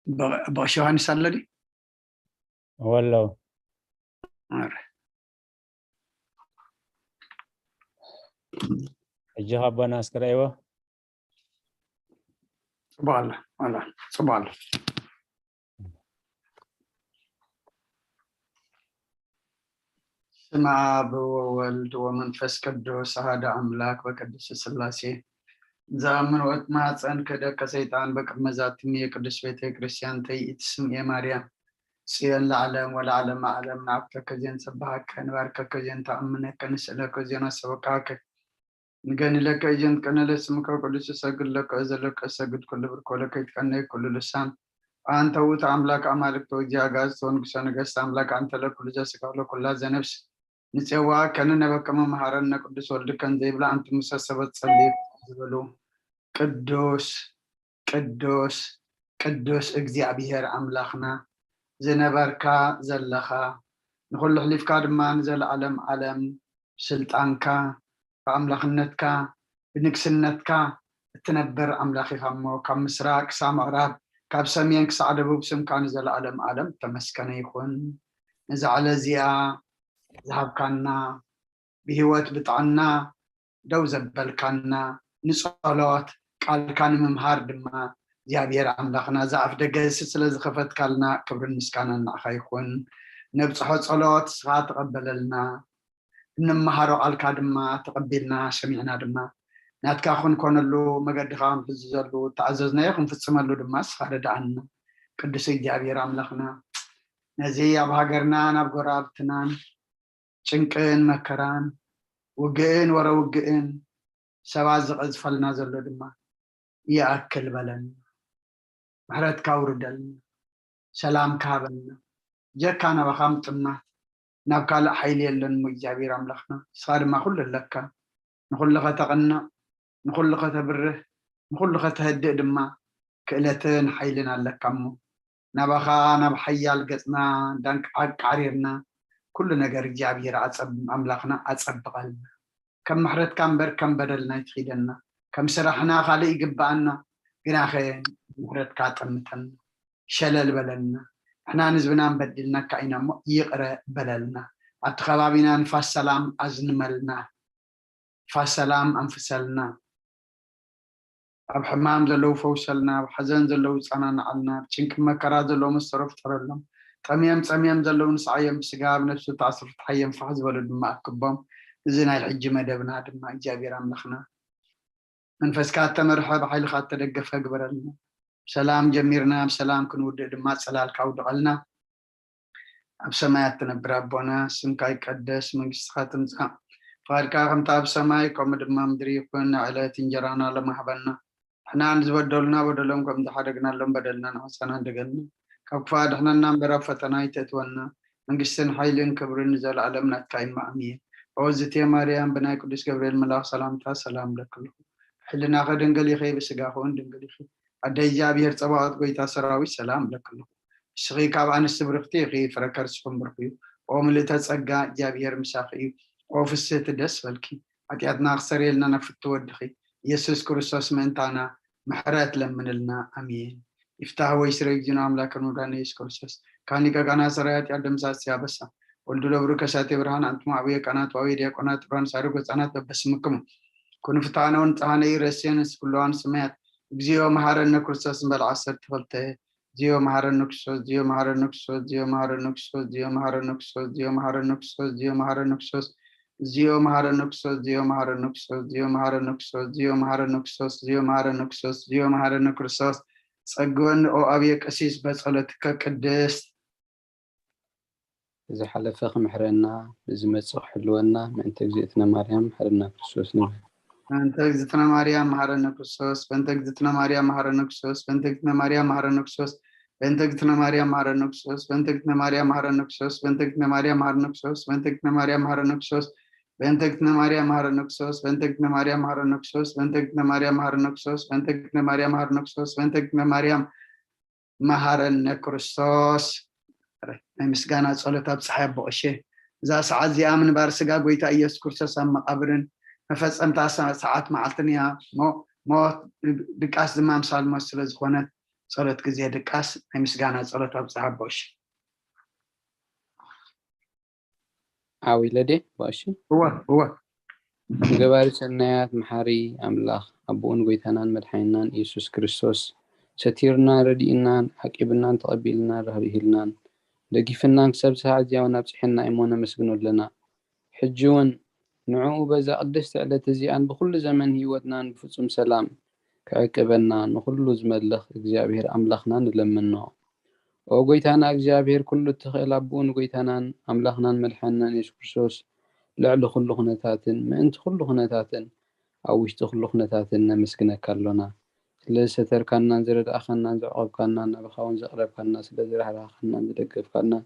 በ- በቕሽ ዮሃንስ ኣሎ ድዩ? ወሎ ኧረ፣ ሕጂ ካቦና እስክረእይዎ ጽቡቕ ኣሎ፣ ኣሎ፣ ጽቡቕ ኣሎ። ስም አብ ወወልድ ወመንፈስ ቅዱስ አሐዱ አምላክ በቅድስት ሥላሴ። ዘአምን ወትማጸን ክህደት ከሰይጣን በቅድመ ዛቲ እምየ ቅድስት ቤተ ክርስቲያን ተይእቲ ስምየ ማርያም ጽዮን ለዓለም ወለዓለመ ዓለም። ንዓብተከ ዜን ንሰብሐከ ንባርከከ ዜን ንተአምነከ ንስእለከ ዜን ነሰብከከ ንገንለከ ዜን ንቀነ ለስምከ ቅዱስ እሰግድ ለከ እዘለከ እሰግድ ኩሉ ብርኮ ለከ ይትቀነይ ኩሉ ልሳን። አንተ ውእቱ አምላክ አማልክት ወእግዚአ አጋእዝት ወንጉሰ ነገስት አምላክ አንተ ለኩሉ ዘስጋ ለኩላ ዘነፍስ ንጼዋ ከንነበከመ መሐረነ ቅዱስ ወልድከን ዘይብላ አንትሙሰ ሰበት ጸልዩ ዝበሉ ቅዱስ ቅዱስ ቅዱስ እግዚኣብሔር አምላኽና ዝነበርካ ዘለኻ ንኹሉ ኣሕሊፍካ ድማ ንዘለዓለም ዓለም ስልጣንካ ብኣምላኽነትካ ብንግስነትካ እትነብር ኣምላኽ ኢኻ እሞ ካብ ምስራቅ ክሳብ ምዕራብ ካብ ሰሜን ክሳዕ ደቡብ ስምካ ንዘለዓለም ዓለም ተመስገነ ይኹን። ነዛ ዕለት እዚኣ ዝሃብካና ብህይወት ብጥዕና ደው ዘበልካና ንጸሎት ቃልካ ንምምሃር ድማ እግዚኣብሔር ኣምላኽና እዛ ኣፍ ደገ ስለ ዝኸፈትካልና ክብርን ምስጋናን ንዓኻ ይኹን። ነብጽሖ ጸሎት ንስኻ ተቐበለልና። እንመሃሮ ቃልካ ድማ ተቐቢልና ሰሚዕና ድማ ናትካ ክንኮነሉ መገድኻ ክንሕዝዘሉ ተኣዘዝናዮ ክንፍጽመሉ ድማ ንስኻ ረድኣና። ቅዱስ እግዚኣብሔር ኣምላኽና ነዚ ኣብ ሃገርናን ኣብ ጎረባብትናን ጭንቅን መከራን ውግእን ወረ ውግእን ሰባት ዝቐዝፈልና ዘሎ ድማ ይኣክል በለና። ምሕረትካ ውርደልና፣ ሰላምካ ሃበና። ጀካ ናባኻ ምጥማት ናብ ካልእ ሓይሊ የለን እሞ እግዚኣብሔር ኣምላኽና ንስኻ ድማ ኩሉ ኣለካ። ንኹሉ ከተቕንዕ ንኹሉ ከተብርህ ንኹሉ ከተህድእ ድማ ክእለትን ሓይልን ኣለካ እሞ ናባኻ ናብ ሓያል ገጽና እንዳንቃዕቃዕሪርና ኩሉ ነገር እግዚኣብሔር ኣጸብ ኣምላኽና ኣጸብቐልና። ከም ምሕረትካ እምበር ከም በደልና ይትኺደና። ከም ስራሕና ካልእ ይግብኣና ግናኸ ምሕረትካ ጠምተና። ሸለል በለልና። ንሕናን ህዝብናን በዲልናካ ኢና እሞ ይቕረ በለልና። ኣብቲ ከባቢና ንፋስ ሰላም ኣዝንመልና። ንፋስ ሰላም ኣንፍሰልና። ኣብ ሕማም ዘለዉ ፈውሰልና። ኣብ ሓዘን ዘለዉ ጸናንዓልና። ኣብ ጭንቂ መከራ ዘለዉ መስተሮ ፍጠረሎም። ጠምዮም ጸምዮም ዘለዉ ንስዓዮም ብስጋ ብነፍሲ ተኣስሩ ፍትሓዮም ፋሕ ዝበሉ ድማ ኣክቦም። እዚ ናይ ሕጂ መደብና ድማ እግዚኣብሔር ኣምላኽና መንፈስካ እተመርሐ ብሓይልካ እተደገፈ ግበረልና። ብሰላም ጀሚርና ብሰላም ክንውድእ ድማ ጽላልካ ኣውድቐልና። ኣብ ሰማያት ትነብር ኣቦና ስምካ ይቀደስ መንግስትካ ትምጻእ ፍቃድካ ከምታ ኣብ ሰማይ ከምኡ ድማ ምድሪ ይኩን ንዕለት እንጀራና ሎሚ ሃበና ንሕና ንዝበደሉና በደሎም ከም ዝሓደግናሎም በደልና ንዓሳና ንደገልና ካብ ክፋ ድሕነና እምበር ኣብ ፈተና ይተእትወና መንግስትን ሓይልን ክብርን ንዘለኣለም ናትካ እዩ ኣሜን። ኦዝቴ ማርያም ብናይ ቅዱስ ገብርኤል መልኣኽ ሰላምታ ሰላም ለክልኹ ሕልናኸ ድንግል ኢኺ ብስጋኹ እውን ድንግል ኢኺ ኣደ እግዚኣብሔር ጸባኦት ጎይታ ሰራዊት ሰላም ለክልኹ እስኺ ካብ ኣንስቲ ብርኽቲ ኢኺ ፍረ ከርስኹም ብርኽ እዩ ኦ ምልእተ ጸጋ እግዚኣብሔር ምሳኺ እዩ ኦ ፍስህቲ ደስ በልኪ ሓጢኣትና ክሰርየልና ናብ ፍቲ ወድኺ ኢየሱስ ክርስቶስ ምእንታና ምሕረት ለምንልና ኣሜን። ይፍታህ ወይ ስረ እግዚእነ አምላክን መድኃኒነ ኢየሱስ ክርስቶስ ካህን ሊቀ ካህናት ሰራይ ኃጢአት ደምሳስ ያበሳ ወልዱ ለብሩ ከሳቴ ብርሃን አንትሙ አብየ ካህናት ወአብየ ዲያቆናት ብርሃን ሳድግ ወፃናት በበስምክሙ ኩኑ ፍትሐነ ወንጽሐነ ኢረሴን ኩለዋን ስማያት እግዚኦ መሐረነ ክርስቶስ እንበል ዓሰርተ ክልተ ዚዮ መሐረነ ክርስቶስ ዚዮ መሐረነ ክርስቶስ ዚዮ መሐረነ ክርስቶስ ዚዮ መሐረነ ክርስቶስ ዚዮ መሐረነ ክርስቶስ ዚዮ መሐረነ ክርስቶስ ዚዮ መሐረነ ክርስቶስ ዚዮ መሐረነ ክርስቶስ ዚዮ መሐረነ ክርስቶስ ዚዮ መሐረነ ክርስቶስ ዚዮ መሐረነ ክርስቶስ ዚዮ መሐረነ ክርስቶስ ጸግወኒ ኦ ኣብየ ቀሲስ በጸሎትከ ቅድስት ዝሓለፈ ክምሕረና ንዝመጽእ ክሕልወና ምእንተ እግዝእትነ ማርያም መሓረና ክርስቶስ ንበል። በእንተ እግዝእትነ ማርያም መሐረነ ክርስቶስ በእንተ እግዝእትነ ማርያም መሐረነ ክርስቶስ በእንተ እግዝእትነ ማርያም መሐረነ ክርስቶስ በእንተ እግዝእትነ ማርያም መሐረነ ክርስቶስ በእንተ እግዝእትነ ማርያም መሐረነ ክርስቶስ በእንተ እግዝእትነ ማርያም መሐረነ ክርስቶስ በእንተ እግዝእትነ ማርያም መሐረነ ክርስቶስ በእንተ እግዝእትነ ማርያም መሐረነ ክርስቶስ በእንተ እግዝእትነ ማርያም መሐረነ ክርስቶስ በእንተ እግዝእትነ ማርያም መሐረነ ክርስቶስ በእንተ እግዝእትነ ማርያም መሐረነ ክርስቶስ በእንተ እግዝእትነ ማርያም መሐረነ ክርስቶስ ናይ ምስጋና ጸሎት ኣብጽሓ ኣቦ ቀሼ። እዛ ሰዓት እዚኣ ምንባር ስጋ ጎይታ ኢየሱስ ክርስቶስ ኣብ መቓብርን መፈጸምታ ሰ- ሰዓት መዓልትን እያ እሞ ሞት ድቃስ ድማ ኣምሳል ሞት ስለ ዝኾነት ጸሎት ግዜ ድቃስ ናይ ምስጋና ጸሎት ኣብጽሓ ኣቦሽ። ዓው ኢለ ድየ ኣቦሽ? እወ እወ። ገባሪ ሰናያት መሓሪ ኣምላኽ ኣቦኡን ጎይታናን መድሓኒናን ኢየሱስ ክርስቶስ ሰቲሩናን ረዲኡናን ዓቂብናን ተቐቢልናን ራህሪህልናን ደጊፍናን ክሳብ ሰዓት እዚኣ እውን ኣብፅሐና እሞ ነመስግኖ ኣለና። ሕጂ እውን ንዕኡ በዛ ቅድስቲ ዕለት እዚኣን ብኩሉ ዘመን ህይወትናን ብፍጹም ሰላም ክዕቅበና ንኩሉ ዝመልኽ እግዚኣብሔር ኣምላኽና ንለምኖ። ኦ ጎይታና እግዚኣብሔር ኩሉ እትኽእል ኣቦኡ ንጎይታናን ኣምላኽናን መድሓንናን የሱስ ክርስቶስ ልዕሊ ኩሉ ኩነታትን ምእንቲ ኩሉ ኩነታትን ኣብ ውሽጢ ኩሉ ኩነታትን ነመስግነካ ኣሎና። ስለ ዝሰተርካናን ዝረዳእካናን ዘዕቆብካናን ናባኻ እውን ዘቕረብካና ስለ ዝራህራህካናን ዝደገፍካናን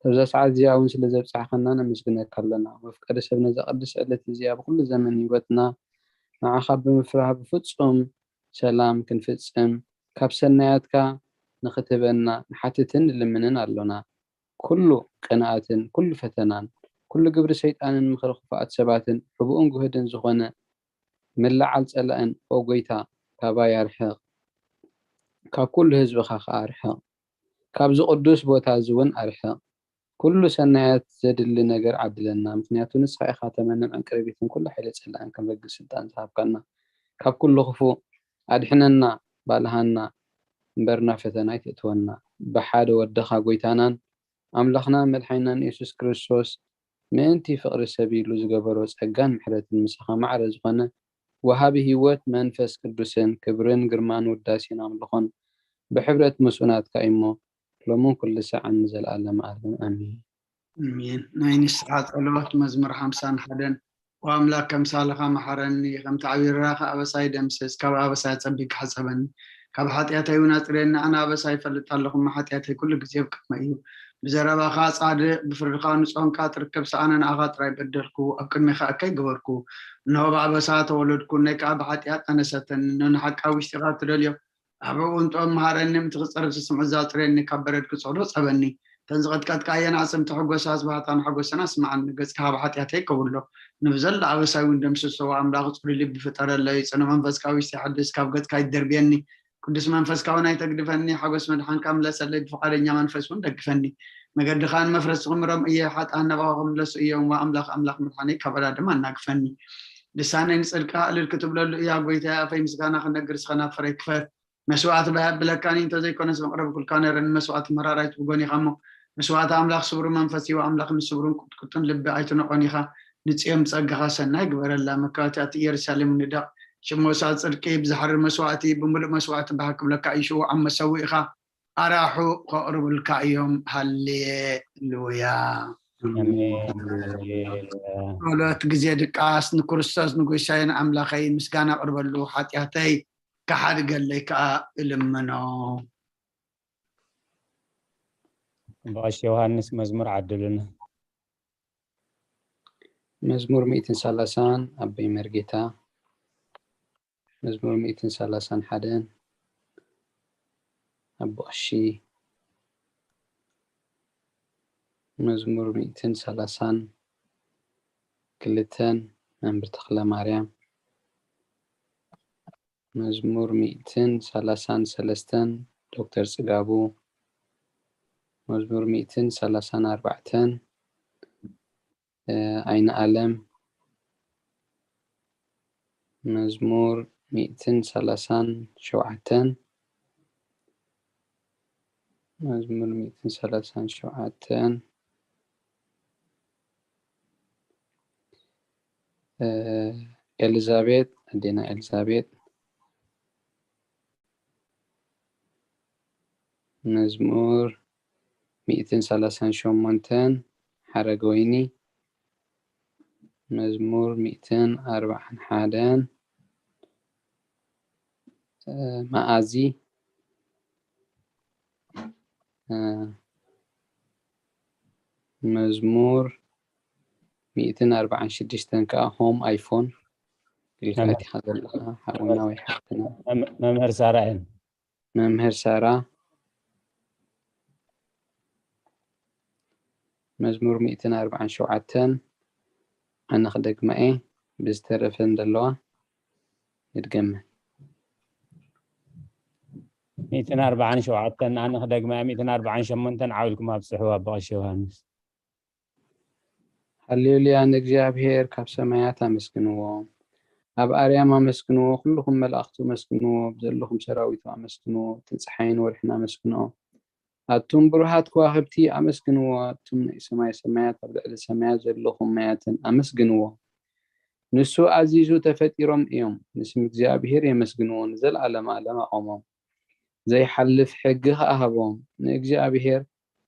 ካብዛ ሰዓት እዚኣ እውን ስለ ዘብጻሕካና ነመስግነካ ኣለና። መፍቀሪ ሰብ ነዛ ቅድስቲ ዕለት እዚኣ ብኩሉ ዘመን ህይወትና ንዓኻ ብምፍራህ ብፍጹም ሰላም ክንፍጽም ካብ ሰናያትካ ንኽትህበና ንሓትትን ንልምንን ኣሎና። ኩሉ ቅንኣትን ኩሉ ፈተናን ኩሉ ግብሪ ሰይጣንን ምኽሪ ክፉኣት ሰባትን ሕቡእን ጉህድን ዝኾነ ምልዓል ጸላእን ኦ ጎይታ ካባይ ኣርሕቕ፣ ካብ ኩሉ ህዝብኻ ከኣ ኣርሕቕ፣ ካብዚ ቅዱስ ቦታ እዚ እውን ኣርሕቕ። ኩሉ ሰናያት ዘድሊ ነገር ዓድለና፣ ምኽንያቱ ንስኻ ኢኻ ተመንን ዕንቅርቢትን ኩሉ ሓይሊ ጸላእን ከንረግጽ ስልጣን ዝሃብካና። ካብ ኩሉ ክፉእ ኣድሕነና፣ ባልሃና፣ እምበር ናብ ፈተና ኣይተእትወና። ብሓደ ወድኻ ጎይታናን ኣምላኽናን መድሓኒናን የሱስ ክርስቶስ ምእንቲ ፍቕሪ ሰብ ኢሉ ዝገበሮ ጸጋን ምሕረትን ምሳኻ ማዕረ ዝኾነ ወሃቢ ህይወት መንፈስ ቅዱስን ክብርን ግርማን ውዳሴን ኣምልኾን ብሕብረት ምስኡ ናትካ እዩሞ ሎምን ኩሉ ሰዓን ንዘለኣለም ዓለም ኣሜን። ኣሜን። ናይ ንስሓ ጸሎት መዝሙር ሓምሳን ሓደን። ኦ ኣምላክ ከምሳልኻ መሓረኒ፣ ከምቲ ዓብዪ ርራኸ ኣበሳይ ደምስስ፣ ካብ ኣበሳይ ኣጸቢቅካ ሕጸበኒ፣ ካብ ሓጢኣተይ እውን ኣጽርየኒ፣ ኣነ ኣበሳይ ይፈልጥ ኣለኹ፣ እሞ ሓጢኣተይ ኩሉ ግዜ ኣብ ቅድመይ እዩ። ብዘረባኻ ጻድቕ፣ ብፍርድኻ ንጹህ ኳንካ ትርከብ፣ ሰኣነ ንኣኻ ጥራይ በደልኩ፣ ኣብ ቅድሜኻ እከይ ገበርኩ። እንሆ ብኣበሳ ተወለድኩ፣ እነይ ከኣ ብሓጢኣት ኣነሰተኒ። እንሆ ንሓቂ ኣብ ውሽጢኻ እትደልዮ፣ ኣብ ሕቡእ እንጥበብ መሃረኒ፣ ምእንቲ ክጸርብ ስምዒት ዘጽርየኒ፣ ካብ በረድ ክጽዕዶ ጸበኒ። እተን ዝቐጥቀጥካየን ኣዕጽምቲ ሕጎሳ፣ ስብሃታ ንሓጎሰን ኣስምዓኒ። ገጽካ ካብ ሓጢኣተይ ከውሎ፣ ንብዘላ ኣበሳይ እውን ደምስሶ። ኣምላኽ ጽሩይ ልቢ ፍጠረለይ፣ ጽኑዕ መንፈስካ ኣብ ውሽጠይ ሓድስ፣ ካብ ገጽካ ኣይትደርብየኒ። ቅዱስ መንፈስካ እውን ኣይተግድፈኒ፣ ሓጎስ መድሓንካ ምለሰለይ፣ ብፍቓደኛ መንፈስ እውን ደግፈኒ። መገድኻ ንመፍረስቲ ክምሮም እየ፣ ሓጥኣን ናባኻ ክምለሱ እዮም። ወኣምላኽ ኣምላኽ መድሓነይ፣ ካብ ኣዳድም ኣናግፈኒ። ልሳነይ ንጽድቅካ ዕልል ክትብለሉ እያ፣ ጎይታየ፣ ኣፈይ ምስጋና ክነግር፣ ስኸ ናብ ፍረይ ክፈት። መስዋእቲ ባይ ኣብለካኒ እንተዘይኮነስ መቕረቢ ኩልካ ነይረ፣ ንመስዋእቲ መራራይ ትብጎን ኢኻ እሞ። መስዋእቲ ኣምላኽ ስብሩ መንፈስ እዩ፣ ኣምላኽ ንስብሩን ቁጥቁጥን ልቢ ኣይትንቆን ኢኻ። ንጽዮን ብጸጋኻ ሰናይ ግበረላ፣ መካወቲ ኣቲ ኢየሩሳሌም ንደቕ። ሽም መስዋእቲ ጽድቂ ብዝሓርር መስዋእቲ ብምሉእ መስዋእቲ ባህ ክብለካ እዩ፣ ሽውዓም መሰውኢኻ ኣራሑ ከቕርቡልካ እዮም። ሃሌሉያ። ኣሜን። ጸሎት ግዜ ድቃስ ንክርስቶስ ንጉሳይን ኣምላኸይ ምስጋና ኣቕርበሉ፣ ሓጢኣተይ ክሓድገለይ ከኣ እልምኖ። በቐሽ ዮሃንስ መዝሙር ዓድሉና። መዝሙር ሚእትን ሰላሳን ኣቦይ መርጌታ። መዝሙር ሚእትን ሰላሳን ሓደን ኣቦ ቀሺ። መዝሙር ሚእትን ሰላሳን ክልተን መምህር ተኽለ ማርያም። መዝሙር ሚእትን ሰላሳን ሰለስተን ዶክተር ጽጋቡ። መዝሙር ሚእትን ሰላሳን ኣርባዕተን ኣይነ ኣለም። መዝሙር ሚእትን ሰላሳን ሸውዓተን። መዝሙር ሚእትን ሰላሳን ሸውዓተን ኤልዛቤጥ፣ ኣዴና ኤልዛቤጥ። መዝሙር ሚእትን ሰላሳን ሸሞንተን ሓረገወይኒ። መዝሙር ሚእትን ኣርባዓን ሓደን መኣዚ። መዝሙር ሚእትን ኣርባዓን ሽዱሽተን ከዓ ሆም ኣይፎን ኢልካ ኣቲኻ ዘለኻ ሓውና ወይ ሓፍትና። መምህር ሳራ እየን። መምህር ሳራ። መዝሙር ሚእትን ኣርባዓን ሸውዓተን ኣነ ክደግማ እየ፣ ብዝተረፈ እንደለዋ ይድገመ። ሚእትን ኣርባዓን ሸውዓተን፣ ኣነ ክደግማ እየ፣ ሚእትን ኣርባዓን ሸሞንተን። ዓው ኢልኩም ኣብጽሕዋ ብቐሺ ዮሃንስ። ሃሌሉያ ንእግዚኣብሔር ካብ ሰማያት ኣመስግንዎ። ኣብ ኣርያም ኣመስግንዎ፣ ኩልኹም መላእኽቱ ኣመስግንዎ፣ ዘለኹም ሰራዊቱ ኣመስግንዎ፣ እቲ ጸሓይን ወርሕን ኣመስግንኦ። ኣቱም ብሩሃት ከዋኽብቲ ኣመስግንዎ፣ ኣቱም ናይ ሰማይ ሰማያት ኣብ ልዕሊ ሰማያት ዘለኹም ማያትን ኣመስግንዎ። ንሱ ኣዚዙ ተፈጢሮም እዮም፣ ንስም እግዚኣብሔር የመስግንዎ፣ ንዘለዓለም ዓለም ኣቖሞም። ዘይሓልፍ ሕጊ ኸኣ ሃቦም። ንእግዚኣብሔር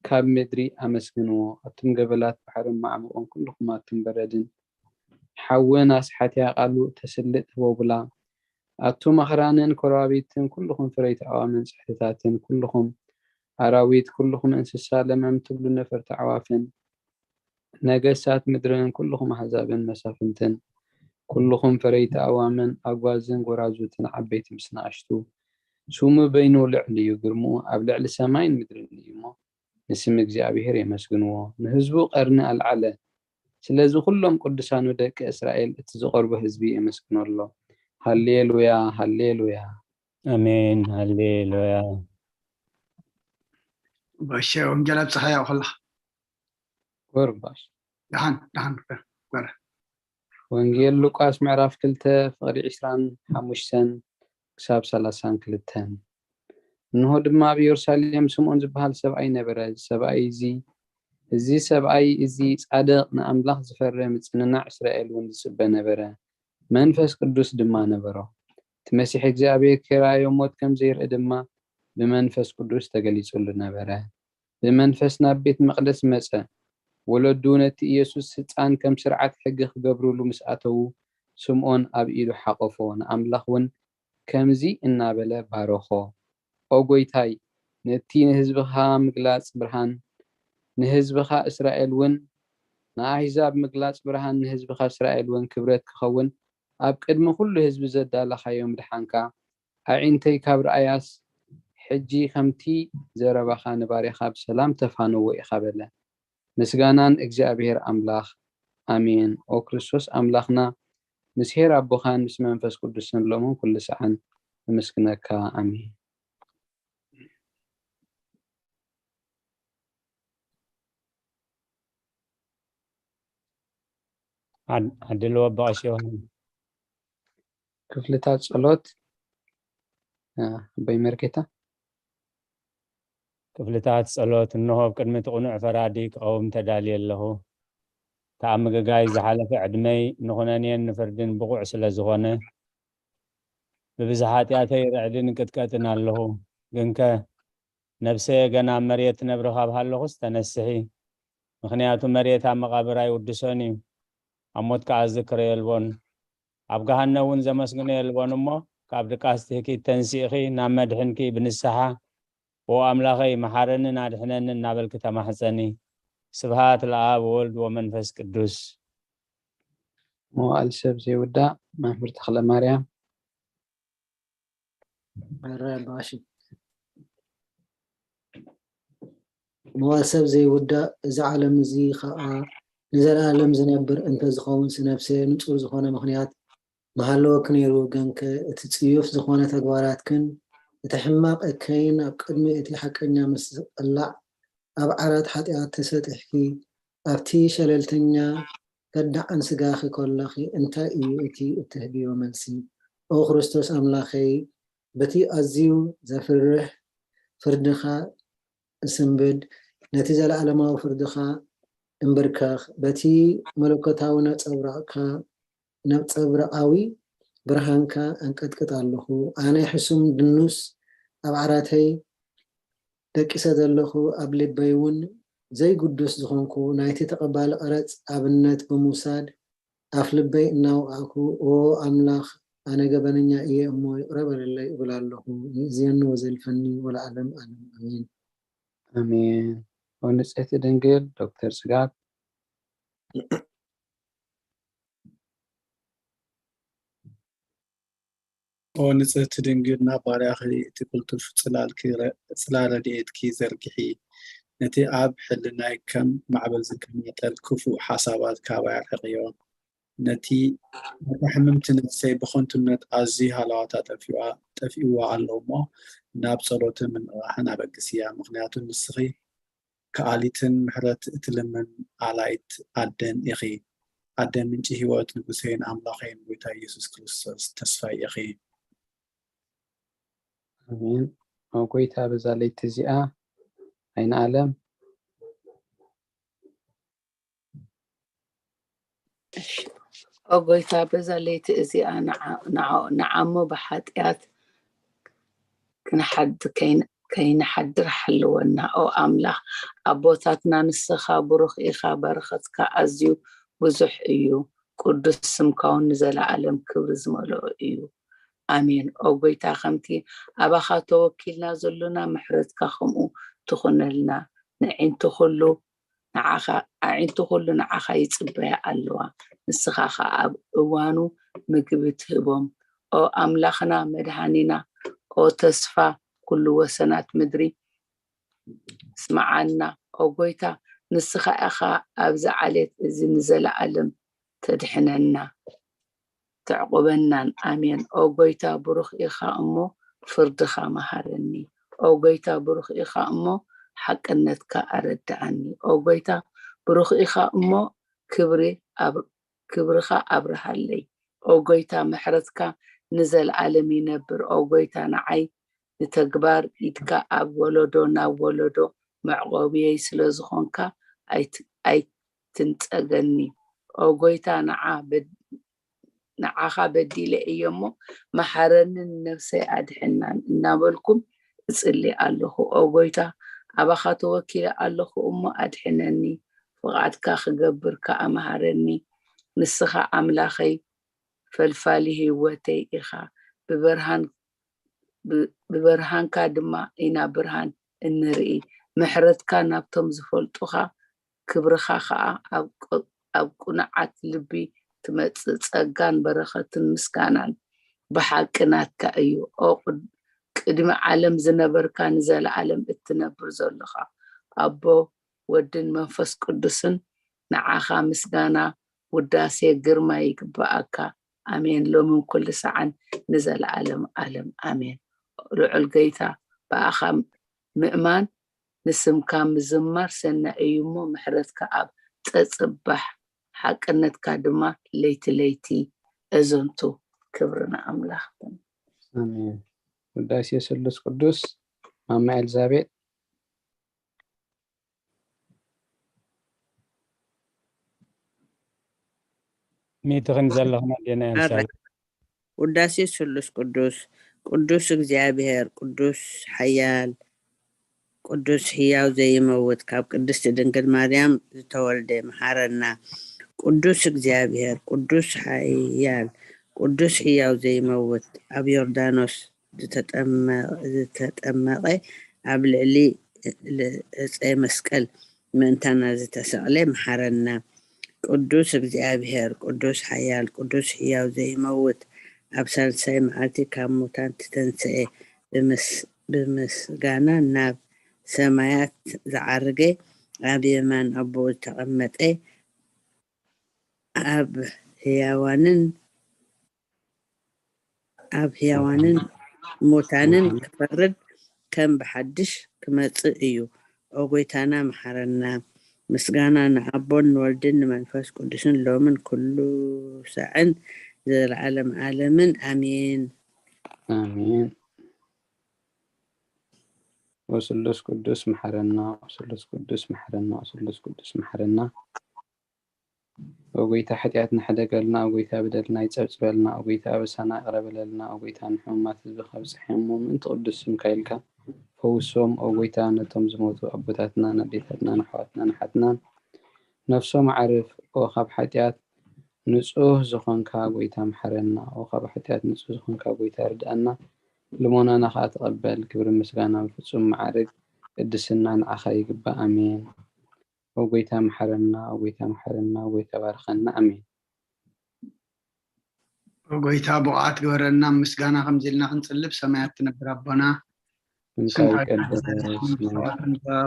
ካብ ምድሪ ኣመስግንዎ። ኣቱም ገበላት ባሕርን ማዕበቖን፣ ኩልኹም ኣቱም በረድን ሓውን ኣስሓትያ ቃሉ እተስልጥ ህቦቡላ። ኣቱም ኣኽራንን ኮራቢትን፣ ኩልኹም ፍረይቲ ኣዕዋምን ጽሕድታትን፣ ኩልኹም ኣራዊት፣ ኩልኹም እንስሳ ለመም ትብሉ ነፈርቲ ኣዕዋፍን፣ ነገሳት ምድርን፣ ኩልኹም ኣሕዛብን መሳፍንትን፣ ኩልኹም ፈረይቲ ኣዋምን ኣጓዝን ጎራዙትን ዓበይቲ ምስ ንኣሽቱ፣ ስሙ በይኑ ልዕል እዩ፣ ግርምኡ ኣብ ልዕሊ ሰማይን ምድርን እዩ እሞ፣ ንስም እግዚኣብሔር የመስግንዎ። ንህዝቡ ቀርኒ ኣልዓለ፣ ስለዚ ኩሎም ቅዱሳኑ ደቂ እስራኤል እቲ ዝቐርቡ ህዝቢ የመስግኖ ኣሎ። ሃሌሉያ፣ ሃሌሉያ። ኣሜን፣ ሃሌሉያ። ባሻ ወንጌል ኣብፀሓ ያው ከላ ጎርባሽ ደሓን ደሓን በረ ወንጌል ሉቃስ ምዕራፍ ክልተ ፍቕዲ ዕስራን ሓሙሽተን ክሳብ ሰላሳን ክልተን። እንሆ ድማ ኣብ ኢየሩሳሌም ስምዖን ዝበሃል ሰብኣይ ነበረ። እዚ ሰብኣይ እዚ እዚ ሰብኣይ እዚ ጻድቕ ንኣምላኽ ዝፈርህ ምጽንናዕ እስራኤል እውን ዝጽበ ነበረ። መንፈስ ቅዱስ ድማ ነበሮ። እቲ መሲሕ እግዚኣብሔር ከይረኣዮ ሞት ከም ዘይርኢ ድማ ብመንፈስ ቅዱስ ተገሊጹሉ ነበረ። ብመንፈስ ናብ ቤት መቕደስ መጸ። ወለዱ ነቲ ኢየሱስ ህጻን ከም ስርዓት ሕጊ ክገብሩሉ ምስ ኣተዉ፣ ስምዖን ኣብ ኢዱ ሓቖፎ፣ ንኣምላኽ እውን ከምዚ እናበለ ባረኾ፣ ኦ ጐይታይ፣ ነቲ ንህዝብኻ ምግላጽ ብርሃን ንህዝብኻ እስራኤል እውን ንኣህዛብ ምግላጽ ብርሃን ንህዝብኻ እስራኤል እውን ክብረት ክኸውን ኣብ ቅድሚ ኩሉ ህዝቢ ዘዳለኻዮ ምድሓንካ ኣዒንተይ ካብ ረኣያስ፣ ሕጂ ከምቲ ዘረባኻ ንባርያኻ ብሰላም ተፋንዎ ኢኻ በለ። ምስጋና ንእግዚኣብሔር ኣምላኽ። ኣሜን። ኦ ክርስቶስ ኣምላኽና፣ ምስ ኄር ኣቦኻን ምስ መንፈስ ቅዱስን ሎምን ኩሉ ሰዓን ነመስግነካ። ኣሜን። ዓድ- ዓድልዎ ኣባ ቀሺ ዮሃንስ። ክፍልታት ጸሎት እ፣ ኣቦይ መርጌታ። ክፍልታት ጸሎት። እንሆ ኣብ ቅድሚ እቲ ቅኑዕ ፈራዲ ክቐውም ተዳልየ ኣለኹ። እቲ ኣብ ምግጋይ ዝሓለፈ ዕድመይ ንኹነኔን ንፍርድን ብቑዕ ስለ ዝኾነ፣ ብብዝሒ ሓጢኣተይ ርዕድን ቅጥቀጥን ኣለኹ። ግንከ ነብሰየ ገና ኣብ መሬት ትነብሪ ካብ ሃለኹስ ተነስሒ። ምኽንያቱ መሬት ኣብ መቓብር ኣይውድሶን እዩ፣ ኣብ ሞት ከኣ ዝክረ የልቦን። ኣብ ገሃነም እውን ዘመስግኖ የልቦን እሞ፣ ካብ ድቃስ ትህኪት ተንሲእኺ ናብ መድሕንኪ ብንስሓ፣ "ኦ ኣምላኸይ፣ መሓረንን ኣድሕነንን" እናበልኪ ተማሕጸኒ። ስብሃት ለኣብ ወወልድ ወመንፈስ ቅዱስ። መዋእል ሰብ ዘይውዳእ መምህር ተኽለ ማርያም። ኧረ ባሺ መዋል ሰብ ዘይውዳእ፣ እዚ ዓለም እዚ ኸኣ ንዘለኣለም ዝነብር እንተ ዝኸውንስ፣ ነፍሰ ንጹር ዝኾነ ምኽንያት ምሃለወኪ ነይሩ፣ ግንከ እቲ ጽዩፍ ዝኾነ ተግባራትክን እቲ ሕማቕ እከይን ኣብ ቅድሚ እቲ ሓቀኛ ምስ ዝቕላዕ፣ ኣብ ዓራት ሓጢኣት ተሰጢሕኪ፣ ኣብቲ ሸለልተኛ ከዳዕን ስጋኺ ከለኺ እንታይ እዩ እቲ እትህብዮ መልሲ? ኦ ክርስቶስ ኣምላኸይ፣ በቲ ኣዝዩ ዘፍርህ ፍርድኻ እስንብድ፣ ነቲ ዘለኣለማዊ ፍርድኻ እንብርከኽ፣ በቲ መለኮታዊ ነጸብራቕካ ነጸብራቓዊ ብርሃንካ ኣንቀጥቅጥ ኣለኹ። ኣነ ሕሱም ድኑስ ኣብ ዓራተይ ደቂሰ ዘለኹ፣ ኣብ ልበይ እውን ዘይግዱስ ዝኾንኩ፣ ናይቲ ተቐባሊ ቀረጽ ኣብነት ብምውሳድ ኣፍ ልበይ እናወቓዕኩ፣ ኦ ኣምላኽ፣ ኣነ ገበነኛ እየ እሞ ይቕረ በለለይ እብል ኣለኹ። ይእዝየኒ ወዘልፈኒ ወለዓለም ዓለም ኣሜን። ኣሜን። ኦ ንጽሕቲ ድንግል ዶክተር ጽጋብ። ኦ ንጽህቲ ድንግል፣ ናብ ባርያኺ እቲ ቅልጡፍ ጽላልኪ ረ-፣ ጽላል ረድኤትኪ ዘርግሒ። ነቲ ኣብ ሕልናይ ከም ማዕበል ዝቀማጠል ክፉእ ሓሳባት ካባይ ኣርሕቕዮ። ነቲ ነታ ሕምምቲ ነፍሰይ ብኸንቱነት ኣዝዩ ሃለዋታ ጠፊዋ ጠፊእዋ ኣሎ እሞ፣ ናብ ጸሎትን ምንቕቓሕን ኣበግስያ። ምኽንያቱ ንስኺ ከኣሊትን ምሕረት እትልምን ኣላይት ኣደን ኢኺ። ኣደ ምንጪ ህይወት፣ ንጉሰይን ኣምላኸይን ጎይታ ኢየሱስ ክርስቶስ ተስፋይ ኢኺ። ኣሜን። ኦ ጎይታ፣ በዛ ለይቲ እዚኣ ዓይኒ ኣለም ኦ ጎይታ፣ በዛ ለይቲ እዚኣ ንዓሞ ብሓጢኣት ክንሓድ ከይንሓድር ሓልወና። ኦ ኣምላኽ፣ ኣቦታትና፣ ንስኻ ብሩኽ ኢኻ፣ በረኸትካ ኣዝዩ ብዙሕ እዩ፣ ቅዱስ ስምካ እውን ንዘለኣለም ክብሪ ዝመልኦ እዩ። ኣሜን። ኦ ጎይታ፣ ከምቲ ኣባኻ ተወኪልና ዘሎና ምሕረትካ ከምኡ ትኹነልና። ንዒንቲ ኩሉ ንዓኻ ኣዒንቲ ኩሉ ንዓኻ ይጽበያ ኣለዋ። ንስኻ ኸኣ ኣብ እዋኑ ምግቢ ትህቦም። ኦ ኣምላኽና መድሃኒና፣ ኦ ተስፋ ኩሉ ወሰናት ምድሪ፣ ስምዓና። ኦ ጎይታ፣ ንስኻ ኢኻ ኣብዚ ዓሌት እዚ ንዘለኣለም ተድሕነና። ተዕቁበናን። ኣሜን። ኦ ጎይታ ብሩኽ ኢኻ እሞ ፍርድኻ መሃረኒ። ኦ ጎይታ ብሩኽ ኢኻ እሞ ሓቅነትካ ኣረድኣኒ። ኦ ጎይታ ብሩኽ ኢኻ እሞ ክብሪ ኣብ ክብርኻ ኣብርሃለይ። ኦ ጎይታ ምሕረትካ ንዘለኣለም ይነብር። ኦ ጎይታ ንዓይ ንተግባር ኢድካ ኣብ ወለዶ ናብ ወለዶ መዕቆብየይ ስለ ዝኾንካ ኣይትንጸገኒ። ኦ ጎይታ ንዓ ንዓኻ በዲለ እየ እሞ መሓረኒ፣ ንነፍሰይ ኣድሕናን እናበልኩም እጽሊ ኣለኹ። ኦ ጎይታ ኣባኻ ተወኪለ ኣለኹ እሞ ኣድሕነኒ፣ ፍቓድካ ክገብር ከኣ መሃረኒ። ንስኻ ኣምላኸይ ፈልፋሊ ህይወተይ ኢኻ። ብበርሃን ብበርሃንካ ድማ ኢና ብርሃን እንርኢ። ምሕረትካ ናብቶም ዝፈልጡኻ ክብርኻ ኸኣ ኣብ ቅኑዓት ልቢ ትመጽእ። ጸጋን በረኸትን ምስጋናን ብሓቂ ናትካ እዩ። ኦ ቅድሚ ዓለም ዝነበርካ ንዘለኣለም እትነብር ዘለኻ ኣቦ ወድን መንፈስ ቅዱስን ንዓኻ ምስጋና ውዳሴ ግርማ ይግብኣካ። ኣሜን። ሎምን ኩሉ ሰዓን ንዘለኣለም ኣለም ኣሜን። ልዑል ገይታ ብኣኻ ምእማን ንስምካ ምዝማር ሰናይ እዩ እሞ ምሕረትካ ኣብ ጸጽባሕ ሓቅነትካ ድማ ለይቲ ለይቲ እዘንቱ። ክብሪ ንኣምላኽ። ኣሜን። ውዳሴ ስሉስ ቅዱስ ማማ ኤልዛቤጥ ሚትኽን ዘለኽና ዴና ኤልሳቤጥ። ውዳሴ ስሉስ ቅዱስ ቅዱስ እግዚኣብሔር ቅዱስ ሓያል ቅዱስ ህያው ዘይመውት ካብ ቅድስቲ ድንግል ማርያም ዝተወልደ መሓረና። ቅዱስ እግዚኣብሔር ቅዱስ ሓያል ቅዱስ ህያው ዘይመውት ኣብ ዮርዳኖስ ዝተጠመቐ ኣብ ልዕሊ ዕፀ መስቀል ምእንታና ዝተሰቕለ መሓረና። ቅዱስ እግዚኣብሔር ቅዱስ ሓያል ቅዱስ ህያው ዘይመውት ኣብ ሳልሳይ መዓልቲ ካብ ሙታን ዝተንስኤ ብምስጋና ናብ ሰማያት ዝዓረገ ኣብ የማን ኣቦኡ ዝተቐመጠ ኣብ ህያዋንን ኣብ ህያዋንን ሙታንን ክፈርድ ከም ብሓድሽ ክመጽእ እዩ። ኦ ጎይታና መሓረና። ምስጋና ንኣቦን ንወልድን ንመንፈስ ቅዱስን ሎምን ኩሉ ሳዕን ዘለዓለም ዓለምን ኣሜን። ኣሜን። ወስሉስ ቅዱስ መሓረና፣ ወስሉስ ቅዱስ መሓረና፣ ወስሉስ ቅዱስ መሓረና። ኦ ጎይታ፣ ሓጢኣትና ሕደገልና። ኦ ጎይታ፣ በደልና ይጸብጽበልና። ኦ ጎይታ፣ ኣበሳና ይቕረ በለልና። ኦ ጎይታ፣ ንሕሙማት ህዝብኻ ኣብጽሐሞ፣ ምእንቲ ቅዱስ ስምካ ኢልካ ፈውሶም። ኦ ጎይታ፣ ነቶም ዝሞቱ ኣቦታትና፣ ንኣዴታትና፣ ንኣሕዋትና፣ ንሓትናን ነፍሶም ኣዕርፍ። ኦ ካብ ሓጢኣት ንጹህ ዝኾንካ ጎይታ፣ ምሓረና። ኦ ካብ ሓጢኣት ንጹህ ዝኾንካ ጎይታ፣ ርድኣና። ልሞናና ኸኣ ተቐበል። ክብሪ ምስጋና ብፍጹም መዓርግ ቅድስና ንዓኻ ይግባእ። ኣሜን። ኦ ጎይታ መሓረና፣ ኦ ጎይታ መሓረና፣ ኦ ጎይታ ባርኸና። ኣሜን። ኦ ጎይታ ብቑዓት ግበረና፣ ምስጋና ከምዚ ኢልና ክንጽልብ ሰማያት ትነብር ኣቦና፣ ስምካ ይቀደስ፣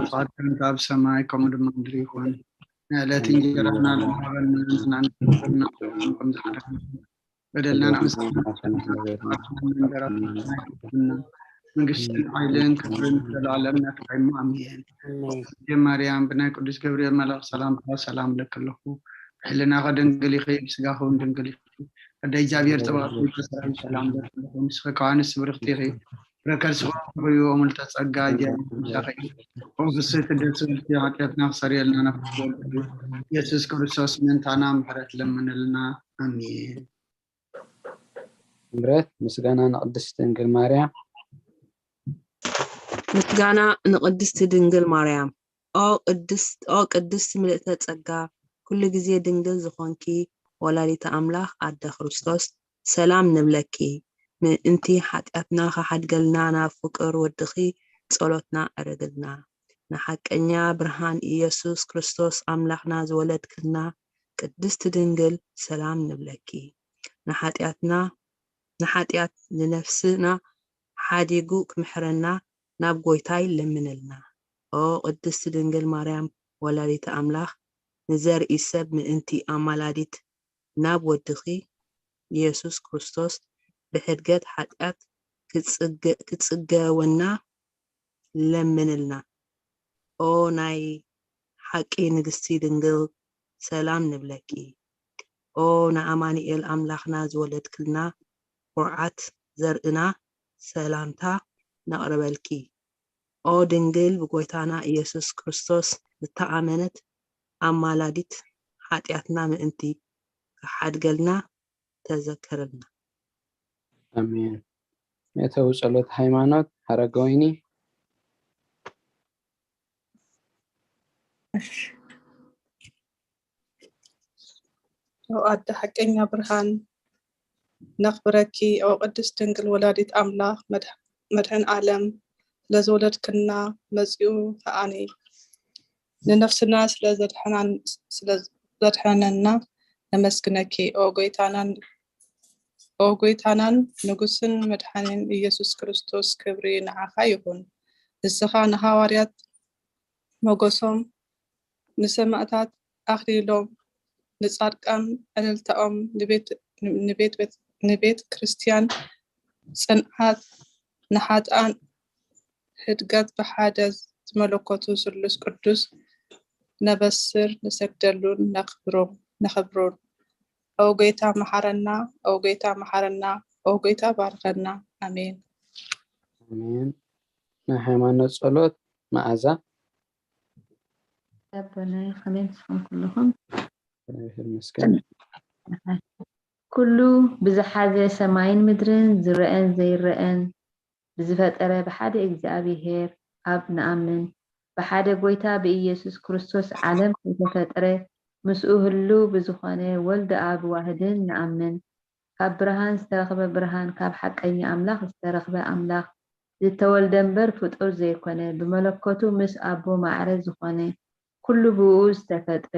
ፍቓድካ ኣብ ሰማይ ከምኡ ድማ ምድሪ ይኹን። ዕለት እንጀራና ሃበና ንሕና ንበደልና ከም ዝሓለፍና በደልና ንኣምስና መንበረና መንግስትን ሓይልን ክብርን ዘለዓለም ናትካ እዩ። ኣሜን። ማርያም ብናይ ቅዱስ ገብርኤል መልኣኽ ሰላምታ ሰላም ለኪ ኣለኹ። ብሕልናኺ ድንግል ኢኺ፣ ብስጋኺ እውን ድንግል ኢኺ። ኣደ እግዚኣብሔር ጽባኦት ሰላም ለኪ ኣለኹ። ንስኺ ከዓንስቲ ብርኽቲ ኢኺ። ፍረ ከርስኺ ፍርዩ ምልተ ጸጋ እግዚኣብሔር ምሳኺ እዩ። ኦ ፍስሕቲ ደስ ዝብልኪ ሓጢኣትና ክሰርየልና ናብ ኢየሱስ ክርስቶስ ምእንታና ምሕረት ለምንልና። ኣሜን። ምሕረት ምስጋና ንቅድስቲ ድንግል ማርያም። ምስጋና ንቅድስቲ ድንግል ማርያም። ኦ ቅድስት ኦ ቅድስት ምልእተ ጸጋ ኩሉ ግዜ ድንግል ዝኾንኪ ወላዲተ ኣምላኽ ኣደ ክርስቶስ ሰላም ንብለኪ። ምእንቲ ሓጢኣትና ክሓድገልና ናብ ፍቁር ወድኺ ጸሎትና ዕረግልና። ንሓቀኛ ብርሃን ኢየሱስ ክርስቶስ ኣምላኽና ዝወለድክልና ቅድስቲ ድንግል ሰላም ንብለኪ። ንሓጢኣትና ንሓጢኣት ንነፍስና ሓዲጉ ክምሕረና ናብ ጎይታይ ለምንልና። ኦ ቅድስቲ ድንግል ማርያም ወላዲተ ኣምላኽ ንዘርኢ ሰብ ምእንቲ ኣማላዲት ናብ ወድኺ ኢየሱስ ክርስቶስ ብሕድገት ሓጢኣት ክጽገወና ለምንልና። ኦ ናይ ሓቂ ንግስቲ ድንግል ሰላም ንብለኪ። ኦ ንኣማኑኤል ኣምላኽና ዝወለድክልና ኩርዓት ዘርእና ሰላምታ ነቕርበልኪ። ኦ ድንግል ብጎይታና ኢየሱስ ክርስቶስ ዝተኣመነት ኣማላዲት ሓጢኣትና ምእንቲ ክሓድገልና ተዘክርልና። ኣሜን። መእተዊ ጸሎት ሃይማኖት ሓረገወይኒ። እሺ። ኦ ኣደ ሓቀኛ ብርሃን ነኽብረኪ። ኦ ቅድስት ድንግል ወላዲት ኣምላኽ መድሕ- መድሕን ዓለም ስለዝወለድክና መጺኡ ከዓኒ ንነፍስና ስለዘድሐናን ስለዘድሐነና ነመስግነኪ። ኦ ጎይታናን ኦ ጎይታናን ንጉስን መድሓኒን ኢየሱስ ክርስቶስ ክብሪ ንዓኻ ይኹን። ንስኻ ንሃዋርያት ሞገሶም ንሰማእታት ኣኽሊሎም ንጻድቃን ዕልልታኦም ንቤት ንቤት ንቤት ክርስትያን ጽንዓት ንሓጥኣን ህድገት ብሓደ ዝመለኮቱ ስሉስ ቅዱስ ነበስር ንሰግደሉን ነኽብሮን ነኽብሮን። ኦ ጎይታ መሓረና፣ ኦ ጎይታ መሓረና፣ ኦ ጎይታ ባርኸና። ኣሜን። ኣሜን። ናይ ሃይማኖት ጸሎት መዓዛ። ኣቦናይ ከመይ ንስኹም ኩልኹም? እግዚኣብሔር ይመስገን። ኩሉ ብዝሓዘ ሰማይን ምድርን ዝረአን ዘይረአን ብዝፈጠረ ብሓደ እግዚኣብሔር ኣብ ንኣምን። ብሓደ ጎይታ ብኢየሱስ ክርስቶስ ዓለም ከይተፈጥረ ምስኡ ህልው ብዝኾነ ወልድ ኣብ ዋህድን ንኣምን። ካብ ብርሃን ዝተረኽበ ብርሃን ካብ ሓቀኛ ኣምላኽ ዝተረኽበ ኣምላኽ ዝተወልደ እምበር ፍጡር ዘይኮነ ብመለኮቱ ምስ ኣቦ ማዕረ ዝኾነ ኩሉ ብኡ ዝተፈጥረ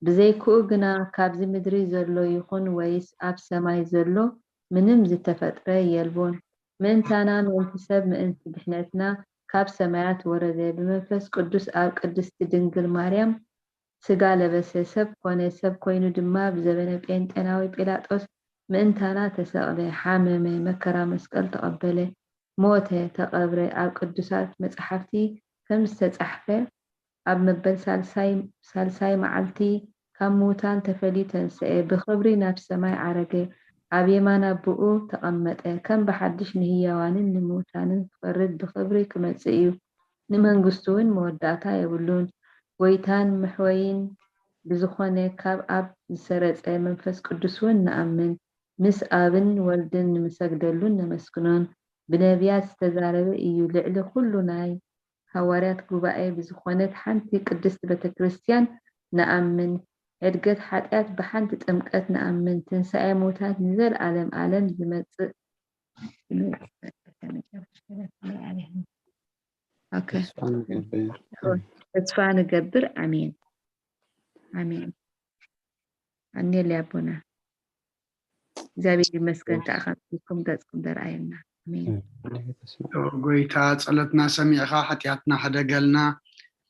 ብዘይክኡ ግና ካብዚ ምድሪ ዘሎ ይኹን ወይስ ኣብ ሰማይ ዘሎ ምንም ዝተፈጥረ የልቦን። ምእንታና ምእንቲ ሰብ ምእንቲ ድሕነትና ካብ ሰማያት ወረደ ብመንፈስ ቅዱስ ኣብ ቅድስቲ ድንግል ማርያም ስጋ ለበሰ ሰብ ኮነ ሰብ ኮይኑ ድማ ብዘበነ ጴንጤናዊ ጲላጦስ ምእንታና ተሰቕለ፣ ሓመመ፣ መከራ መስቀል ተቐበለ፣ ሞተ፣ ተቐብረ፣ ኣብ ቅዱሳት መጻሕፍቲ ከም ዝተጻሕፈ ኣብ መበል ሳልሳይ ሳልሳይ መዓልቲ ካብ ምዉታን ተፈልዩ ተንስኤ፣ ብኽብሪ ናብ ሰማይ ዓረገ፣ ኣብ የማን ኣቦኡ ተቐመጠ፣ ከም ብሓድሽ ንህያዋንን ንምዉታንን ክፈርድ ብኽብሪ ክመጽእ እዩ፣ ንመንግስቱ እውን መወዳእታ የብሉን። ጐይታን መሕወይን ብዝኾነ ካብ ኣብ ዝሰረጸ መንፈስ ቅዱስ እውን ንኣምን፣ ምስ ኣብን ወልድን ንምሰግደሉን ነመስግኖን። ብነቢያት ዝተዛረበ እዩ፣ ልዕሊ ኹሉ ናይ ሃዋርያት ጉባኤ ብዝኾነት ሓንቲ ቅድስቲ ቤተ ክርስቲያን ንኣምን፣ ዕድገት ሓጢኣት ብሓንቲ ጥምቀት ንኣምን፣ ትንሳኤ ሙታት ንዘለኣለም ኣለም ዝመጽእ ተስፋ ንገብር ኣሜን ኣሜን ኣኔል ኣቦና እግዚኣብሔር ይመስገን ተኣኻቢኩም ገጽኩም ዘርኣየና ኣሜን ጎይታ ጸሎትና ሰሚዕኻ ሓጢኣትና ሕደገልና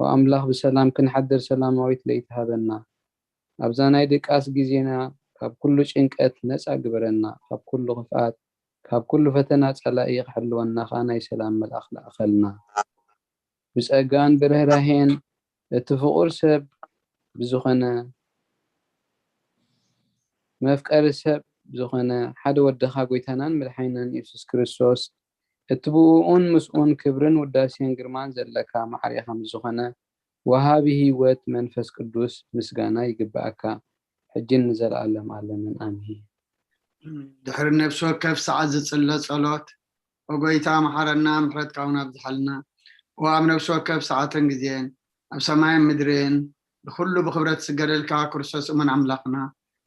ኦ ኣምላኽ ብሰላም ክንሓድር ሰላማዊት ለይቲ ሃበና። ኣብዛ ናይ ድቃስ ግዜና ካብ ኩሉ ጭንቀት ነጻ ግበረና፣ ካብ ኩሉ ክፍኣት፣ ካብ ኩሉ ፈተና ጸላኢ ክሕልወና ከኣ ናይ ሰላም መልኣኽ ለኣኸልና። ብጸጋን ብርህራሄን እቲ ፍቑር ሰብ ብዝኾነ መፍቀሪ ሰብ ዝኾነ ሓደ ወድኻ ጎይታናን መድሓኒናን የሱስ ክርስቶስ እቲ ብእኡን ምስኡን ክብርን ውዳሴን ግርማን ዘለካ ማዕሪኻ ምስዝኾነ ወሃቢ ህይወት መንፈስ ቅዱስ ምስጋና ይግብኣካ ሕጅን ንዘለኣለም ኣለምን ኣሜን። ድሕሪ ነብሲ ወከፍ ሰዓት ዝጽለ ጸሎት ኦጎይታ መሓረና ምሕረትካ እውን ኣብዝሓልና። ኦ ኣብ ነብሲ ወከፍ ሰዓትን ግዜን ኣብ ሰማይን ምድርን ንኩሉ ብክብረት ዝስገደልካ ክርስቶስ እሙን ኣምላኽና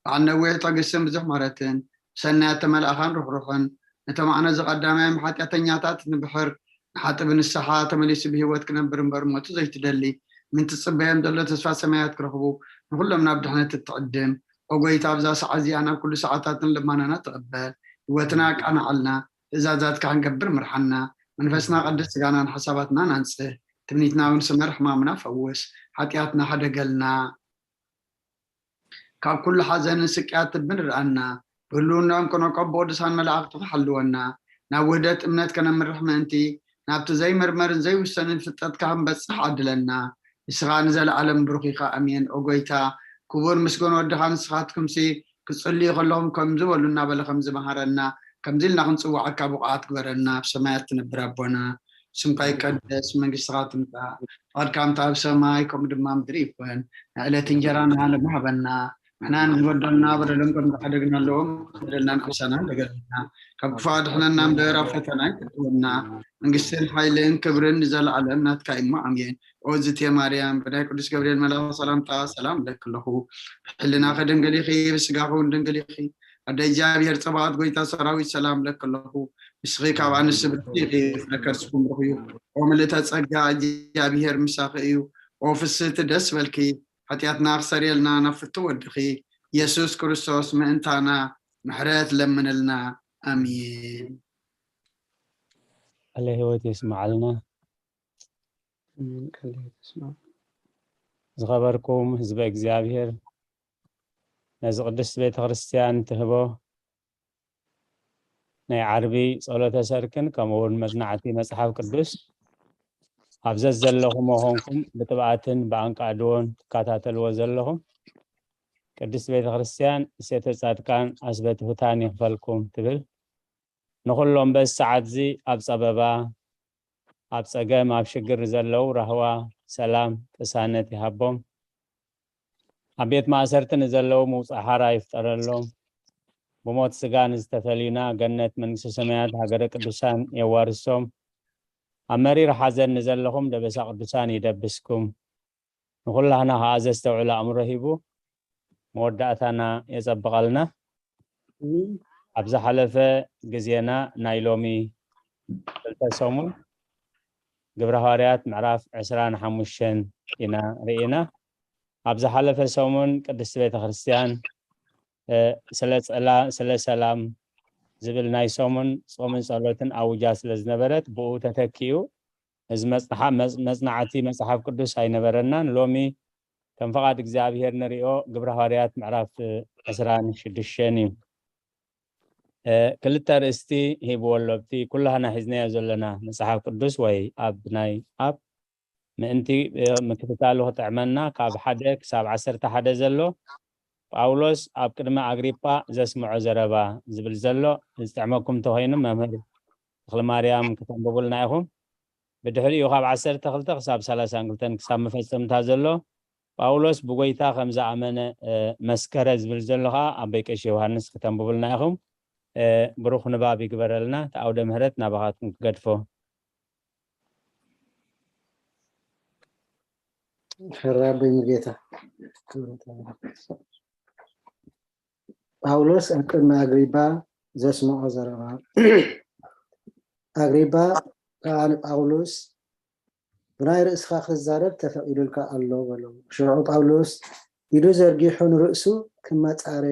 በዓል ነዊሕ ትዕግስትን ብዙሕ ምሕረትን ብሰናያት ተመልኣኻን ርሕሩሕን ነቶም ኣዕነዚ ቀዳማዮም ሓጢኣተኛታት ንብሕር ንሓጢ ብንስሓ ተመሊሱ ብህይወት ክነብር እምበር ሞቱ ዘይትደሊ ምን ትጽበዮም ዘሎ ተስፋ ሰማያት ክረኽቡ ንኩሎም ናብ ድሕነት እትዕድም ኦ ጎይታ ኣብዛ ሰዓት እዚኣ ናብ ኩሉ ሰዓታትን ልማናና ተቐበል ህይወትና ኣቃናዓልና ትእዛዛትካ ክንገብር ምርሓና መንፈስና ቀድስ ስጋናን ሓሳባትናን ኣንጽህ ትምኒትና እውን ስመር ሕማምና ፈውስ ሓጢኣትና ሓደገልና ካብ ኩሉ ሓዘንን ስቅያትን ምርኣና ብህልውናኦም ከነቆ ብቅዱሳን መላእኽትኻ ሓልወና ናብ ውህደት እምነት ከነምርሕ ምእንቲ ናብቲ ዘይምርመርን ዘይውሰንን ፍልጠትካ ክንበጽሕ ዓድለና ንስኻ ንዘለኣለም ብሩኽ ኢኻ ኣሜን ኦ ጎይታ ክቡር ምስጉን ወድኻ ንስኻትኩምሲ ክትጽልዩ ከለኹም ከምዚ በሉ እናበለ ከምዚ መሃረና ከምዚ ኢልና ክንጽውዓካ ብቑዓት ግበረና ኣብ ሰማያት ትነብር ኣቦና ስምካ ይቀደስ መንግስትኻ ትምጻእ ፍቓድካ ከምቲ ኣብ ሰማይ ከምኡ ድማ ምድሪ ይኹን ናይ ዕለት እንጀራና ሎሚ ሃበና ንሕና ንዝበደሉና በደሎም ከም ዝሓደግና ኣለዎም በደልና ንክሳና እንደገለና ካብ ክፉ ኣድሕነና እምበር ኣብ ፈተና ኣይተእትወና መንግስትን ሓይልን ክብርን ንዘለኣለም ናትካ እዩ ኣሜን ኦ ዝቴ ማርያም ብናይ ቅዱስ ገብርኤል መልኣኽ ሰላምታ ሰላም እለኪ ኣለኹ ብሕልናኺ ድንግል ኢኺ ብስጋኺ እውን ድንግል ኢኺ ኣደ እግዚኣብሔር ጸባኦት ጎይታ ሰራዊት ሰላም እለኪ ኣለኹ ንስኺ ካብ ኣንስቲ ብርክቲ ኢኺ ፍረ ከርስኪ እውን ብሩኽ እዩ ኦ ምልእተ ጸጋ እግዚኣብሔር ምሳኺ እዩ ኦ ፍስህቲ ደስ በልኪ ሓጢኣትና ክሰርየልና ናብ ፍቱ ወድኺ የሱስ ክርስቶስ ምእንታና ምሕረት ለምንልና ኣሜን ቃለ ህይወት የስምዓልና። ዝኸበርኩም ህዝበ እግዚኣብሔር ነዚ ቅድስት ቤተ ክርስቲያን ትህቦ ናይ ዓርቢ ጸሎተ ሰርክን ከምኡ እውን መጽናዕቲ መጽሓፍ ቅዱስ ኣብ ዘዘለኹም ኮንኩም ብጥብኣትን ብኣንቃድዎን ትከታተልዎ ዘለኹም ቅድስት ቤተ ክርስቲያን እሴተ ጻድቃን ኣስበ ትሑታን ይኽፈልኩም ትብል። ንኹሎም በዚ ሰዓት እዚ ኣብ ጸበባ ኣብ ጸገም ኣብ ሽግር ዘለዉ ራህዋ ሰላም ቅሳነት ይሃቦም። ኣብ ቤት ማእሰርቲ ንዘለዉ ምውጻእ ሓራ ይፍጠረሎም። ብሞት ስጋ ንዝተፈልዩና ገነት መንግስተ ሰማያት ሃገረ ቅዱሳን የዋርሶም። ኣብ መሪር ሓዘን ንዘለኹም ደበሳ ቅዱሳን ይደብስኩም። ንኹላህና ከዓ ዘስተውዕል ኣእምሮ ሂቡ መወዳእታና የጸብቐልና። ኣብ ዝሓለፈ ግዜና ናይ ሎሚ ክልተ ሰሙን ግብረ ሃዋርያት ምዕራፍ ዕስራን ሓሙሽተን ኢና ርኢና። ኣብ ዝሓለፈ ሰሙን ቅድስቲ ቤተ ክርስቲያን ስለ ሰላም ዝብል ናይ ሰሙን ጾምን ጸሎትን ኣውጃ ስለ ዝነበረት ብኡ ተተኪኡ እዚ መጽናዕቲ መጽሓፍ ቅዱስ ኣይነበረናን። ሎሚ ከም ፍቓድ እግዚኣብሔር ንሪኦ ግብረ ሃዋርያት ምዕራፍ ዕስራን ሽዱሽተን እዩ። ክልተ ኣርእስቲ ሂብዎ ኣሎ። ኣብቲ ኩላህና ሒዝናዮ ዘለና መጽሓፍ ቅዱስ ወይ ኣብ ናይ ኣብ ምእንቲ ምክትታሉ ክጥዕመና ካብ ሓደ ክሳብ ዓሰርተ ሓደ ዘሎ ጳውሎስ ኣብ ቅድሚ ኣግሪጳ ዘስምዖ ዘረባ ዝብል ዘሎ ዝጥዕመኩም እንተኮይኑ መምህር ተክለማርያም ክተንብቡልና ኢኹም። ብድሕሪኡ ካብ ዓሰርተ ክልተ ክሳብ ሰላሳን ክልተን ክሳብ መፈጸምታ ዘሎ ጳውሎስ ብጎይታ ከም ዝኣመነ መስከረ ዝብል ዘሎ ከዓ ኣቦይ ቀሺ ዮሃንስ ክተንብቡልና ኢኹም። ብሩኽ ንባብ ይግበረልና። እቲ ኣውደ ምህረት ናባኻትኩም ክገድፎ። ሕራይ ኣቦይ ሙሉጌታ። ጳውሎስ ኣብ ቅድሚ ኣግሪጳ ዘስምዖ ዘረባ። ኣግሪጳ ከዓ ንጳውሎስ ብናይ ርእስኻ ክትዛረብ ተፈቒዱልካ ኣሎ በሎ። ሽዑ ጳውሎስ ኢዱ ዘርጊሑ ንርእሱ ክመጻረ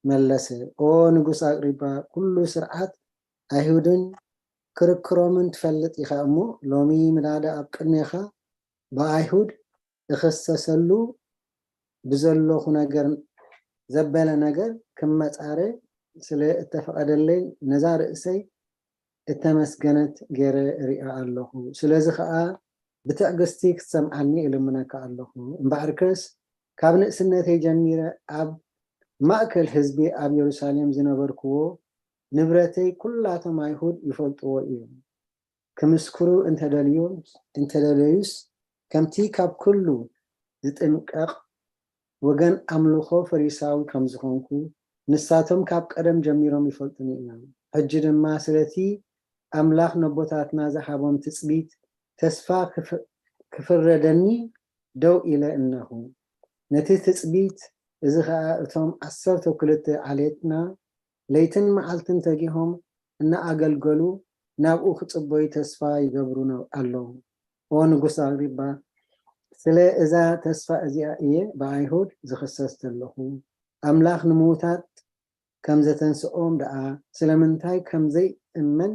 መለሰ። ኦ ንጉስ ኣግሪጳ፣ ኩሉ ስርዓት ኣይሁድን ክርክሮምን ትፈልጥ ኢኻ እሞ፣ ሎሚ ምናዳ ኣብ ቅድሜኻ ብኣይሁድ እኽሰሰሉ ብዘለኹ ነገር ዘበለ ነገር ክመጻረ ስለ እተፈቐደለይ ነዛ ርእሰይ እተመስገነት ገይረ እሪኣ ኣለኹ። ስለዚ ኸኣ ብትዕግስቲ ክትሰምዓኒ እልምነካ ኣለኹ። እምበኣርከስ ካብ ንእስነተይ ጀሚረ ኣብ ማእከል ህዝቢ ኣብ የሩሳሌም ዝነበርክዎ ንብረተይ ኩላቶም ኣይሁድ ይፈልጥዎ እዮም። ክምስክሩ እንተደልዮም እንተደለዩስ ከምቲ ካብ ኩሉ ዝጥንቀቕ ወገን ኣምልኾ ፈሪሳዊ ከም ዝኾንኩ ንሳቶም ካብ ቀደም ጀሚሮም ይፈልጡኒ እዮም። ሕጂ ድማ ስለቲ ኣምላኽ ነቦታትና ዝሃቦም ትጽቢት ተስፋ ክፍ- ክፍረደኒ ደው ኢለ እነኹ። ነቲ ትጽቢት እዚ ኸኣ እቶም ዓሰርተ ክልተ ዓሌትና ለይትን መዓልትን ተጊሆም እናኣገልገሉ ናብኡ ክጽበዩ ተስፋ ይገብሩ ነ- ኣለዉ። ኦ ንጉስ ኣግሪጳ፣ ስለ እዛ ተስፋ እዚኣ እየ ብኣይሁድ ዝኽሰስ ዘለኹ። ኣምላኽ ንምዉታት ከም ዘተንስኦም ደኣ ስለምንታይ ከም ዘይእመን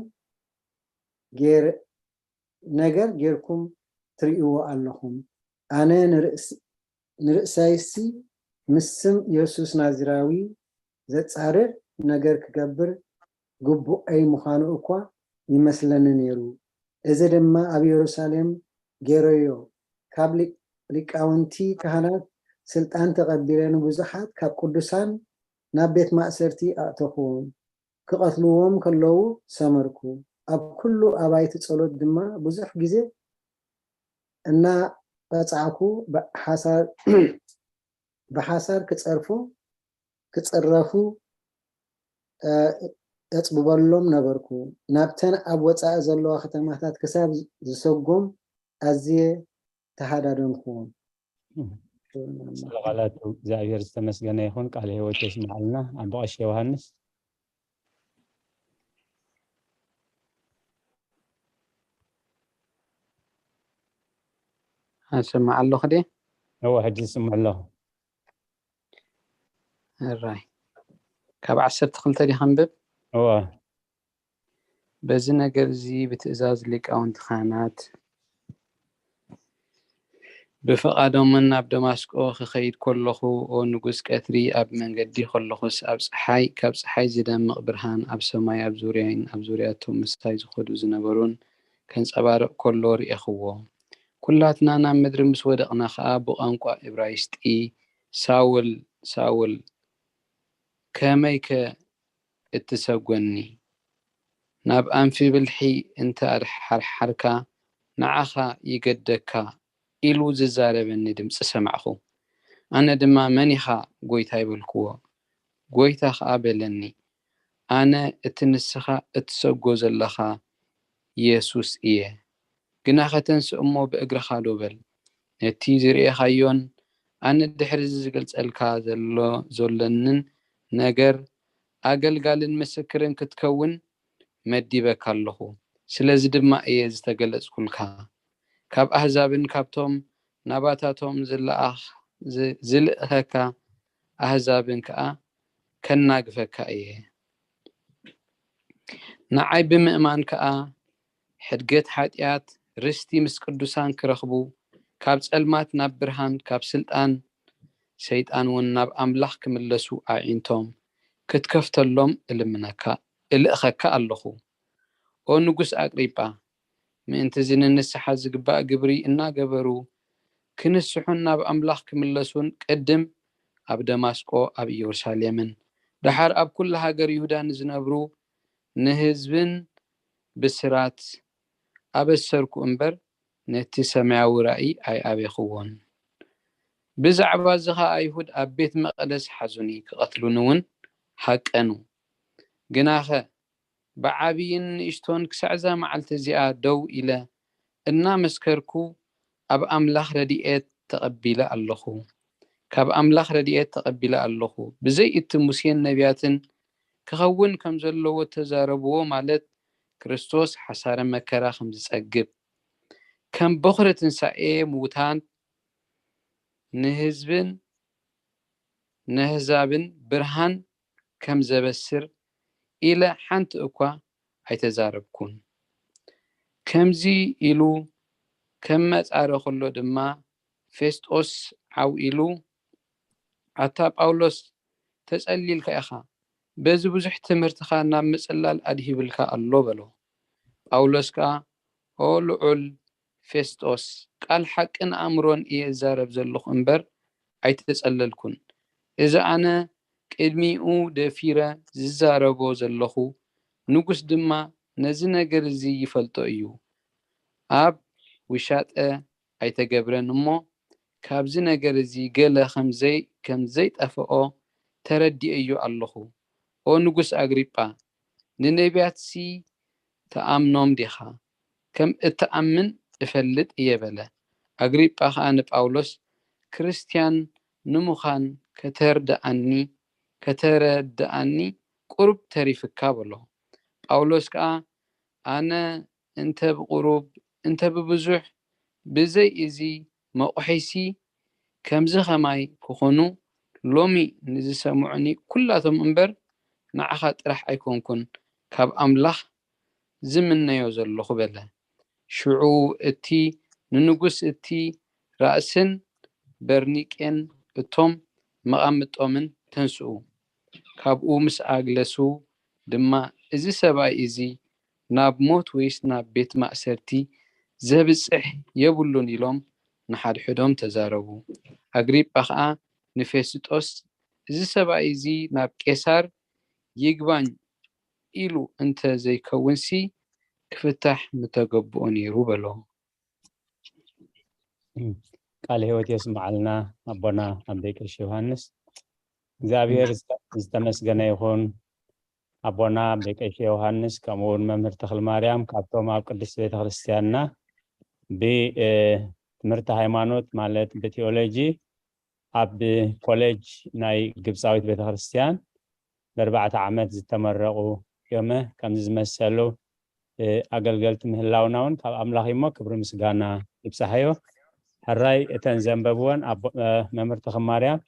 ገይር- ነገር ጌርኩም ትርእይዎ ኣለኹም። ኣነ ንርእስ- ንርእሰይሲ ምስ ስም የሱስ ናዝራዊ ዘጻርር ነገር ክገብር ግቡኣይ ምዃኑ እኳ ይመስለኒ ነይሩ። እዚ ድማ ኣብ የሩሳሌም ገይረዮ። ካብ ሊ- ሊቃውንቲ ካህናት ስልጣን ተቐቢለ ንብዙሓት ካብ ቅዱሳን ናብ ቤት ማእሰርቲ ኣእተኽዎም። ክቐትልዎም ከለዉ ሰመርኩ። ኣብ ኩሉ ኣባይቲ ጸሎት ድማ ብዙሕ ግዜ እናቐጻዕኩ ብሓሳር ብሓሳር ክጸርፉ ክጽረፉ እ- እጽብበሎም ነበርኩ። ናብተን ኣብ ወጻኢ ዘለዋ ከተማታት ክሳብ ዝሰጎም ኣዝየ ተሃዳደንኩዎም። ስለ ቃላቱ እግዚኣብሔር ዝተመስገነ ይኹን። ቃለ ህይወት የስምዓልና ኣቦ ቀሺ ዮሃንስ። እሰማዕ ኣለኹ ድየ? እወ፣ ሕጂ ዝስምዕ ኣለኹ። እራይ፣ ካብ ዓሰርተ ክልተ ዲኻ ኣንብብ? እወ። በዚ ነገር እዚ ብትእዛዝ ሊቃውንቲ ካህናት ብፍቓዶምን ናብ ደማስቆ ክኸይድ ከለኹ፣ ኦ ንጉስ፣ ቀትሪ ኣብ መንገዲ ከለኹስ፣ ኣብ ጸሓይ፣ ካብ ጸሓይ ዝደምቕ ብርሃን ኣብ ሰማይ ኣብ ዙርያይን ኣብ ዙርያቶም ምሳይ ዝኸዱ ዝነበሩን ከንጸባርቕ ከሎ ርኤኽዎ። ኩላትና ናብ ምድሪ ምስ ወደቕና ኸኣ፣ ብቋንቋ እብራይስጢ፣ ሳውል፣ ሳውል፣ ከመይከ እትሰጎኒ? ናብ ኣንፊ ብልሒ እንተ ኣድሓርሓርካ፣ ንዓኻ ይገደካ፣ ኢሉ ዝዛረበኒ ድምጺ ሰማዕኹ። ኣነ ድማ፣ መን ኢኻ፣ ጐይታይ? በልክዎ። ጐይታ ኸኣ በለኒ፣ ኣነ እቲ ንስኻ እትሰጎ ዘለኻ የሱስ እየ። ግናኸ ተንስእ እሞ ብእግርኻ ደው በል። ነቲ ዝርኤኻዮን ኣነ ድሕሪ እዚ ዝገልጸልካ ዘሎ ዘሎንን ነገር ኣገልጋልን ምስክርን ክትከውን መዲበካ ኣለኹ። ስለዚ ድማ እየ ዝተገለጽኩልካ። ካብ ኣህዛብን ካብቶም ናባታቶም ዝለኣኽ- ዝ- ዝልእኸካ ኣህዛብን ከኣ ከናግፈካ እየ። ንዓይ ብምእማን ከኣ ሕድገት ሓጢኣት ርስቲ ምስ ቅዱሳን ክረኽቡ፣ ካብ ጸልማት ናብ ብርሃን፣ ካብ ስልጣን ሰይጣን እውን ናብ ኣምላኽ ክምለሱ ኣዒንቶም ክትከፍተሎም እልምነካ እልእኸካ ኣለኹ። ኦ ንጉስ ኣግሪጳ፣ ምእንቲ እዚ ንንስሓ ዝግባእ ግብሪ እናገበሩ ክንስሑን ናብ ኣምላኽ ክምለሱን ቅድም ኣብ ደማስቆ ኣብ ኢየሩሳሌምን ደሓር ኣብ ኩሉ ሃገር ይሁዳ ንዝነብሩ ንህዝብን ብስራት ኣበሰርኩ እምበር ነቲ ሰማያዊ ራእይ ኣይኣበይክዎን። ብዛዕባ እዚ ኸኣ ኣይሁድ ኣብ ቤት መቕደስ ሓዙኒ ክቐትሉኒ እውን ሃቀኑ። ግናኸ ብዓብይን ንእሽቶን ክሳዕ እዛ መዓልቲ እዚኣ ደው ኢለ እናመስከርኩ ኣብ ኣምላኽ ረድኤት ተቐቢለ ኣለኹ። ካብ ኣምላኽ ረድኤት ተቐቢለ ኣለኹ። ብዘይ እቲ ሙሴን ነቢያትን ክኸውን ከም ዘለዎ እተዛረብዎ ማለት ክርስቶስ ሓሳረ መከራ ከም ዝጸግብ ከም በኹሪ ትንሳኤ ምዉታን ንህዝብን ነህዛብን ብርሃን ከም ዘበስር ኢለ ሓንቲ እኳ ኣይተዛረብኩን። ከምዚ ኢሉ ከም መጻረ ከሎ ድማ ፌስጦስ ዓው ኢሉ፣ ኣታ ጳውሎስ፣ ተጸሊልካ ኢኻ፣ በዚ ብዙሕ ትምህርትኻ ናብ ምጽላል ኣድሂብልካ ኣሎ በሎ። ጳውሎስ ከኣ፣ ኦ ልዑል ፌስጦስ፣ ቃል ሓቅን ኣእምሮን እየ እዛረብ ዘለኹ እምበር ኣይተጸለልኩን። እዚ ኣነ ቅድሚኡ ደፊረ ዝዛረቦ ዘለኹ፣ ንጉስ ድማ ነዚ ነገር እዚ ይፈልጦ እዩ። ኣብ ውሻጠ ኣይተገብረን እሞ፣ ካብዚ ነገር እዚ ገለ ከም ዘይጠፍኦ ተረዲኤዮ ኣለኹ። ኦ ንጉስ ኣግሪጳ፣ ንነብያትሲ ትኣምኖም ዲኻ? ከም እትኣምን እፈልጥ እየ በለ። ኣግሪጳ ኸኣ ንጳውሎስ፣ ክርስትያን ንምዃን ከተርድኣኒ ከተረድኣኒ ቁሩብ ተሪፍካ በሎ። ጳውሎስ ከኣ፣ ኣነ እንተ ብቁሩብ እንተ ብብዙሕ ብዘይ እዚ መቑሒሲ ከምዚ ኸማይ ክኾኑ ሎሚ ንዝሰምዑኒ ኩላቶም እምበር ንዓኻ ጥራሕ ኣይኮንኩን ካብ ኣምላኽ ዝምነዮ ዘለኹ በለ። ሽዑ እቲ ንንጉስ እቲ ራእስን በርኒቄን እቶም መቓምጦምን ተንስኡ። ካብኡ ምስ ኣግለሱ ድማ፣ እዚ ሰብኣይ እዚ ናብ ሞት ወይስ ናብ ቤት ማእሰርቲ ዘብጽሕ የብሉን ኢሎም ንሓድሕዶም ተዛረቡ። ኣግሪጳ ኸኣ ንፌስጦስ፣ እዚ ሰብኣይ እዚ ናብ ቄሳር ይግባኝ ኢሉ እንተ ዘይከውንሲ ክፍታሕ ምተገብኦ ነይሩ በሎ። ቃል ህይወት የስምዓልና ኣቦና ኣቦይ ቀሺ ዮሃንስ። እግዚኣብሔር ዝተመስገነ ይኹን። ኣቦና ኣቦይ ቀሺ ዮሃንስ ከምኡ እውን መምህር ተኽለ ማርያም ካብቶም ኣብ ቅድስት ቤተክርስትያንና ብትምህርቲ ሃይማኖት ማለት ብቴዎሎጂ ኣብ ኮሌጅ ናይ ግብፃዊት ቤተክርስትያን ንኣርባዕተ ዓመት ዝተመረቑ እዮም። ከምዚ ዝመሰሉ ኣገልገልቲ ምህላውና እውን ካብ ኣምላኽ እሞ ክብሪ ምስጋና ይብፃሓዮ። ሕራይ እተን ዘንበብወን መምህር ተኽለ ማርያም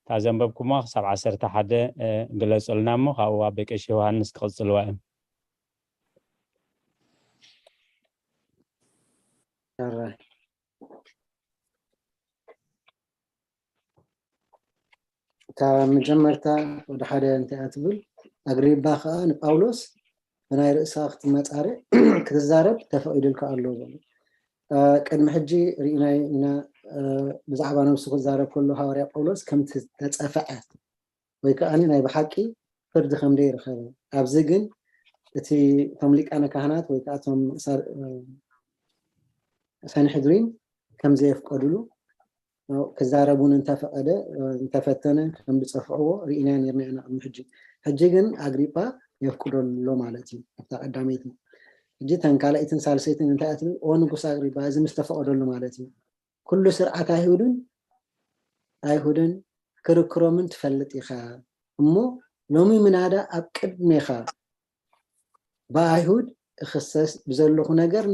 እታ ዘንበብኩማ ክሳብ ዓሰርተ ሓደ ግለፁልና እሞ ካብኡ ኣቦይ ቀሺ ዮሃንስ ክቕፅልዋ እዮም። ካብ መጀመርታ ወደ ሓደ እንታይ እያ ትብል? ኣግሪባ ከኣ ንጳውሎስ ብናይ ርእስኻ ክትመጻረ ክትዛረብ ተፈቒዱልካ ኣሎ በሎ። ቅድሚ ሕጂ ርኢናዮ ኢና። ብዛዕባ ነብሱ ክዛረብ ከሎ ሃዋርያ ጳውሎስ ከም ዝተጸፍዐ ወይ ከኣ ናይ ብሓቂ ፍርዲ ከም ዘይረኸበ፣ ኣብዚ ግን እቲ እቶም ሊቃነ ካህናት ወይ ከኣ እቶም ሰንሕድሪን ከም ዘየፍቀዱሉ ክዛረቡን እንተፈቐደ እንተፈተነ ከም ዝጸፍዕዎ ርኢና ነርና ኢና ቅድሚ ሕጂ። ሕጂ ግን ኣግሪጳ የፍቅዶ ኣሎ ማለት እዩ ኣብታ ቀዳመይቲ። ሕጂ ተን ካልኣይትን ሳልሰይትን እንታይ እያ ትብል? ኦ ንጉስ ኣግሪጳ፣ እዚ ምስ ተፈቐደሉ ማለት እዩ። ኩሉ ስርዓት ኣይሁድን ኣይሁድን ክርክሮምን ትፈልጥ ኢኻ እሞ ሎሚ ምናዳ ኣብ ቅድሜኻ ብኣይሁድ እኽሰስ ብዘለኹ ነገር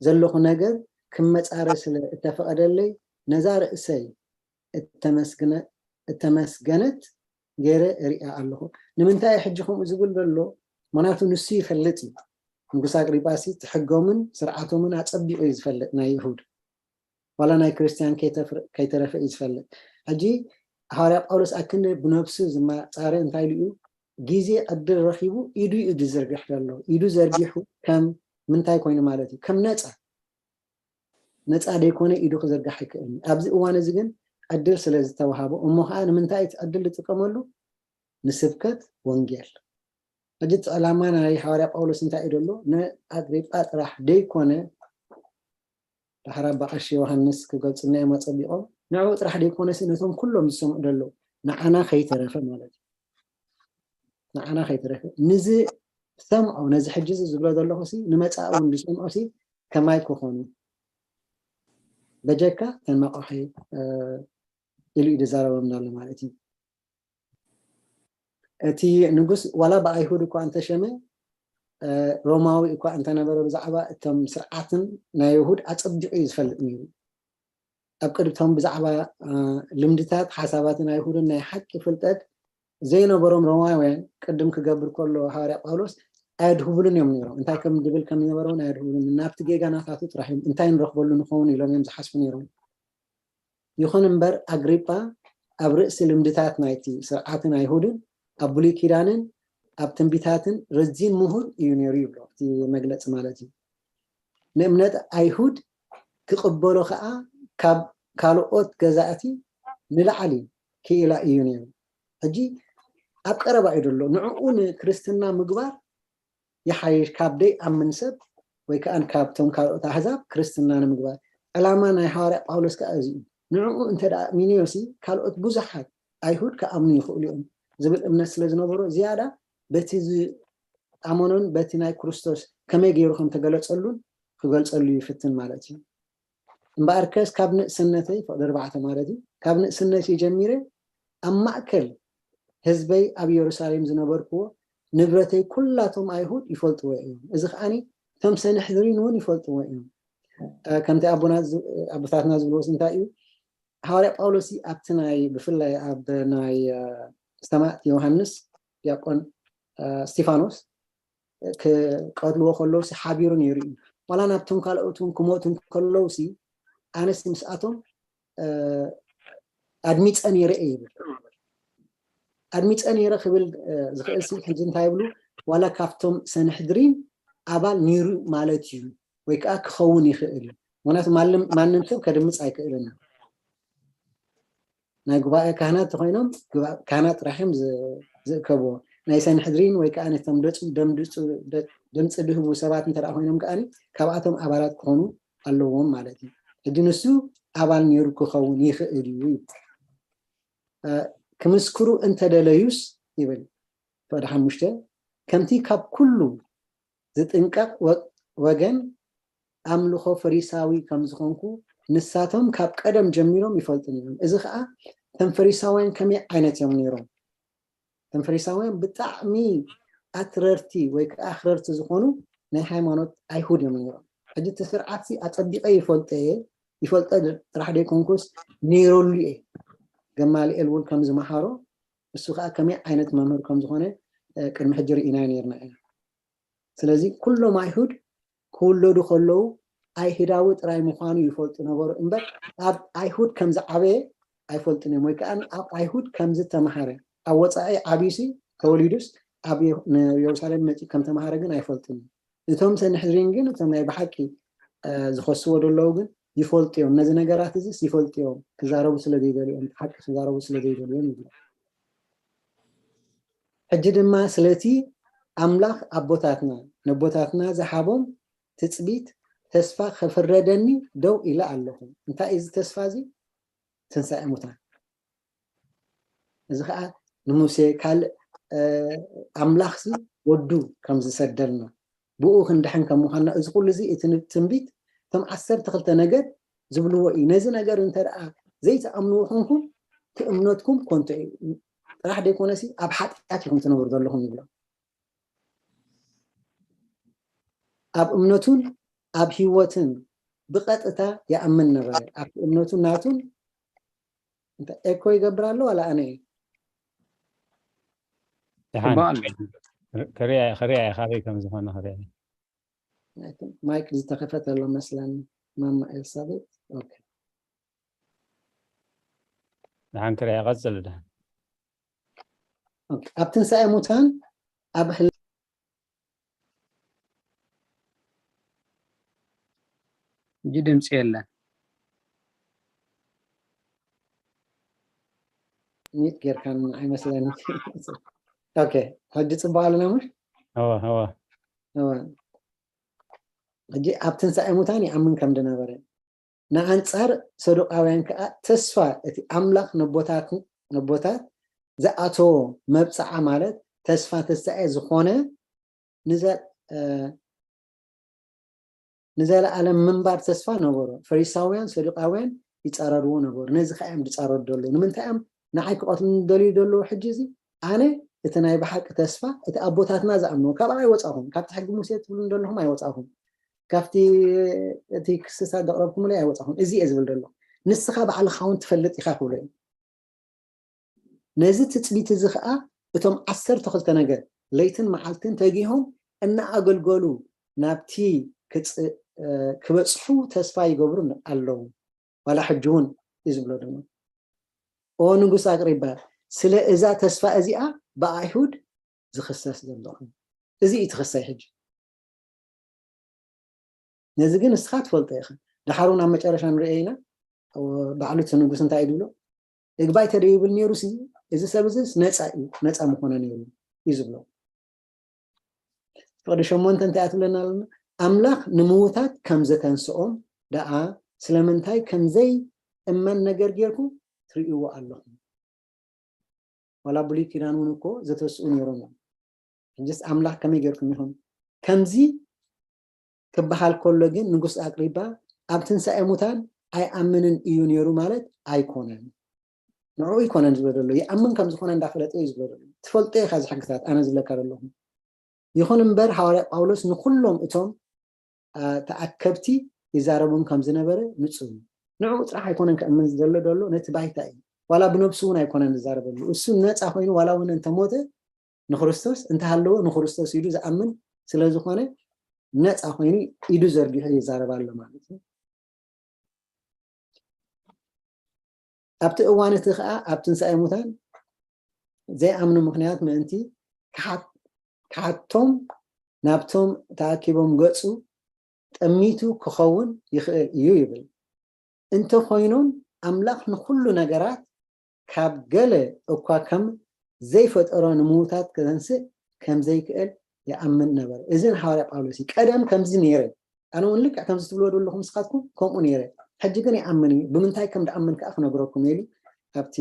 ዘለኹ ነገር ክመጻረ ስለ እተፈቐደለይ ነዛ ርእሰይ እተመስገነት ገይረ እሪኣ ኣለኹ። ንምንታይ ሕጂ ከምኡ ዝብል ዘሎ? ምክንያቱ ንሱ ይፈልጥ እዩ። ንጉስ ኣግሪጳሲ እቲ ሕጎምን ስርዓቶምን ኣጸቢቑ እዩ ዝፈልጥ ናይ ይሁድ ዋላ ናይ ክርስትያን ከይተረፈ እዩ ዝፈልጥ። ሕጂ ሃዋርያ ጳውሎስ ኣክንዲ ብነብሱ ዝመጻረ እንታይ ኢሉ እዩ? ግዜ ዕድል ረኺቡ ኢዱ እዩ ዝዝርግሕ ዘሎ። ኢዱ ዘርጊሑ ከም ምንታይ ኮይኑ ማለት እዩ? ከም ነጻ ነጻ ደይኮነ ኢዱ ክዝርጋሕ ኣይክእልን። ኣብዚ እዋን እዚ ግን ዕድል ስለ ዝተዋሃቦ እሞ ከዓ ንምንታይ እቲ ዕድል ዝጥቀመሉ? ንስብከት ወንጌል። ሕጂ እቲ ዕላማ ናይ ሃዋርያ ጳውሎስ እንታይ እዩ ዘሎ? ንኣግሪጳ ጥራሕ ደይኮነ ዳሕራ ኣባ ቀሺ ዮሃንስ ክገልፁልና እዮም ኣፀቢቖም። ንዕኡ ጥራሕ ደይኮነሲ ነቶም ኩሎም ዝሰምዑ ዘለዉ ንዓና ከይተረፈ ማለት እዩ። ንዓና ከይተረፈ ንዝሰምዖ ነዚ ሕጂ እዚ ዝብሎ ዘለኹ ሲ ንመፃኢ እውን ዝሰምዖ ሲ ከማይ ክኾኑ በጀካ ተመቐሒ ኢሉ እዩ ዝዛረቦም ዘሎ ማለት እዩ። እቲ ንጉስ ዋላ ብኣይሁድ እኳ እንተሸመ ሮማዊ እኳ እንተነበረ ብዛዕባ እቶም ስርዓትን ናይ ይሁድ ኣፀቢቑ እዩ ዝፈልጥ ነይሩ። ኣብ ቅድቶም ብዛዕባ ልምድታት ሓሳባትን ኣይሁድን ናይ ሓቂ ፍልጠት ዘይነበሮም ሮማውያን ቅድም ክገብር ከሎ ሃዋርያ ጳውሎስ ኣየድህቡሉን እዮም ነይሮም። እንታይ ከም ድብል ከም ዝነበረ እውን ኣየድህቡሉን። ናብቲ ጌጋ ናታቱ ጥራሕ እዮም እንታይ ንረኽበሉ ንኸውን ኢሎም እዮም ዝሓስቡ ነይሮም። ይኹን እምበር ኣግሪጳ ኣብ ርእሲ ልምድታት ናይቲ ስርዓትን ኣይሁድን ኣብ ብሉይ ኪዳንን ኣብ ትንቢታትን ረዚን ምሁር እዩ ነይሩ ይብሎ እቲ መግለፂ ማለት እዩ። ንእምነት ኣይሁድ ክቕበሎ ከዓ ካብ ካልኦት ገዛእቲ ንላዕሊ ክኢላ እዩ ነይሩ። ሕጂ ኣብ ቀረባ እዩ ዘሎ። ንዕኡ ንክርስትና ምግባር ይሓይሽ ካብ ደይ ኣምን ሰብ ወይ ከዓ ካብቶም ካልኦት ኣህዛብ ክርስትና ንምግባር። ዕላማ ናይ ሃዋርያ ጳውሎስ ከዓ እዚ እዩ። ንዕኡ እንተ ደኣ ኣሚንዮሲ ካልኦት ብዙሓት ኣይሁድ ክኣምኑ ይኽእሉ እዮም ዝብል እምነት ስለ ዝነበሮ ዝያዳ በቲ ዝኣመኖን በቲ ናይ ክርስቶስ ከመይ ገይሩ ከም ተገለጸሉን ክገልጸሉ ይፍትን ማለት እዩ። እምበኣርከስ ካብ ንእስነተይ ፍቕዲ ኣርባዕተ ማለት እዩ ካብ ንእስነተይ ጀሚረ ኣብ ማእከል ህዝበይ ኣብ ኢየሩሳሌም ዝነበርክዎ ንብረተይ ኩላቶም ኣይሁድ ይፈልጥዎ እዮም። እዚ ከዓኒ እቶም ሰንሕድሪን እውን ይፈልጥዎ እዮም። ከምቲ ኣቦታትና ዝብልዎስ እንታይ እዩ? ሃዋርያ ጳውሎስ ኣብቲ ናይ ብፍላይ ኣብ ናይ ዝተማእት ዮሃንስ ዲያቆን እስቲፋኖስ ክቀትልዎ ከለውሲ ሓቢሩ ነይሩ እዩ። ዋላ ናብቶም ካልኦት እውን ክሞቱ ከለውሲ ኣነስ ምስኣቶም ኣድሚፀ ነይረ እየ ይብል። ኣድሚፀ ነይረ ክብል ዝኽእል ሲ ሕጂ እንታይ ይብሉ? ዋላ ካብቶም ሰንሕድሪን ኣባል ነይሩ ማለት እዩ ወይ ከዓ ክኸውን ይኽእል እዩ። ምክንያቱ ማንም ሰብ ከድምፅ ኣይክእልን እዩ። ናይ ጉባኤ ካህናት ተኮይኖም ካህናት ጥራሕ እዮም ዝእከብዎ። ናይ ሰንሕድሪን ወይ ከዓ ነቶም ደምፂ ድህቡ ሰባት እንተ ኮይኖም ከዓ ካብኣቶም ኣባላት ክኾኑ ኣለዎም ማለት እዩ። ሕጂ ንሱ ኣባል ነይሩ ክኸውን ይኽእል እዩ። ክምስክሩ እንተደለዩስ ይብል ወደ ሓሙሽተ ከምቲ ካብ ኩሉ ዝጥንቀቕ ወገን ኣምልኾ ፈሪሳዊ ከም ዝኾንኩ ንሳቶም ካብ ቀደም ጀሚሮም ይፈልጡ ነይሮም። እዚ ከዓ እቶም ፈሪሳውያን ከመይ ዓይነት እዮም ነይሮም? እቶም ፈሪሳውያን ብጣዕሚ ኣትረርቲ ወይ ከዓ ኣኽረርቲ ዝኾኑ ናይ ሃይማኖት ኣይሁድ እዮም ነይሮም። ሕጂ እቲ ስርዓትሲ ኣፀቢቐ ይፈልጦ እየ፣ ይፈልጦ ጥራሕ ደይኮንኩስ ነይረሉ እየ። ገማልኤል እውን ከም ዝመሃሮ እሱ ከዓ ከመይ ዓይነት መምህር ከም ዝኾነ ቅድሚ ሕጂ ርኢናዮ ነይርና ኢና። ስለዚ ኩሎም ኣይሁድ ክውለዱ ከለዉ ኣይሁዳዊ ጥራይ ምዃኑ ይፈልጡ ነበሩ እምበር ኣብ ኣይሁድ ከም ዝዓበየ ኣይፈልጡን እዮም ወይ ከዓ ኣብ ኣይሁድ ከም ዝተምሃረ ኣብ ወፃኢ ዓብዩሲ ተወሊዱስ ኣብ ንየሩሳሌም መፂኡ ከም ተምሃረ ግን ኣይፈልጡን እዮም። እቶም ሰንሕድሪን ግን እቶም ናይ ብሓቂ ዝኸስዎ ዘለዉ ግን ይፈልጡ እዮም። ነዚ ነገራት እዚስ ይፈልጡ እዮም። ክዛረቡ ስለ ዘይደልዩ እዮም። ሓቂ ክዛረቡ ስለ ዘይደልዩ እዮም ይብሉ። ሕጂ ድማ ስለቲ ኣምላኽ ኣቦታትና ነቦታትና ዝሃቦም ትፅቢት ተስፋ ከፍረደኒ ደው ኢለ ኣለኹ። እንታይ እዩ እዚ ተስፋ እዚ? ትንሳኤ ሙታን። እዚ ከዓ ንሙሴ ካልእ ኣምላኽሲ ወዱ ከም ዝሰደልና ብኡ ክንድሕን ከም ምዃንና እዚ ኩሉ እዚ እቲ ትንቢት እቶም ዓሰርተ ክልተ ነገድ ዝብልዎ እዩ። ነዚ ነገር እንተ ደኣ ዘይትኣምንዎ ኮንኩም እቲ እምነትኩም ኮንቶ እዩ። ጥራሕ ደይኮነሲ ኣብ ሓጢኣት ኢኹም ትነብሩ ዘለኹም ይብሎም። ኣብ እምነቱን ኣብ ህይወትን ብቐጥታ ይኣምን ነበረ። ኣብቲ እምነቱን ናቱን እንታይ ኤኮ ይገብር ኣሎ ዋላ ኣነ እየ? ደሓን ክሪኣ እየ፣ ካበይ ከም ዝኾነ ክሪኣ እየ። ማይክ ዝተኸፈተ ኣሎ መስለኒ። ማማ ኤልሳቤጥ ኦኬ። ደሓን ክሪኣ ቀጽል ደሓን። ኣብ ትንሳኤ ሙታን ኣብ ሕጂ ድምፂ የለን። ሚት ጌርካ ኣይመስለኒ። ኦኬ ሕጂ ፅቡቅ ኣለና ምሽ? እወ እወ። እወ ሕጂ ኣብ ትንሳኤ ሙታን ይኣምን ከም ዝነበረ ንኣንፃር ሰዱቃውያን ከዓ ተስፋ እቲ ኣምላኽ ነቦታት ነቦታት ዝኣተዎ መብፅዓ ማለት ተስፋ ትንሳኤ ዝኾነ ንዘ ንዘለኣለም ምንባር ተስፋ ነበሮ። ፈሪሳውያን ሰዱቃውያን ይፃረርዎ ነበሩ። ነዚ ከዓ እዮም ዝፃረሩ ዘለዉ። ንምንታይ እዮም ንዓይ ክቐትሉኒ ዝደልዩ ዘለዉ? ሕጂ እዚ ኣነ እቲ ናይ ብሓቂ ተስፋ እቲ ኣቦታትና ዝኣምንዎ ካብኣ ኣይወፃኹም። ካብቲ ሕጊ ሙሴ ትብሉ ዘለኹም ኣይወፃኹም። ካብቲ እቲ ክስታት ዘቕረብኩምለይ ኣይወፃኹም። እዚ እየ ዝብል ዘለኹ። ንስኻ ባዕልኻ እውን ትፈልጥ ኢኻ ክብሎ እዩ። ነዚ ትፅቢት እዚ ከዓ እቶም ዓሰርተ ክልተ ነገድ ለይትን መዓልትን ተጊሆም እናኣገልገሉ ናብቲ ክበፅሑ ተስፋ ይገብሩ ኣለዉ። ዋላ ሕጂ እውን እዩ ዝብሎ ድማ፣ ኦ ንጉስ ኣቅሪባ፣ ስለ እዛ ተስፋ እዚኣ ብኣይሁድ ዝኽሰስ ዘለኹ፣ እዚ እዩ ትኽሳይ ሕጂ። ነዚ ግን ንስኻ ትፈልጦ ኢኻ። ደሓር እውን ኣብ መጨረሻ ንሪኦ ኢና። ባዕሉ እቲ ንጉስ እንታይ እዩ ዝብሎ? እግባይ ተደይብል ነይሩ ሲ፣ እዚ ሰብ እዚስ ነፃ እዩ፣ ነፃ ምኾነ ነይሩ እዩ ዝብሎ። ፍቕዲ ሸሞንተ እንታይ ትብለና ኣለና? ኣምላኽ ንምዉታት ከም ዘተንስኦም ደኣ ስለምንታይ ከምዘይ እመን ነገር ጌርኩም ትርእይዎ ኣለኹም? ዋላ ብሉይ ኪዳን እውን እኮ ዘተስኡ ነይሮም እዮም። ሕጅስ ኣምላኽ ከመይ ጌርኩም ኢኹም ከምዚ ክበሃል ከሎ ግን ንጉስ ኣቅሪባ ኣብ ትንሳኤ ሙታን ኣይኣምንን እዩ ነይሩ ማለት ኣይኮነን። ንዕኡ ኣይኮነን ዝብሎ ዘሎ፣ ይኣምን ከም ዝኾነ እንዳፈለጠ እዩ ዝብሎ ዘሎ። ትፈልጦ ኢኻ እዚ ሕግታት ኣነ ዝብለካ ዘለኹ። ይኹን እምበር ሃዋርያ ጳውሎስ ንኹሎም እቶም ተኣከብቲ ይዛረቦም ከም ዝነበረ ንጹር እዩ። ንዕኡ ጥራሕ ኣይኮነን ከእምን ዝደሎ ዘሎ ነቲ ባይታ እዩ። ዋላ ብነብሱ እውን ኣይኮነን ዝዛረበሉ። እሱ ነፃ ኮይኑ ዋላ እውን እንተሞተ ንክርስቶስ እንተሃለወ ንክርስቶስ ኢሉ ዝኣምን ስለ ዝኾነ ነፃ ኮይኑ ኢዱ ዘርጊሑ ይዛረብ ኣሎ ማለት እዩ። ኣብቲ እዋን እቲ ከዓ ኣብ ትንሳኤ ሙታን ዘይኣምኑ ምኽንያት ምእንቲ ክሓቶም ናብቶም ተኣኪቦም ገፁ ጠሚቱ ክኸውን ይኽእል እዩ ይብል። እንተኾይኖም ኣምላኽ ንኹሉ ነገራት ካብ ገለ እኳ ከም ዘይፈጠሮ ንምዉታት ከተንስእ ከም ዘይክእል ይኣምን ነበረ። እዚ ንሃዋርያ ጳውሎስ እዩ። ቀደም ከምዚ ነይረ፣ ኣነ እውን ልክዕ ከምዚ ትብልዎ ዘለኹም ንስኻትኩም ከምኡ ነይረ፣ ሕጂ ግን ይኣምን እዩ። ብምንታይ ከም ድኣምን ከዓ ክነግረኩም ኢሉ ኣብቲ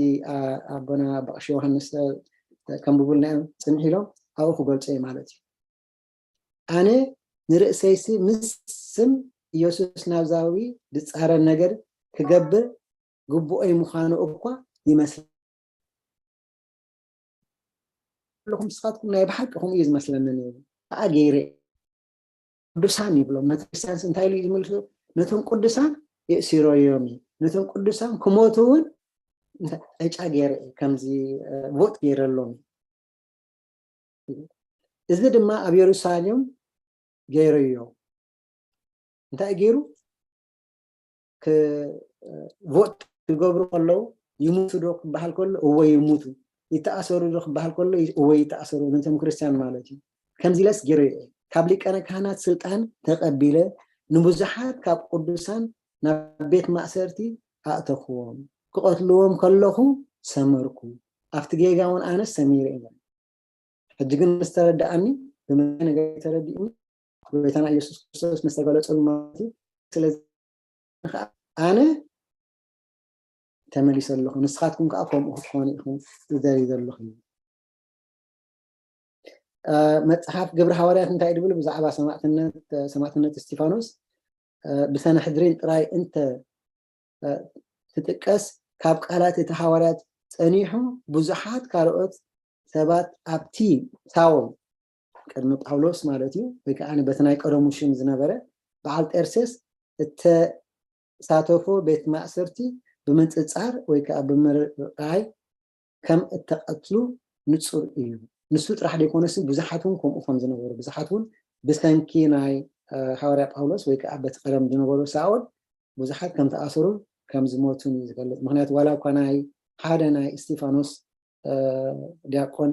ኣቦና ኣባ ቀሺ ዮሃንስ ከንብቡልና እዮም ፅንሕ ኢሎም ኣብኡ ክገልፁ እዩ ማለት እዩ። ኣነ ንርእሰይሲ ምስ ስም ኢየሱስ ናዝራዊ ዝጻረር ነገር ክገብር ግቡኦይ ምዃኑ እኳ ይመስል። ኣለኹም ንስኻትኩም ናይ ብሓቂ ከምኡ እዩ ዝመስለኒ ነይሩ። ከዓ ገይረ ቅዱሳን ይብሎም ነቲ ክርስቲያንስ እንታይ ኢሉ እዩ ዝምልሱ? ነቶም ቅዱሳን የእሲሮዮም እዩ። ነቶም ቅዱሳን ክሞቱ እውን ዕጫ ገይረ ከምዚ ቮት ገይረሎም እዩ። እዚ ድማ ኣብ የሩሳሌም ገይረዮ። እንታይ ገይሩ? ክ-፣ ቮት ክገብሩ ከለዉ ይሙቱ ዶ ክበሃል ከሎ እወ ይሙቱ፣ ይተኣሰሩ ዶ ክበሃል ከሎ እወ ይተኣሰሩ፣ ነቶም ክርስቲያን ማለት እዩ። ከምዚ ኢለስ ገይረዮ እየ። ካብ ሊቀነ ካህናት ስልጣን ተቐቢለ ንብዙሓት ካብ ቅዱሳን ናብ ቤት ማእሰርቲ ኣእተኽዎም። ክቐትልዎም ከለኹ ሰመርኩ። ኣብቲ ጌጋ እውን ኣነስ ሰሚረ እየ። ሕጂ ግን ምስ ተረድኣኒ፣ ብምንታይ ነገር ተረዲእኒ? ጎይታና ኢየሱስ ክርስቶስ ምስ ተገለጸሉ ማለት እዩ። ስለዚ ከዓ ኣነ ተመሊሰ ኣለኹ፣ ንስኻትኩም ከዓ ከምኡ ክትኾኑ ኢኹም ዝደልዩ ዘለኹም። እ፣ መጽሓፍ ግብሪ ሃዋርያት እንታይ ድብል ብዛዕባ ሰማዕትነት፣ ሰማዕትነት እስጢፋኖስ፣ እ፣ ብሰነሕድሪን ጥራይ እንተ፣ እ፣ ትጥቀስ፣ ካብ ቃላት እቲ ሃዋርያት ጸኒሑ ብዙሓት ካልኦት ሰባት ኣብቲ ሳውል፣ ቅድሚ ጳውሎስ ማለት እዩ፣ ወይ ከዓ በቲ ናይ ቀደሙ ሽም ዝነበረ በዓል ጤርሴስ እተሳተፎ ቤት ማእሰርቲ ብምንጽጻር ወይ ከዓ ብምርኣይ ከም እተቐትሉ ንጹር እዩ። ንሱ ጥራሕ ዘይኮነስ ብዙሓት እውን ከምኡ ከም ዝነበሩ፣ ብዙሓት እውን ብሰንኪ ናይ፣ እ፣ ሃዋርያ ጳውሎስ ወይ ከዓ በቲ ቀደም ዝነበሩ ሳኦል ብዙሓት ከም ተኣሰሩ ከም ዝሞቱን እዩ ዝገልጽ። ምኽንያቱ ዋላ እኳ ናይ ሓደ ናይ እስጢፋኖስ፣ እ፣ ዲያቆን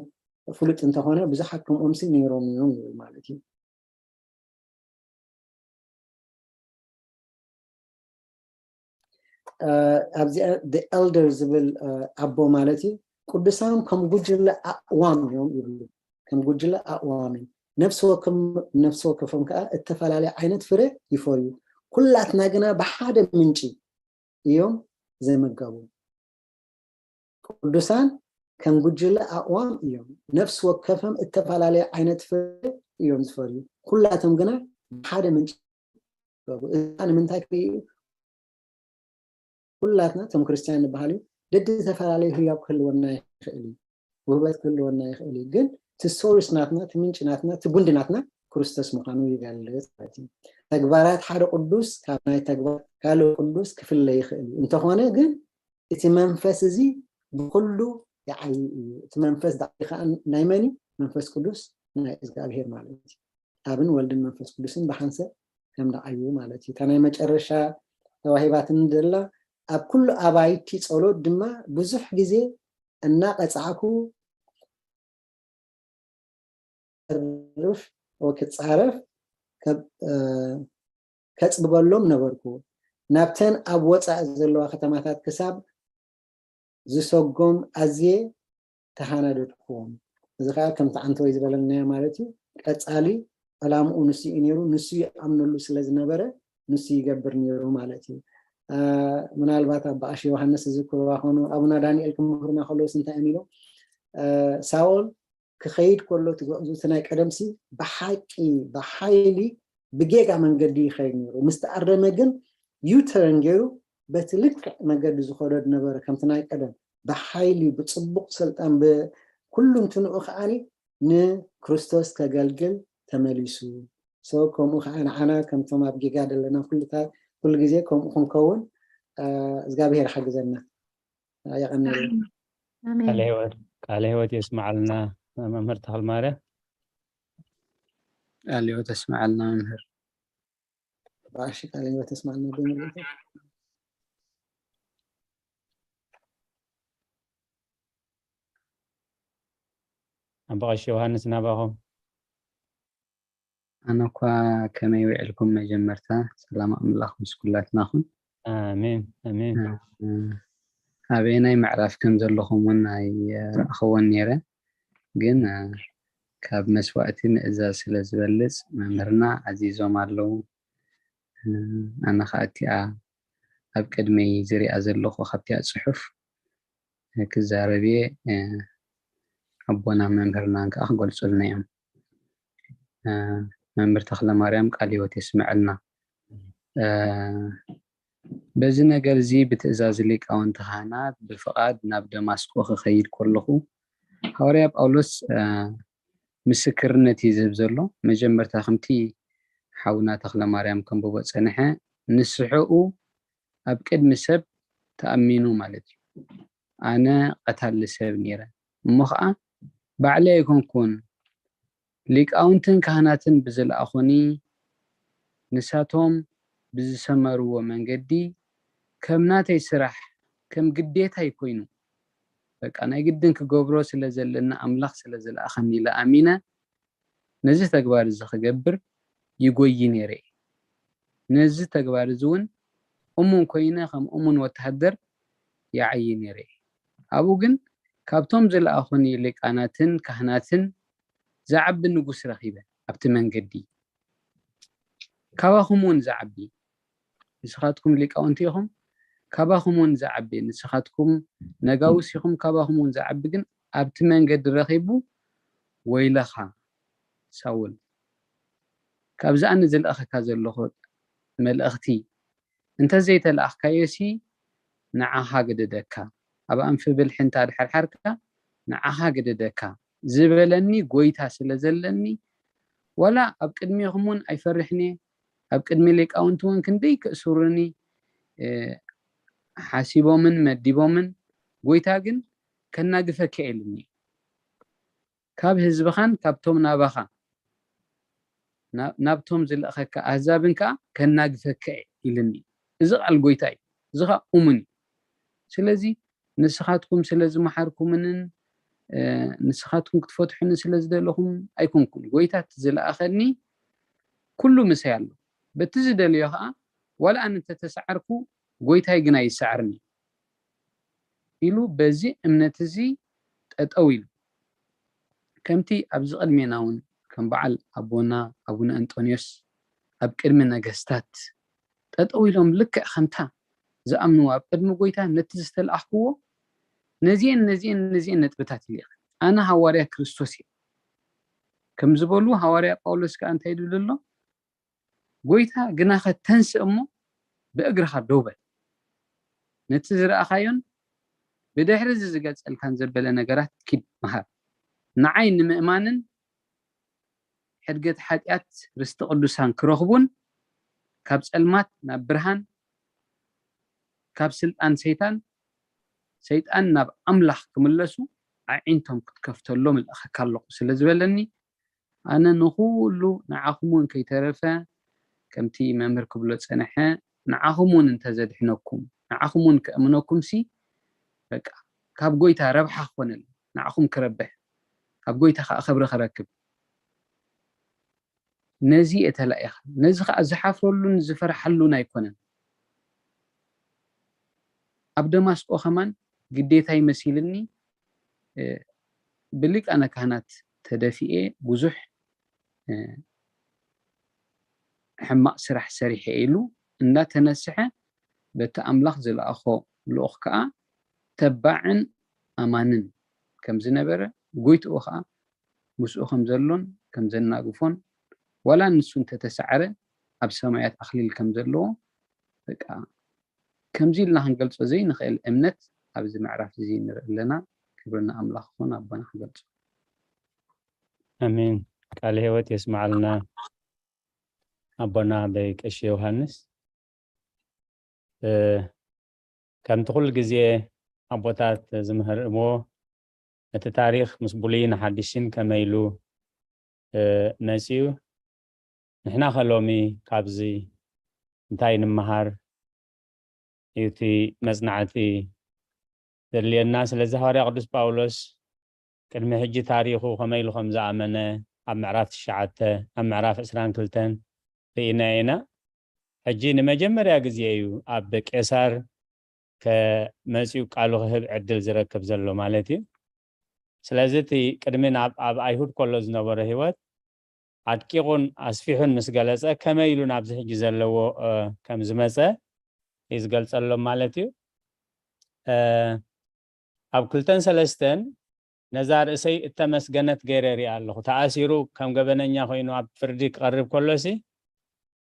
ፍሉጥ እንተኾነ ብዙሓት ከምኦምሲ ነይሮም እዮም ይብል ማለት እዩ። እ፣ ኣብዚኣ the elder ዝብል፣ እ፣ ኣቦ ማለት እዩ። ቅዱሳን ከም ጉጅለ ኣእዋም እዮም ይብሉ። ከም ጉጅለ ኣእዋም እዮም። ነፍሲ ወከም-፣ ነፍሲ ወከፎም ከዓ እተፈላለየ ዓይነት ፍረ ይፈርዩ። ኩላትና ግና ብሓደ ምንጪ እዮም ዘይመገቡ። ቅዱሳን ከም ጉጅለ ኣእዋም እዮም። ነፍሲ ወከፎም እተፈላለየ ዓይነት ፍረ እዮም ዝፈርዩ። ኩላቶም ግና ብሓደ ምንጪ ይመገቡ። እዛ ንምንታይ ክርኢ እዩ? ኩላትና እቶም ክርስትያን ንበሃል እዩ። ደዲ ዝተፈላለዩ ህያብ ክህልወና ይኽእል እዩ። ውህበት ክህልወና ይኽእል እዩ። ግን እቲ ሶርስ ናትና፣ እቲ ምንጪ ናትና፣ እቲ ጉንዲ ናትና ክርስቶስ ምዃኑ ይገልጽ ማለት እዩ። ተግባራት ሓደ ቅዱስ ካብ ናይ ተግባር ካልእ ቅዱስ ክፍለ ይኽእል እዩ። እንተኾነ ግን እቲ መንፈስ እዚ ብኹሉ ይዓዪ እዩ። እቲ መንፈስ ዝዓዪ ከዓ ናይ መን እዩ? መንፈስ ቅዱስ ናይ እግዚኣብሔር ማለት እዩ። ኣብን ወልድን መንፈስ ቅዱስን ብሓንሰብ ከም ደዓዩ ማለት እዩ። እታ ናይ መጨረሻ ተዋሂባትኒ ዘላ፣ ኣብ ኩሉ ኣባይቲ ጸሎት ድማ ብዙሕ ግዜ እናቐጻዕኩ ክጸርፍ ወይ ክጻረፍ ከብ-፣ እ፣ ከጽብበሎም ነበርኩ። ናብተን ኣብ ወጻኢ ዘለዋ ከተማታት ክሳብ ዝሰጎም ኣዝየ ተሃናደድኩዎም። እዚ ከዓ ከምቲ ዓንተወይ ዝበለናዮ ማለት እዩ። ቀጻሊ ዕላምኡ ንሱ እዩ ነይሩ፣ ንሱ ይኣምነሉ ስለ ዝነበረ ንሱ ይገብር ነይሩ ማለት እዩ። እ፣ ምናልባት ኣባ ቀሺ ዮሃንስ ዝዝክርዋ ኾኑ፣ ኣቡና ዳንኤል ክምክሩና ከለውስ እንታይ እዮም ኢሎም? እ፣ ሳኦል ክኸይድ ከሎ እቲ ጉዕዞ እቲ ናይ ቀደምሲ ብሓቂ ብሓይሊ ብጌጋ መንገዲ ይኸይድ ነይሩ። ምስ ተኣረመ ግን ዩተርን ገይሩ በቲ ልክዕ መገዲ ዝኸዶ ነበረ። ከምቲ ናይ ቀደም ብሓይሊ ብፅቡቕ ስልጣን ብኩሉ እንትንኡ ከዓኒ ንክርስቶስ ከገልግል ተመሊሱ። ሰው ከምኡ ከዓ ንዓና ከምቶም ኣብ ጌጋ ዘለና ኩልታ-፣ ኩሉ ግዜ ከምኡ ክንከውን፣ እ፣ እግዚኣብሔር ሓግዘና። የቐንየልና። ኣሜን። ቃለ ህይወት፣ ቃለ ህይወት የስማዓልና መምህር ተኽለ ማርያም። ቃለ ህይወት የስማዓልና መምህር። ባሽ ቃለ ህይወት የስማዓልና ብመልእክቱ። ኣባ ቀሺ ዮሃንስ ናባኹም። ኣነ እኳ ከመይ ውዕልኩም? መጀመርታ ሰላም ኣምላኽ ምስ ኩላትና ኹን። ኣሜን፣ ኣሜን። እ፣ ኣበየናይ ምዕራፍ ከም ዘለኹም እውን ኣይረኣኽዎን ነይረ፣ ግን፣ እ፣ ካብ መስዋእቲ ምእዛዝ ስለ ዝበልጽ መምህርና ኣዚዞም ኣለዉ። እ፣ ኣነ ኸኣ እቲኣ ኣብ ቅድመይ ዝሪኣ ዘለኹ ካብቲኣ ጽሑፍ ክዛረብ እየ። እ፣ ኣቦና መምህርናን ከኣ ክገልጹልና እዮም። እ፣ መምህር ተኽለ ማርያም ቃለ ህይወት የስምዐልና። እ፣ በዚ ነገር እዚ ብትእዛዝ ሊቃውንቲ ካህናት ብፍቓድ ናብ ደማስቆ ክኸይድ ከለኹ፣ ሃዋርያ ጳውሎስ፣ እ፣ ምስክርነት እዩ ዝህብ ዘሎ። መጀመርታ ከምቲ ሓውና ተኽለ ማርያም ከንብቦ ጸንሐ፣ ንስሕኡ ኣብ ቅድሚ ሰብ ተኣሚኑ ማለት እዩ። ኣነ ቀታሊ ሰብ ነይረ፣ እሞ ኸዓ ባዕለይ ኣይኮንኩን፣ ሊቃውንትን ካህናትን ብዝለኣኹኒ፣ ንሳቶም ብዝሰመርዎ መንገዲ፣ ከም ናተይ ስራሕ፣ ከም ግዴታይ ኮይኑ፣ በቃ ናይ ግድን ክገብሮ ስለ ዘለና፣ ኣምላኽ ስለ ዝለኣኸኒ ኢለ ኣሚነ፣ ነዚ ተግባር እዚ ክገብር ይጎዪ ነይረ እየ። ነዚ ተግባር እዚ እውን እሙን ኮይነ፣ ከም እሙን ወተሃደር ይዓዪ ነይረ እየ። ኣብኡ ግን ካብቶም ዝለኣኹኒ ሊቃናትን ካህናትን ዝዓቢ ንጉስ ረኺበ ኣብቲ መንገዲ። ካባኹም እውን ዝዓቢ፣ ንስኻትኩም ሊቃውንቲ ኢኹም፣ ካባኹም እውን ዝዓቢ፣ ንስኻትኩም ነጋውስ ኢኹም፣ ካባኹም እውን ዝዓቢ ግን ኣብቲ መንገዲ ረኺቡ፣ ወይለኻ ሳውል፣ ካብዚ ኣነ ዝልእኸካ ዘለኹ መልእኽቲ እንተዘይተላእኽካዮሲ፣ ንዓኻ ግደደካ፣ ኣብ ኣንፊ ብልሒ እንተ ኣድሓርሓርካ፣ ንዓኻ ግደደካ ዝበለኒ ጎይታ ስለ ዘለኒ፣ ዋላ ኣብ ቅድሜኹም እውን ኣይፈርሕን እየ፣ ኣብ ቅድሚ ሊቃውንቲ እውን ክንደይ ክእስሩኒ፣ እ፣ ሓሲቦምን መዲቦምን፣ ጎይታ ግን ከናግፈካ የልኒ። ካብ ህዝብኻን ካብቶም ናባኻ፣ ና-፣ ናብቶም ዝልእኸካ ኣህዛብን ከኣ ከናግፈካ እየ ኢልኒ። እዚ ቃል ጎይታ እዩ። እዚ ኸኣ እሙን እዩ። ስለዚ ንስኻትኩም ስለ ዝመሓርኩምንን፣ እ፣ ንስኻትኩም ክትፈትሑኒ ስለ ዝደለኹም ኣይኮንኩን። ጎይታ እቲ ዝለኣኸኒ ኩሉ ምሳይ ኣሎ። በቲ ዝደልዮ ኸኣ ዋላ ኣነ እንተተሰዓርኩ፣ ጎይታይ ግን ኣይሰዓርን እዩ ኢሉ በዚ እምነት እዚ ጠጠው ኢሉ። ከምቲ ኣብዚ ቅድሜና እውን ከም በዓል ኣቦና ኣቡነ እንጦንዮስ ኣብ ቅድሚ ነገስታት ጠጠው ኢሎም ልክዕ ከምታ ዝኣምንዎ ኣብ ቅድሚ ጎይታ ነቲ ዝተለኣኽክዎ ነዚኤን፣ ነዚኤን፣ ነዚኤን ነጥብታት ኢለ ኣነ ሃዋርያ ክርስቶስ እየ ከም ዝበሉ ሃዋርያ ጳውሎስ ከኣ እንታይ ይብል ኣሎ? ጎይታ ግናኸ ተንስእ እሞ ብእግርኻ ደው በል። ነቲ ዝረኣኻዮን ብድሕሪ እዚ ዝገልጸልካን ዘበለ ነገራት ኪድ ምሃር። ንዓይ ንምእማንን ሕድገት ሓጢኣት ርስቲ ቅዱሳን ክረኽቡን ካብ ጸልማት ናብ ብርሃን ካብ ስልጣን ሰይጣን ሰይጣን ናብ ኣምላኽ ክምለሱ ኣዒንቶም ክትከፍተሎም እልእኸካ ኣለኹ ስለ ዝበለኒ ኣነ ንኹሉ ንዓኹም እውን ከይተረፈ ከምቲ መምህር ክብሎ ጸንሐ ንዓኹም እውን እንተዘድሕነኩም ንዓኹም እውን ከእምነኩም ሲ በቃ ካብ ጎይታ ረብሓ ክኾነል ንዓኹም ክረብሕ ካብ ጎይታ ከዓ ክብሪ ክረክብ ነዚ እየ ተላኢኻ ነዚ ከዓ ዝሓፍረሉን ዝፈርሓሉን ኣይኮነን ኣብ ደማስቆ ከማን ግዴታ ይመሲልኒ ብሊቃነ ካህናት ተደፊኤ ብዙሕ ሕማቕ ስራሕ ሰሪሐ ኢሉ እንዳተነስሐ በቲ ኣምላኽ ዝለኣኾ ልኡኽ ከኣ ተባዕን ኣማንን ከም ዝነበረ ጎይትኡ ከኣ ምስኡ ከም ዘሎን ከም ዘናግፎን ዋላ ንሱ እንተተሳዕረ ኣብ ሰማያት ኣኽሊል ከም ዘለዎ በቃ ከምዚ ኢልና ክንገልጾ ዘይንኽእል እምነት ኣብዚ ምዕራፍ እዚ ንርኢ ኣለና። ክብሪ ንኣምላኽ ይኹን ኣቦና ክገልጾ። ኣሜን። ቃለ ህይወት የስማዓልና ኣቦና በይ ቀሺ ዮሃንስ። ከምቲ ኩሉ ግዜ ኣቦታት ዝምህርዎ እቲ ታሪኽ ምስ ብሉይን ሓድሽን ከመይ ኢሉ መጺኡ ንሕና ከ ሎሚ ካብዚ እንታይ ንምሃር እዩ እቲ መጽናዕቲ ዘድልየና። ስለዚ ሃዋርያ ቅዱስ ጳውሎስ ቅድሚ ሕጂ ታሪኹ ከመይ ኢሉ ከም ዝኣመነ ኣብ ምዕራፍ ትሽዓተ ኣብ ምዕራፍ ዕስራን ክልተን ርኢና ኢና። ሕጂ ንመጀመርያ ግዜ እዩ ኣብ ቄሳር ከመጺኡ ቃሉ ክህብ ዕድል ዝረክብ ዘሎ ማለት እዩ። ስለዚ እቲ ቅድሚ ናብ ኣብ ኣይሁድ ከሎ ዝነበረ ህይወት ኣድቂቑን ኣስፊሑን ምስ ገለጸ ከመይ ኢሉ ናብዚ ሕጂ ዘለዎ ከም ዝመጸ እዩ ዝገልጸሎም ማለት እዩ። ኣብ ክልተን ሰለስተን ነዛ ርእሰይ እተመስገነት ገይረ ሪኣ ኣለኹ። ተኣሲሩ ከም ገበነኛ ኮይኑ ኣብ ፍርዲ ክቐርብ ከሎሲ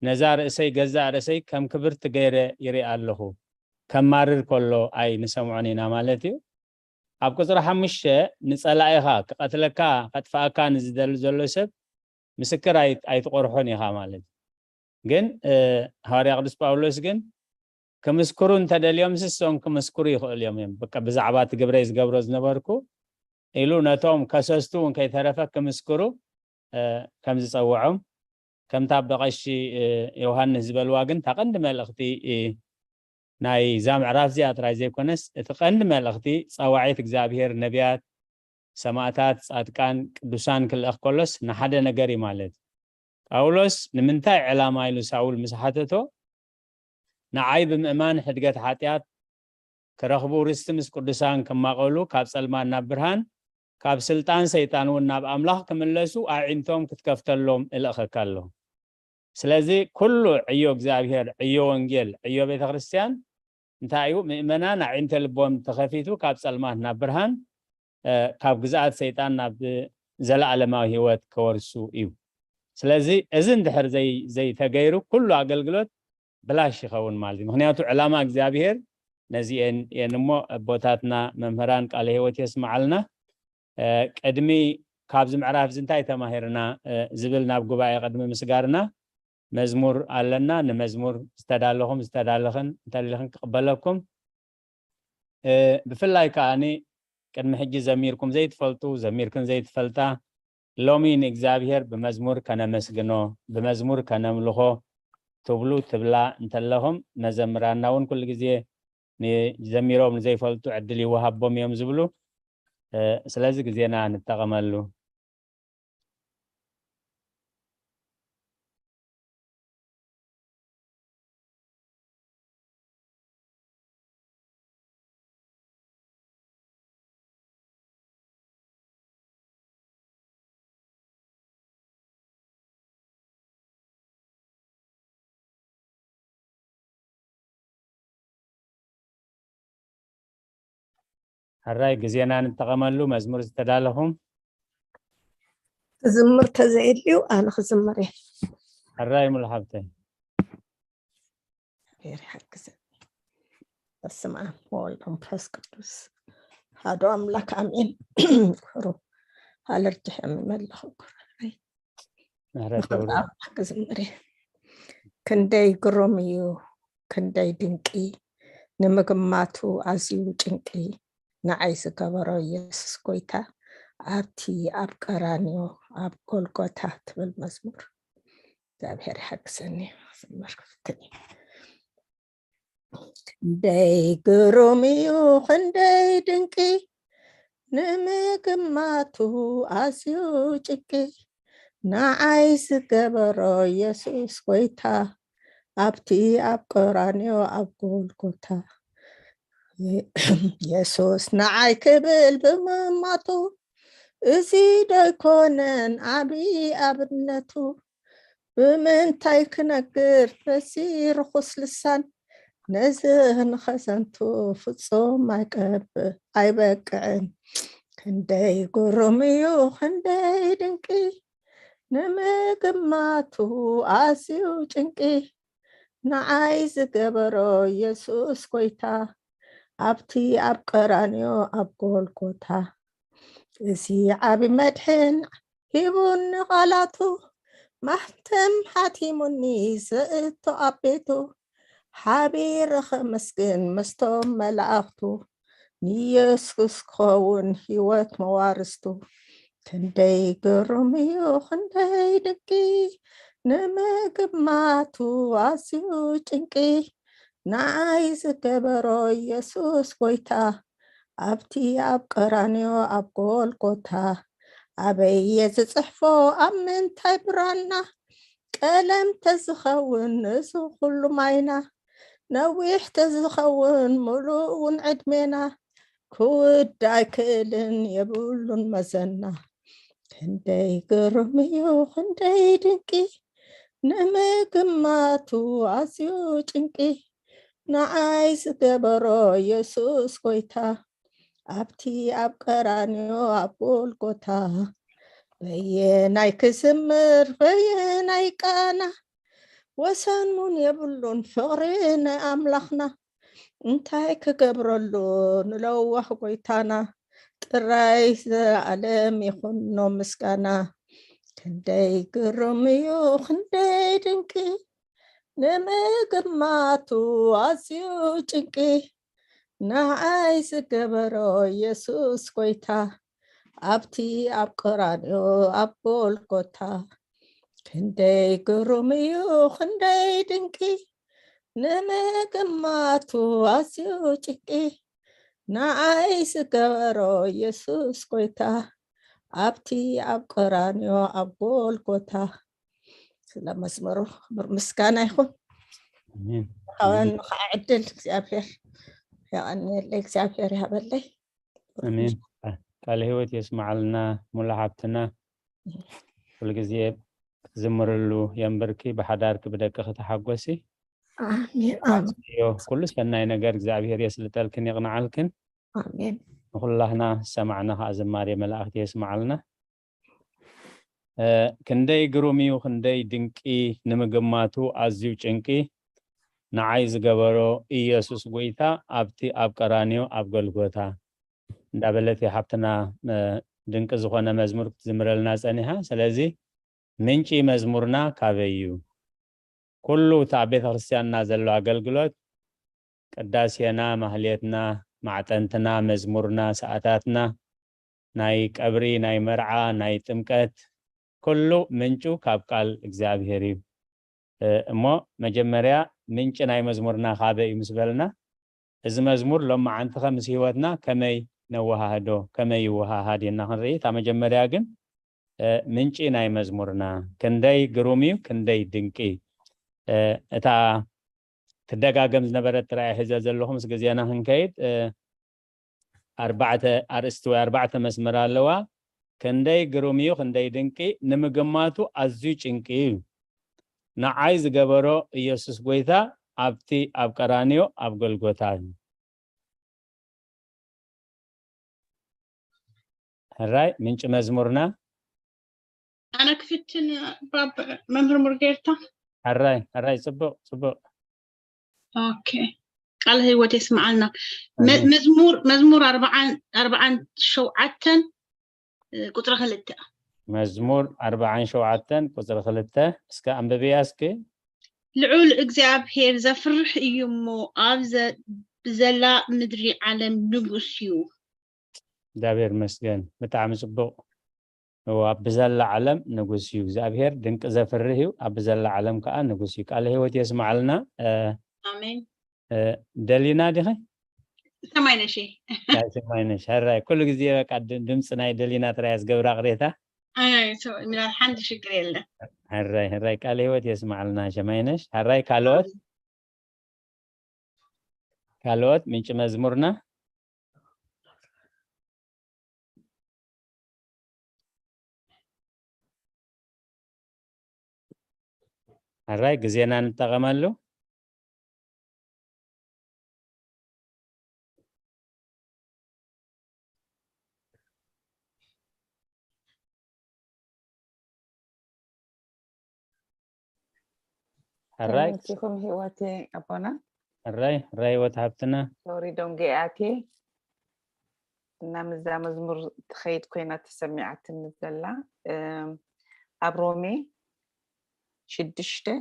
ነዛ ርእሰይ ገዛእ ርእሰይ ከም ክብርቲ ገይረ ይሪኣ ኣለኹ። ከማርር ከሎ ኣይ ንሰምዖን ኢና ማለት እዩ። ኣብ ቁፅሪ ሓሙሽተ ንፀላኢኻ ክቐትለካ ከጥፍኣካ ንዝደሊ ዘሎ ሰብ ምስክር ኣይትቆርሖን ኢኻ ማለት እዩ። ግን ሃዋርያ ቅዱስ ጳውሎስ ግን ክምስክሩ እንተደልዮም ስሶም ክምስክሩ ይኽእሉ እዮም እዮም በቃ ብዛዕባ እቲ ግብረይ ዝገብሮ ዝነበርኩ ኢሉ ነቶም ከሰስቱ እውን ከይተረፈ ክምስክሩ ከም ዝፀውዖም ከምታ በቐሺ ዮሃንስ ዝበልዋ ግን እታ ቀንዲ መልእኽቲ ናይዛ ምዕራፍ እዚኣ ጥራይ ዘይኮነስ እቲ ቀንዲ መልእኽቲ ጸዋዒት እግዚኣብሔር ነቢያት፣ ሰማእታት፣ ጻድቃን፣ ቅዱሳን ክልእኽ ከሎስ ንሓደ ነገር እዩ ማለት እዩ። ጳውሎስ ንምንታይ ዕላማ ኢሉ ሳውል ምስ ሓተቶ ንዓይ ብምእማን ሕድገት ሓጢኣት ክረኽቡ ርስቲ ምስ ቅዱሳን ክማቐሉ ካብ ጸልማት ናብ ብርሃን ካብ ስልጣን ሰይጣን እውን ናብ ኣምላኽ ክምለሱ ኣዒንቶም ክትከፍተሎም እልእኸካ ኣለኹ። ስለዚ ኩሉ ዕዮ እግዚኣብሔር፣ ዕዮ ወንጌል፣ ዕዮ ቤተ ክርስቲያን እንታይ እዩ? ምእመናን ኣዒንተ ልቦም ተኸፊቱ ካብ ጸልማት ናብ ብርሃን ካብ ግዝኣት ሰይጣን ናብ ዘለኣለማዊ ህይወት ከወርሱ እዩ። ስለዚ እዚ እንድሕር ዘይተገይሩ ኩሉ ኣገልግሎት ብላሽ ይኸውን ማለት እዩ። ምክንያቱ ዕላማ እግዚኣብሔር ነዚኤን እየን እሞ ኣቦታትና መምህራን ቃለ ህይወት የስምዓልና። ቅድሚ ካብዚ ምዕራፍ እዚ እንታይ ተማሂርና ዝብል ናብ ጉባኤ ቅድሚ ምስጋርና መዝሙር ኣለና። ንመዝሙር ዝተዳለኹም ዝተዳለኽን እንተሊኽን ክቕበለኩም። ብፍላይ ከዓኒ ቅድሚ ሕጂ ዘሚርኩም ዘይትፈልጡ ዘሚርክን ዘይትፈልጣ ሎሚ ንእግዚኣብሔር ብመዝሙር ከነመስግኖ ብመዝሙር ከነምልኾ ትብሉ ትብላ እንተለኹም መዘምራንና እውን ኩሉ ግዜ ንዘሚሮም ንዘይፈልጡ ዕድል ይወሃቦም እዮም ዝብሉ። ስለዚ ግዜና ንጠቐመሉ። ሕራይ ግዜና ንጠቐመሉ መዝሙር ዝተዳለኹም ክዝምር ተዘየድልዩ ኣነ ክዝምር እየ። ሕራይ ሙሉ ሓብተይ እግዚኣብሔር ይሓግዘ። በስመ ኣብ ወወልድ ወመንፈስ ቅዱስ ሓደ ኣምላክ ኣሜን። ክብሩ ሃለርድሕ የሚመለኹ ክብሩ ምሕረት ንኽብሪ ኣምላክ ክዝምር እየ። ክንደይ ግሩም እዩ፣ ክንደይ ድንቂ፣ ንምግማቱ ኣዝዩ ጭንቂ ንዓይ ዝገበሮ ኢየሱስ ጎይታ፣ ኣብቲ ኣብ ቀራንዮ ኣብ ጎልጎታ ትብል መዝሙር እግዚኣብሔር ይሓግዘኒ ክዝምር ክፍትን እዩ። ክንደይ ግሩም እዩ ክንደይ ድንቂ ንምግማቱ ኣዝዩ ጭንቂ ንዓይ ዝገበሮ የሱስ ጎይታ ኣብቲ ኣብ ቀራንዮ ኣብ ጎልጎታ የሱስ ንዓይ ክብል ብምማቱ እዚ ዶ ኣይኮነን ዓብዪ ኣብነቱ? ብምንታይ ክነግር በዚ ርኹስ ልሳን ነዚ ንኸዘንቱ ፍጹም ኣይቀብ ኣይበቅዕን። ክንደይ ግሩም እዩ ክንደይ ድንቂ ንምግማቱ ኣዝዩ ጭንቂ ንዓይ ዝገበሮ የሱስ ጎይታ ኣብቲ ኣብ ቀራንዮ ኣብ ጎልጎታ እዚ ዓቢ መድሕን ሂቡኒ ቃላቱ ማሕተም ሓቲሙኒ ዘእቶ ኣብ ቤቱ ሓቢረ ከመስግን ምስቶም መላእኽቱ ንየሱስ ክኸውን ህይወት መዋርስቱ ክንደይ ግሩም እዩ ክንደይ ድንቂ ንምግማቱ ኣዝዩ ጭንቂ ንዓይ ዝገበሮ የሱስ ጎይታ ኣብቲ ኣብ ቀራንዮ ኣብ ጎልጎታ ኣበይ እየ ዝጽሕፎ ኣብ ምንታይ ብራና ቀለም ተዝኸውን እዚ ኩሉ ማይና ነዊሕ ተዝኸውን ሙሉእ እውን ዕድሜና ክውዳ ኣይክእልን የብሉን መዘና ክንደይ ግሩም እዩ ክንደይ ድንቂ ንምግማቱ ኣዝዩ ጭንቂ ንዓይ ዝገበሮ የሱስ ጎይታ ኣብቲ ኣብ ቀራንዮ ኣብ ጎልጎታ በየናይ ክዝምር በየናይ ቃና ወሰን ሙን የብሉን ፍቕሪ ናይ ኣምላኽና እንታይ ክገብረሉ ንለዋህ ጎይታና ጥራይ ዘኣለም ይኹኖ ምስጋና ክንደይ ግሩም እዩ ክንደይ ድንቂ ንምግማቱ ኣዝዩ ጭንቂ ንዓይ ዝገበሮ የሱስ ጎይታ ኣብቲ ኣብ ቀራንዮ ኣብ ጎልጎታ ክንደይ ግሩም እዩ ክንደይ ድንቂ ንምግማቱ ኣዝዩ ጭንቂ ንዓይ ዝገበሮ የሱስ ጎይታ ኣብቲ ኣብ ቀራንዮ ኣብ ጎልጎታ ስለ መስመሩ ክብር ምስጋና ይኹን። ኣሜን። ንኻወን ከዓ ዕድል እግዚኣብሔር የቐንየለይ፣ እግዚኣብሔር ይሃበለይ። ኣሜን። ቃለ ህይወት የስማዓልና ሙሉ ሓብትና። ኩሉ ግዜ ክትዝምርሉ የንብርኪ፣ ብሓዳርኪ ብደቅኺ ተሓጎሲ። ኣሜን፣ ኣሜን። ዮ፣ ኩሉ ሰናይ ነገር እግዚኣብሔር የስልጠልክን የቕንዓልክን። ኣሜን። ንኹላህና ዝሰማዕና ከዓ ዝማሬ መላእኽቲ የስማዓልና። እ፣ ክንደይ ግሩም እዩ፣ ክንደይ ድንቂ፣ ንምግማቱ ኣዝዩ ጭንቂ፣ ንዓይ ዝገበሮ ኢየሱስ ጎይታ ኣብቲ ኣብ ቀራንዮ ኣብ ጎልጎታ እንዳበለት እያ ሓብትና፣ እ፣ ድንቂ ዝኾነ መዝሙር ክትዝምረልና ጸኒሓ። ስለዚ ምንጪ መዝሙርና ካበይ እዩ? ኩሉ እቲ ኣብ ቤተ ክርስቲያንና ዘሎ ኣገልግሎት፣ ቅዳሴና፣ ማህሌትና፣ ማዕጠንትና፣ መዝሙርና፣ ሰዓታትና፣ ናይ ቀብሪ፣ ናይ መርዓ፣ ናይ ጥምቀት፣ ኩሉ ምንጩ ካብ ቃል እግዚኣብሔር እዩ። እ፣ እሞ መጀመርያ ምንጪ ናይ መዝሙርና ካበይ እዩ ምስ በልና፣ እዚ መዝሙር ሎማዓንቲ ኸ ምስ ህይወትና ከመይ ነወሃህዶ፣ ከመይ ይወሃሃድ ኢልና ክንርኢ። እታ መጀመርያ ግን፣ እ፣ ምንጪ ናይ መዝሙርና ክንደይ ግሩም እዩ፣ ክንደይ ድንቂ። እ፣ እታ ትደጋገም ዝነበረት ጥራይ ሒዘ ዘለኹ ምስ ግዜና ክንከይድ፣ እ፣ ኣርባዕተ ኣርእስቲ ወይ ኣርባዕተ መስመር ኣለዋ። ክንደይ ግሩም እዩ፣ ክንደይ ድንቂ፣ ንምግማቱ ኣዝዩ ጭንቂ እዩ። ንዓይ ዝገበሮ ኢየሱስ ጎይታ ኣብቲ ኣብ ቀራንዮ ኣብ ጎልጎታ እዩ። ሕራይ ምንጪ መዝሙርና። ኣነ ክፍትን ባብ መምህር ሙርጌርታ። ሕራይ፣ ሕራይ፣ ጽቡቕ፣ ጽቡቕ። ኦኬ። ቃል ህይወት የስምዓልና። መ-፣ ኣሜን። መዝሙር፣ መዝሙር ኣርባዓን፣ ኣርባዓን ሸውዓተን፣ እ፣ ቁጽሪ ክልተ። መዝሙር ኣርባዓን ሸውዓተን ቁጽሪ ክልተ። እስከ ኣንብብያ እስኪ። ልዑል እግዚኣብሔር ዘፍርሕ እዩ እሞ፣ ኣብ ዘ-፣ ብዘላ ምድሪ ዓለም ንጉስ እዩ። እግዚኣብሔር ይመስገን። ብጣዕሚ ጽቡቕ። እዋ፣ ኣብ ብዘላ ዓለም ንጉስ እዩ እግዚኣብሔር፣ ድንቂ ዘፍርህ እዩ፣ ኣብ ብዘላ ዓለም ከኣ ንጉስ እዩ። ቃለ ህይወት የስምዓልና። እ፣ ኣሜን። እ፣ ደሊና ዲኺ? ሰማይነሽ። ናይ ሰማይነሽ። ሕራይ፣ ኩሉ ግዜ በቃ ድ-፣ ድምፂ ናይ ደሊና ጥራይ እያ ዝገብራ ቅሬታ። ኣይ፣ ሰ-፣ ሚላል ሓንቲ ሽግር የለን። ሕራይ፣ ሕራይ፣ ቃለ ህይወት የስምዓልና ሸማይነሽ። ሕራይ፣ ካልኦት? ካልኦት ምንጪ መዝሙርና? ሕራይ፣ ግዜና ንጠቐመሉ። ሕራይ። ሰላም ንሲኹም ህይወቴ ኣቦና። ሕራይ፣ ሕራይ ህይወት ሃብትና። ሶሪ ዶንጌ ኣትየ እና ምዛ መዝሙር ትኸይድ ኮይና ተሰሚዓትኒ ዘላ። እም፣ ኣብ ሮሜ ሽዱሽተ፣ እ፣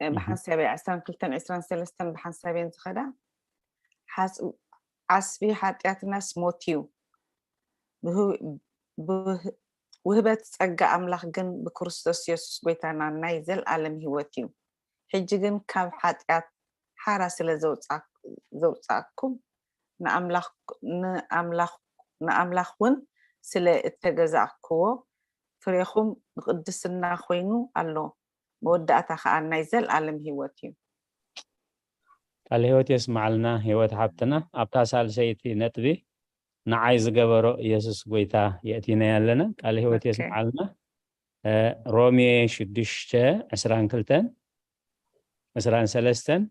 እህ። ብሓንሳብ ዕስራን ክልተን ዕስራን ሰለስተን ብሓንሳብ እየን ዝኸዳ። ሓስ-፣ ዓስቢ ሓጢኣትናስ ሞት እዩ። ብህ-፣ ብህ-፣ ውህበት ጸጋ ኣምላኽ ግን ብክርስቶስ የሱስ ጎይታና ናይ ዘልኣለም ህይወት እዩ። ሕጂ ግን ካብ ሓጢኣት ሓራ ስለ ዘውጻ-፣ ዘውጻእኩም ንኣምላኽ፣ ንኣምላኽ፣ ንኣምላኽ እውን ስለ እተገዛእክዎ ፍሬኹም ንቅድስና ኮይኑ ኣሎ። መወዳእታ ከኣ ናይ ዘልኣለም ህይወት እዩ። ቃለ ህይወት የስምዓልና ህይወት ሓብትና። ኣብታ ሳልሰይቲ ነጥቢ ንዓይ ዝገበሮ ኢየሱስ ጎይታ የእቲናዮ ኣለና። ቃለ ህይወት ኦኬ። የስምዓልና። እ፣ ሮሜ ሽዱሽተ ዕስራን ክልተን ዕስራን ሰለስተን፣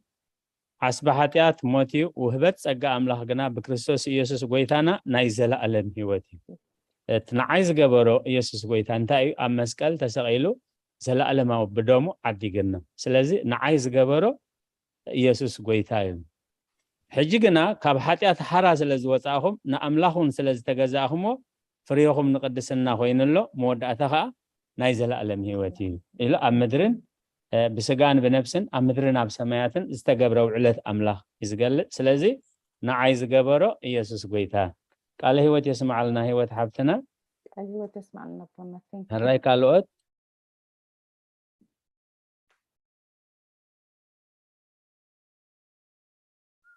ዓስቢ ሓጢኣት ሞት እዩ፣ ውህበት ጸጋ ኣምላኽ ግና ብክርስቶስ ኢየሱስ ጎይታና ናይ ዘለኣለም ህይወት እዩ። እቲ ንዓይ ዝገበሮ ኢየሱስ ጎይታ እንታይ እዩ? ኣብ መስቀል ተሰቒሉ ዘለኣለማዊ ብደሙ ዓዲግና። ስለዚ ንዓይ ዝገበሮ ኢየሱስ ጎይታ እዩ። ሕጂ ግና ካብ ሓጢኣት ሓራ ስለ ዝወጻእኹም ንኣምላኽ እውን ስለ ዝተገዛእኹሞ ፍሬኹም ንቅድስና ኮይኑ ኣሎ፣ መወዳእታ ኸኣ ናይ ዘለኣለም ህይወት እዩ ኢሉ ኣብ ምድርን፣ እ፣ ብስጋን ብነፍስን ኣብ ምድርን ኣብ ሰማያትን ዝተገብረ ውዕለት ኣምላኽ እዩ ዝገልጽ። ስለዚ ንዓይ ዝገበሮ ኢየሱስ ጎይታ። ቃለ ህይወት የስምዓልና ህይወት ሓብትና። ቃለ ህይወት የስምዓልና ኣቦና። Thank you። ሕራይ ካልኦት?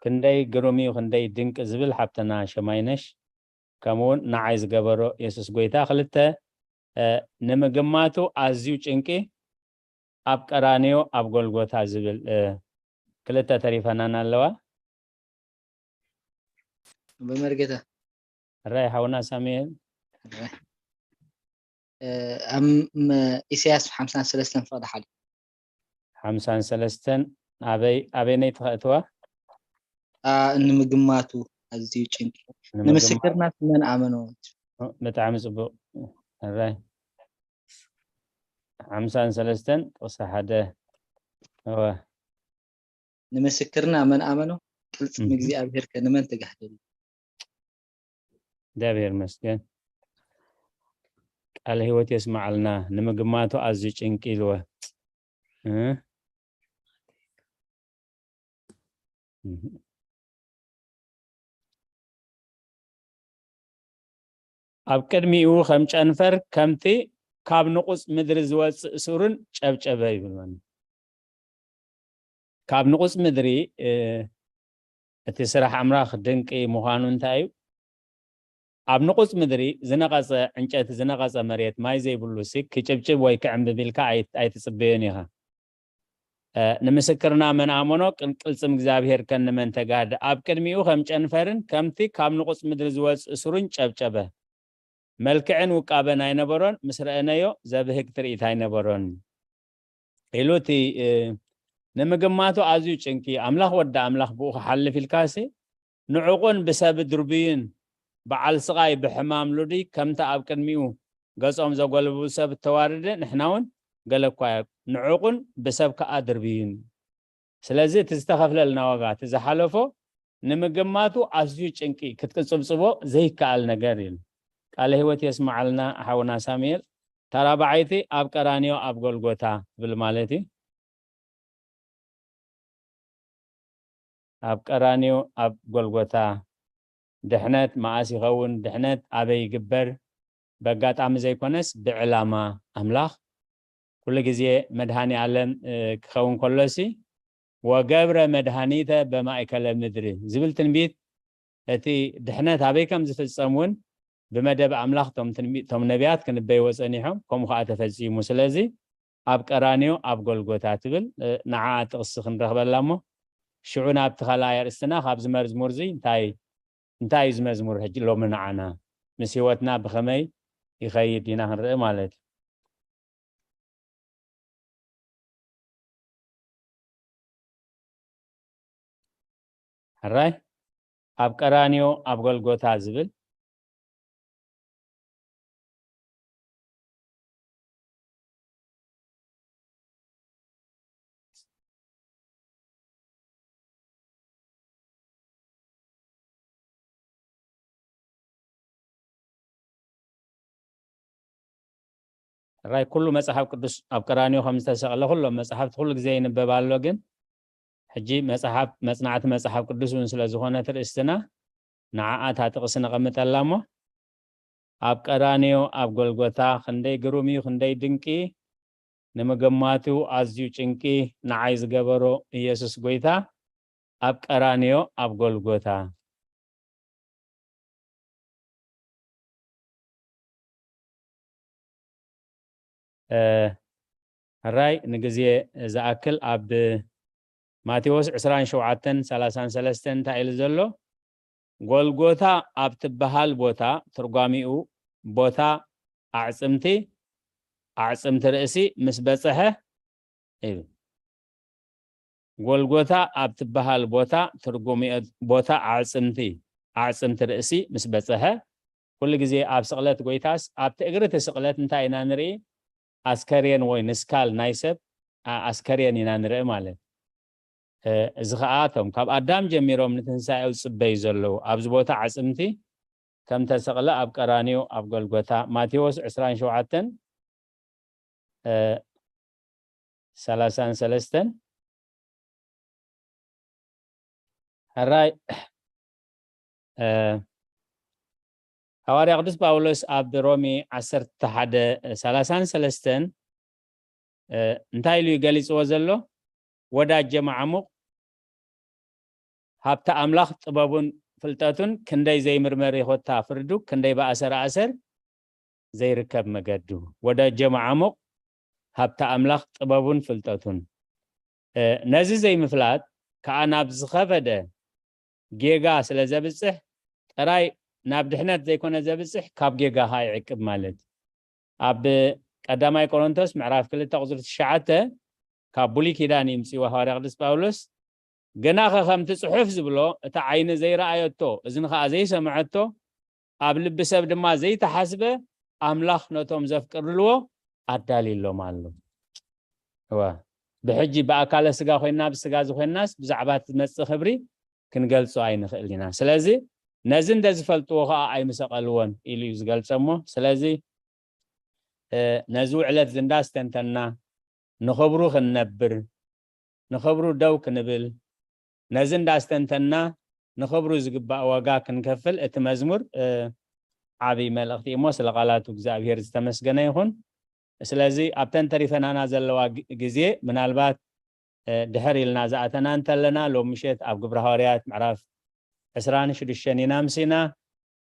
ክንደይ ግሩም እዩ፣ ክንደይ ድንቂ ዝብል ሓብትና ሸማይነሽ። ከምኡውን ንዓይ ዝገበሮ የሱስ ጎይታ። ክልተ፣ እ፣ ንምግማቱ ኣዝዩ ጭንቂ ኣብ ቀራንዮ ኣብ ጎልጎታ ዝብል፣ እ፣ ክልተ ተሪፈናን ኣለዋ። በመርጌታ። ሕራይ ሓውና ሳሙኤል። ሕራይ። እ፣ ኣብ ም-፣ ኢሳያስ ሓምሳን ሰለስተን ፍቕዲ ሓደ። ሓምሳን ሰለስተን ኣበይ፣ ኣበይነይ ትኸእትዋ? ኣ፣ ንምግማቱ ኣዝዩ ጭንቂ። ንምግማቱ። ንምስክርናስ መን ኣመኖ? ብጣዕሚ ጽቡቕ። ሕራይ። ሓምሳን ሰለስተን ጥቕሲ ሓደ። እወ። ንምስክርና መን ኣመኖ? ቅልጽም እህ። እግዚኣብሔር ከ ንመን ተጋህደሉ? እግዚኣብሔር ይመስገን። ቃለ ህይወት የስምዓልና። ንምግማቱ ኣዝዩ ጭንቂ ኢልወ። እ? እህ። ኣብ ቅድሚኡ ከም ጨንፈር፣ ከምቲ ካብ ንቑጽ ምድሪ ዝወጽእ ሱርን ጨብጨበ ይብል። ማለት ካብ ንቑጽ ምድሪ፣ እ፣ እቲ ስራሕ ኣምላኽ ድንቂ ምዃኑ እንታይ እዩ? ኣብ ንቑጽ ምድሪ ዝነቐጸ ዕንጨቲ፣ ዝነቐጸ መሬት፣ ማይ ዘይብሉ ሲ ክጭብጭብ ወይ ክዕምብብ ኢልካ ኣይ-፣ ኣይትጽበዮን ኢኻ። እ፣ ንምስክርና መን ኣመኖ? ቅል-፣ ቅልጽም እግዚኣብሔር ከ ንመን ተጋህደ? ኣብ ቅድሚኡ ከም ጨንፈርን ከምቲ ካብ ንቑጽ ምድሪ ዝወጽእ ሱርን ጨብጨበ። መልክዕን ውቃበን ኣይነበሮን፣ ምስ ረኣናዮ ዘብህግ ትርኢት ኣይነበሮን ኢሉ እቲ፣ እ፣ ንምግማቱ ኣዝዩ ጭንቂ፣ ኣምላኽ ወዲ ኣምላኽ ብኡ ክሓልፍ ኢልካሲ፣ ንዑቕን ብሰብ ድርብዩን በዓል ስቓይ ብሕማም ሉዲ ከምቲ ኣብ ቅድሚኡ ገጾም ዘጎልብቡ ሰብ እተዋረደ፣ ንሕና እውን ገለ እኳ ንዑቕን ብሰብ ከኣ ድርብዩን። ስለዚ እቲ ዝተኸፍለልና ዋጋ፣ እቲ ዝሓለፎ ንምግማቱ ኣዝዩ ጭንቂ፣ ክትቅጽብጽቦ ዘይከኣል ነገር እዩ። ቃለ ህይወት የስምዓልና ሓውና ሳሙኤል። ተራብዓይቲ ኣብ ቀራንዮ ኣብ ጎልጎታ ትብል ማለት እዩ። ኣብ ቀራንዮ ኣብ ጎልጎታ ድሕነት መኣስ ይኸውን? ድሕነት ኣበይ ይግበር? በጋጣሚ ዘይኮነስ ብዕላማ ኣምላኽ። ኩሉ ግዜ መድሃኒ ኣለም ክኸውን ከሎሲ፣ ወገብረ መድሃኒተ በማእከለ ምድሪ ዝብል ትንቢት፣ እቲ ድሕነት ኣበይ ከም ዝፍጸም እውን ብመደብ ኣምላኽ ቶም ነቢያት ክንበይዎ ጸኒሖም። ከምኡ ከዓ ተፈጺሙ። ስለዚ ኣብ ቀራንዮ ኣብ ጎልጎታ ትብል ንዓ ጥቕሲ ክንረኽበላ እሞ፣ ሽዑ ናብቲ ካልኣይ ኣርእስትና፣ ካብዚ መዝሙር እዚ እንታይ እንታይ እዩ ዝመዝሙር ሕጂ ሎሚ ንዓና ምስ ህይወትና ብኸመይ ይኸይድ ኢና ክንርኢ ማለት እዩ። ሕራይ ኣብ ቀራንዮ ኣብ ጎልጎታ ዝብል ራይ ኩሉ መጽሓፍ ቅዱስ ኣብ ቀራንዮ ከም ዝተሰቕለ ኩሎም መጽሓፍቲ ኩሉ ግዜ ይንበብ ኣሎ። ግን ሕጂ መጽሓፍ መጽናዕቲ መጽሓፍ ቅዱስ እውን ስለ ዝኾነ ትርእስትና ንዓኣ እታ ጥቕሲ ነቐምጠላ እሞ፣ ኣብ ቀራንዮ ኣብ ጎልጎታ ክንደይ ግሩም እዩ፣ ክንደይ ድንቂ፣ ንምግማቱ ኣዝዩ ጭንቂ ንዓይ ዝገበሮ ኢየሱስ ጎይታ ኣብ ቀራንዮ ኣብ ጎልጎታ። ሕራይ ንግዜ ዝኣክል ኣብ ማቴዎስ ዕስራን ሸውዓተን ሰላሳን ሰለስተን እንታይ ኢሉ ዘሎ? ጎልጎታ ኣብ ትበሃል ቦታ፣ ትርጓሚኡ ቦታ ኣዕጽምቲ፣ ኣዕጽምቲ ርእሲ ምስ በጽሐ ይብል። ጎልጎታ ኣብ ትበሃል ቦታ፣ ትርጉም ቦታ ኣዕጽምቲ፣ ኣዕጽምቲ ርእሲ ምስ በጽሐ፣ ኩሉ ግዜ ኣብ ስቕለት ጎይታስ ኣብቲ እግሪ እቲ ስቕለት እንታይ ኢና ንርኢ? ኣስከሬን ወይ ንስካል ናይ ሰብ ኣስከሬን ኢና ንርኢ ማለት። እዚ ኸዓ እቶም ካብ ኣዳም ጀሚሮም ንትንሳኤ ዝጽበዩ ዘለዉ ኣብዚ ቦታ ዓጽምቲ ከም ተሰቕለ ኣብ ቀራንዮ ኣብ ጎልጎታ ማቴዎስ ዕስራን ሸውዓተን ሰላሳን ሰለስተን። ሕራይ ሃዋርያ ቅዱስ ጳውሎስ ኣብ ሮሜ ዓሰርተ ሓደ ሰላሳን ሰለስተን እንታይ ኢሉ እዩ ገሊጽዎ ዘሎ? ወዳጀ መዓሙቕ ሃብቲ ኣምላኽ ጥበቡን ፍልጠቱን ክንደይ ዘይምርመር ይኾታ ፍርዱ ክንደይ ብኣሰር ኣእሰር ዘይርከብ መገዱ። ወዳጀ መዓሙቕ ሃብቲ ኣምላኽ ጥበቡን ፍልጠቱን። ነዚ ዘይምፍላጥ ከኣ ናብ ዝኸበደ ጌጋ ስለ ዘብጽሕ ጥራይ ናብ ድሕነት ዘይኮነ ዘብጽሕ ካብ ጌጋ ከኣ ይዕቅብ ማለት። ኣብ ቀዳማይ ቆሮንቶስ ምዕራፍ ክልተ ቁጽሪ ትሽዓተ ካብ ብሉይ ኪዳን ይምጽእዎ ሃዋርያ ቅዱስ ጳውሎስ። ግናኸ ከምቲ ጽሑፍ ዝብሎ፣ እቲ ዓይኒ ዘይረኣየቶ፣ እዝኒ ኸኣ ዘይሰምዐቶ፣ ኣብ ልቢ ሰብ ድማ ዘይተሓስበ፣ ኣምላኽ ነቶም ዘፍቅርልዎ ኣዳልዩሎም ኣሎ። እወ፣ ብሕጂ ብኣካለ ስጋ ኮይና፣ ብስጋ ዝኾንናስ ብዛዕባ እቲ ዝመጽእ ክብሪ ክንገልጾ ኣይንኽእል ኢና። ስለዚ ነዚ እንደ ዝፈልጥዎ ኸኣ ኣይምሰቐልዎን ኢሉ እዩ ዝገልጸ እሞ፣ ስለዚ ነዚ ውዕለት እዚ እንዳስተንተና ንኽብሩ ክንነብር፣ ንኽብሩ ደው ክንብል፣ ነዚ እንዳስተንተና ንኽብሩ ዝግባእ ዋጋ ክንከፍል እቲ መዝሙር ዓብይ መልእኽቲ እሞ ስለ ቃላቱ እግዚኣብሔር ዝተመስገነ ይኹን። ስለዚ ኣብተን ተሪፈናና ዘለዋ ግዜ ምናልባት ድሕር ኢልና ዝኣተና እንተለና ሎም ምሸት ኣብ ግብረ ሃዋርያት ምዕራፍ ዕስራን ሽዱሽተን ኢና ኣምሲና።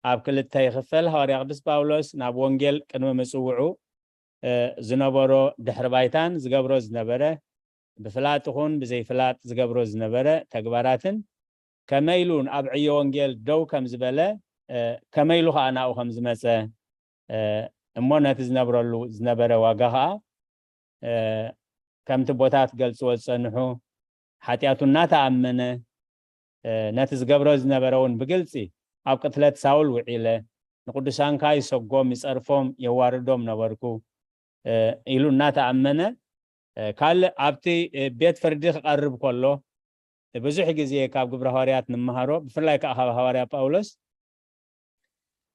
ኣብ ክልተ ይኽፈል። ሃዋርያ ቅዱስ ጳውሎስ ናብ ወንጌል ቅድሚ ምጽውዑ ዝነበሮ ድሕሪ ባይታን ዝገብሮ ዝነበረ ብፍላጥ ይኹን ብዘይፍላጥ ዝገብሮ ዝነበረ ተግባራትን ከመይ ኢሉ ኣብ ዕዮ ወንጌል ደው ከም ዝበለ ከመይ ኢሉ ከዓ ናብኡ ከም ዝመፀ እሞ ነቲ ዝነብረሉ ዝነበረ ዋጋ ከዓ ከምቲ ቦታት ገልፅዎ ዝፀንሑ ሓጢኣቱ እናተኣመነ ነቲ ዝገብሮ ዝነበረ እውን ብግልፂ ኣብ ቅትለት ሳውል ውዒለ ንቅዱሳንካ ይሰጎም ይፀርፎም የዋርዶም ነበርኩ ኢሉ እናተኣመነ ካልእ ኣብቲ ቤት ፍርዲ ክቐርብ ከሎ ብዙሕ ግዜ ካብ ግብረ ሃዋርያት ንምሃሮ ብፍላይ ከዓ ካብ ሃዋርያ ጳውሎስ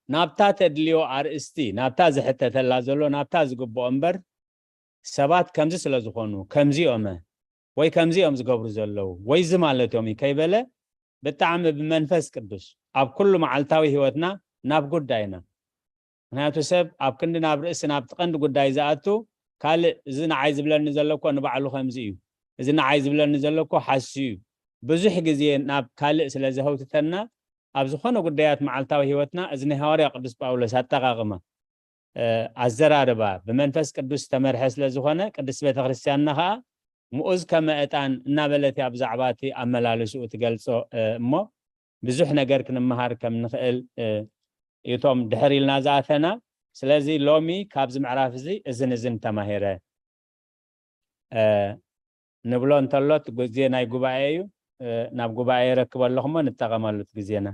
ናብታ ተድልዮ ኣርእስቲ ናብታ ዝሕተተላ ዘሎ ናብታ ዝግብኦ እምበር ሰባት ከምዚ ስለ ዝኾኑ ከምዚኦመ ወይ ከምዚኦም ዝገብሩ ዘለዉ ወይ እዚ ማለቶም እዩ ከይበለ ብጣዕሚ ብመንፈስ ቅዱስ ኣብ ኩሉ መዓልታዊ ህይወትና ናብ ጉዳይና። ምክንያቱ ሰብ ኣብ ክንዲ ናብ ርእሲ ናብቲ ቀንዲ ጉዳይ ዝኣቱ ካልእ እዚ ንዓይ ዝብለኒ ዘሎ እኮ ንባዕሉ ከምዚ እዩ፣ እዚ ንዓይ ዝብለኒ ዘሎ እኮ ሓስዩ እዩ። ብዙሕ ግዜ ናብ ካልእ ስለ ዘህውትተና ኣብ ዝኾነ ጉዳያት መዓልታዊ ህይወትና እዚ ናይ ሃዋርያ ቅዱስ ጳውሎስ ኣጠቓቕማ ኣዘራርባ ብመንፈስ ቅዱስ ዝተመርሐ ስለ ዝኾነ ቅድስት ቤተክርስትያንና ከዓ ምኡዝ ከመ ዕጣን እናበለት እያ ብዛዕባ እቲ ኣመላልስኡ ትገልጾ። እሞ ብዙሕ ነገር ክንመሃር ከም ንኽእል እቶም ድሕር ኢልና ዝኣተና። ስለዚ ሎሚ ካብዚ ምዕራፍ እዚ እዝን እዝን ተማሂረ ንብሎ እንተሎ እቲ ግዜ ናይ ጉባኤ እዩ። ናብ ጉባኤ የረክቦ ኣለኹ እሞ ንጠቐመሉ እቲ ግዜና።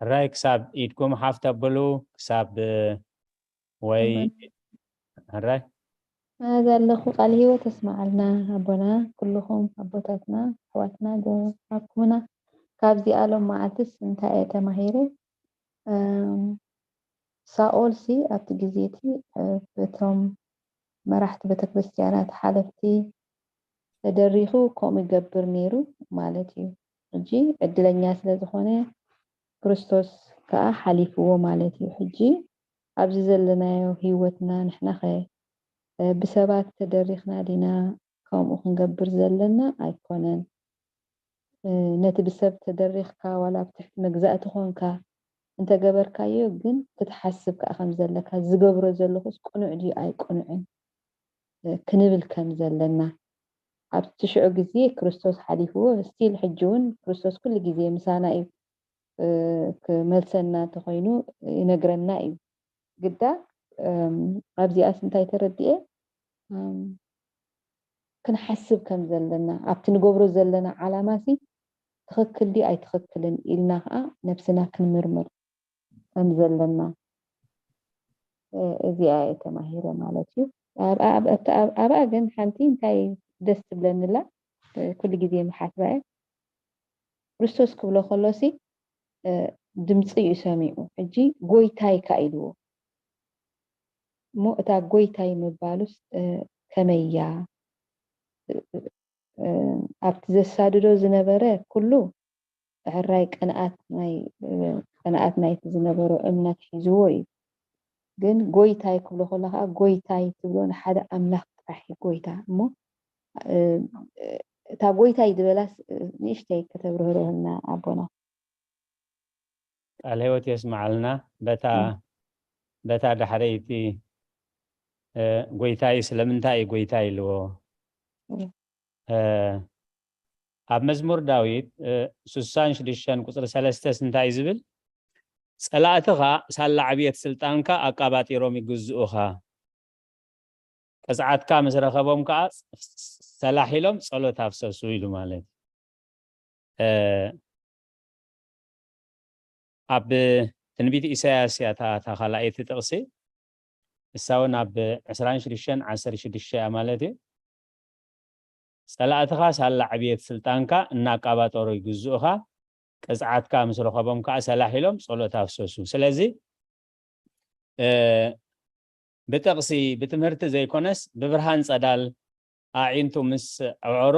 ሕራይ ክሳብ ኢድኩም ሓፍ ተብሉ ክሳብ ወይ ሕራይ ዘለኹ ቃል ህይወት ተስማዓልና ኣቦና ኩልኹም ኣቦታትና ኣሕዋትና ዘሃብኩምና ካብዚኣ ሎም መዓልትስ እንታይ እየ ተማሂረ ሳኦል ሲ ኣብቲ ግዜ እቲ በቶም መራሕቲ ቤተክርስትያናት ሓለፍቲ ተደሪኹ ከምኡ ይገብር ነይሩ ማለት እዩ። ሕጂ ዕድለኛ ስለ ዝኾነ ክርስቶስ ከዓ ሓሊፍዎ ማለት እዩ። ሕጂ ኣብዚ ዘለናዮ ህይወትና ንሕናኸ ብሰባት ተደሪኽና ዲና ከምኡ ክንገብር ዘለና ኣይኮነን። ነቲ ብሰብ ተደሪኽካ ዋላ ኣብ ትሕቲ መግዛእቲ ኮንካ እንተገበርካዮ ግን ክትሓስብ ከዓ ከም ዘለካ ዝገብሮ ዘለኹስ ቅኑዕ ድዩ ኣይቅኑዕን ክንብል ከም ዘለና ኣብቲ ሽዑ ግዜ ክርስቶስ ሓሊፍዎ ስቲል ሕጂ እውን ክርስቶስ ኩሉ ግዜ ምሳና እዩ ክመልሰና እንተኮይኑ ይነግረና እዩ ግዳ ኣብዚኣስ እንታይ ተረዲኤ ክንሓስብ ከም ዘለና ኣብቲ ንገብሮ ዘለና ዓላማ ሲ ትኽክል ድዩ ኣይትኽክልን ኢልና ከዓ ነብስና ክንምርምር ከም ዘለና እዚኣ እየ ተማሂረ ማለት እዩ። ኣብኣ ግን ሓንቲ እንታይ ደስ ትብለኒላ ኩሉ ግዜ ምሓስባ እየ ክርስቶስ ክብሎ ከሎሲ ድምፂ እዩ ሰሚዑ ሕጂ ጎይታይ ካ ኢልዎ እሞ እታ ጎይታይ ምባሉስ ከመያ ኣብቲ ዘሳድዶ ዝነበረ ኩሉ ሕራይ ቅንኣት ናይ ቅንኣት ናይቲ ዝነበሮ እምነት ሒዝዎ እዩ ግን ጎይታይ ክብሎ ከሎ ከዓ ጎይታይ ትብሎ ንሓደ ኣምላኽ ጥራሕ እዩ ጎይታ እሞ እታ ጎይታይ ዝበላስ ንእሽተይ ከተብርህርህልና ኣቦና ቃል ህይወት የስምዓልና በታ በታ ዳሕረይቲ ጎይታይ ስለምንታይ እዩ ጎይታይ ኢልዎ ኣብ መዝሙር ዳዊት ስሳን ሽዱሽተን ቁፅሪ ሰለስተስ እንታይ እዩ ዝብል ፀላእትኻ ሳላ ዕብየት ስልጣንካ ኣቃባጢሮም ይግዝኡኻ ቅፅዓትካ ምስ ረኸቦም ከዓ ሰላሕ ኢሎም ፀሎት ኣፍሰሱ ኢሉ ማለት ኣብ ትንቢት ኢሳያስ እያ እታ ካልኣይቲ ጥቕሲ እሳ እውን ኣብ ዕስራን ሽዱሽተን ዓሰርተ ሽዱሽተ እያ ማለት እዩ ፀላእትኻ ሳላ ዕብየት ስልጣንካ እናቃባጠሩ ይግዝኡኻ ቅፅዓትካ ምስ ረኸቦም ከዓ ሰላሕ ኢሎም ፀሎት ኣፍሰሱ ስለዚ ብጥቕሲ ብትምህርቲ ዘይኮነስ ብብርሃን ጸዳል ኣዒንቱ ምስ ኣዕሮ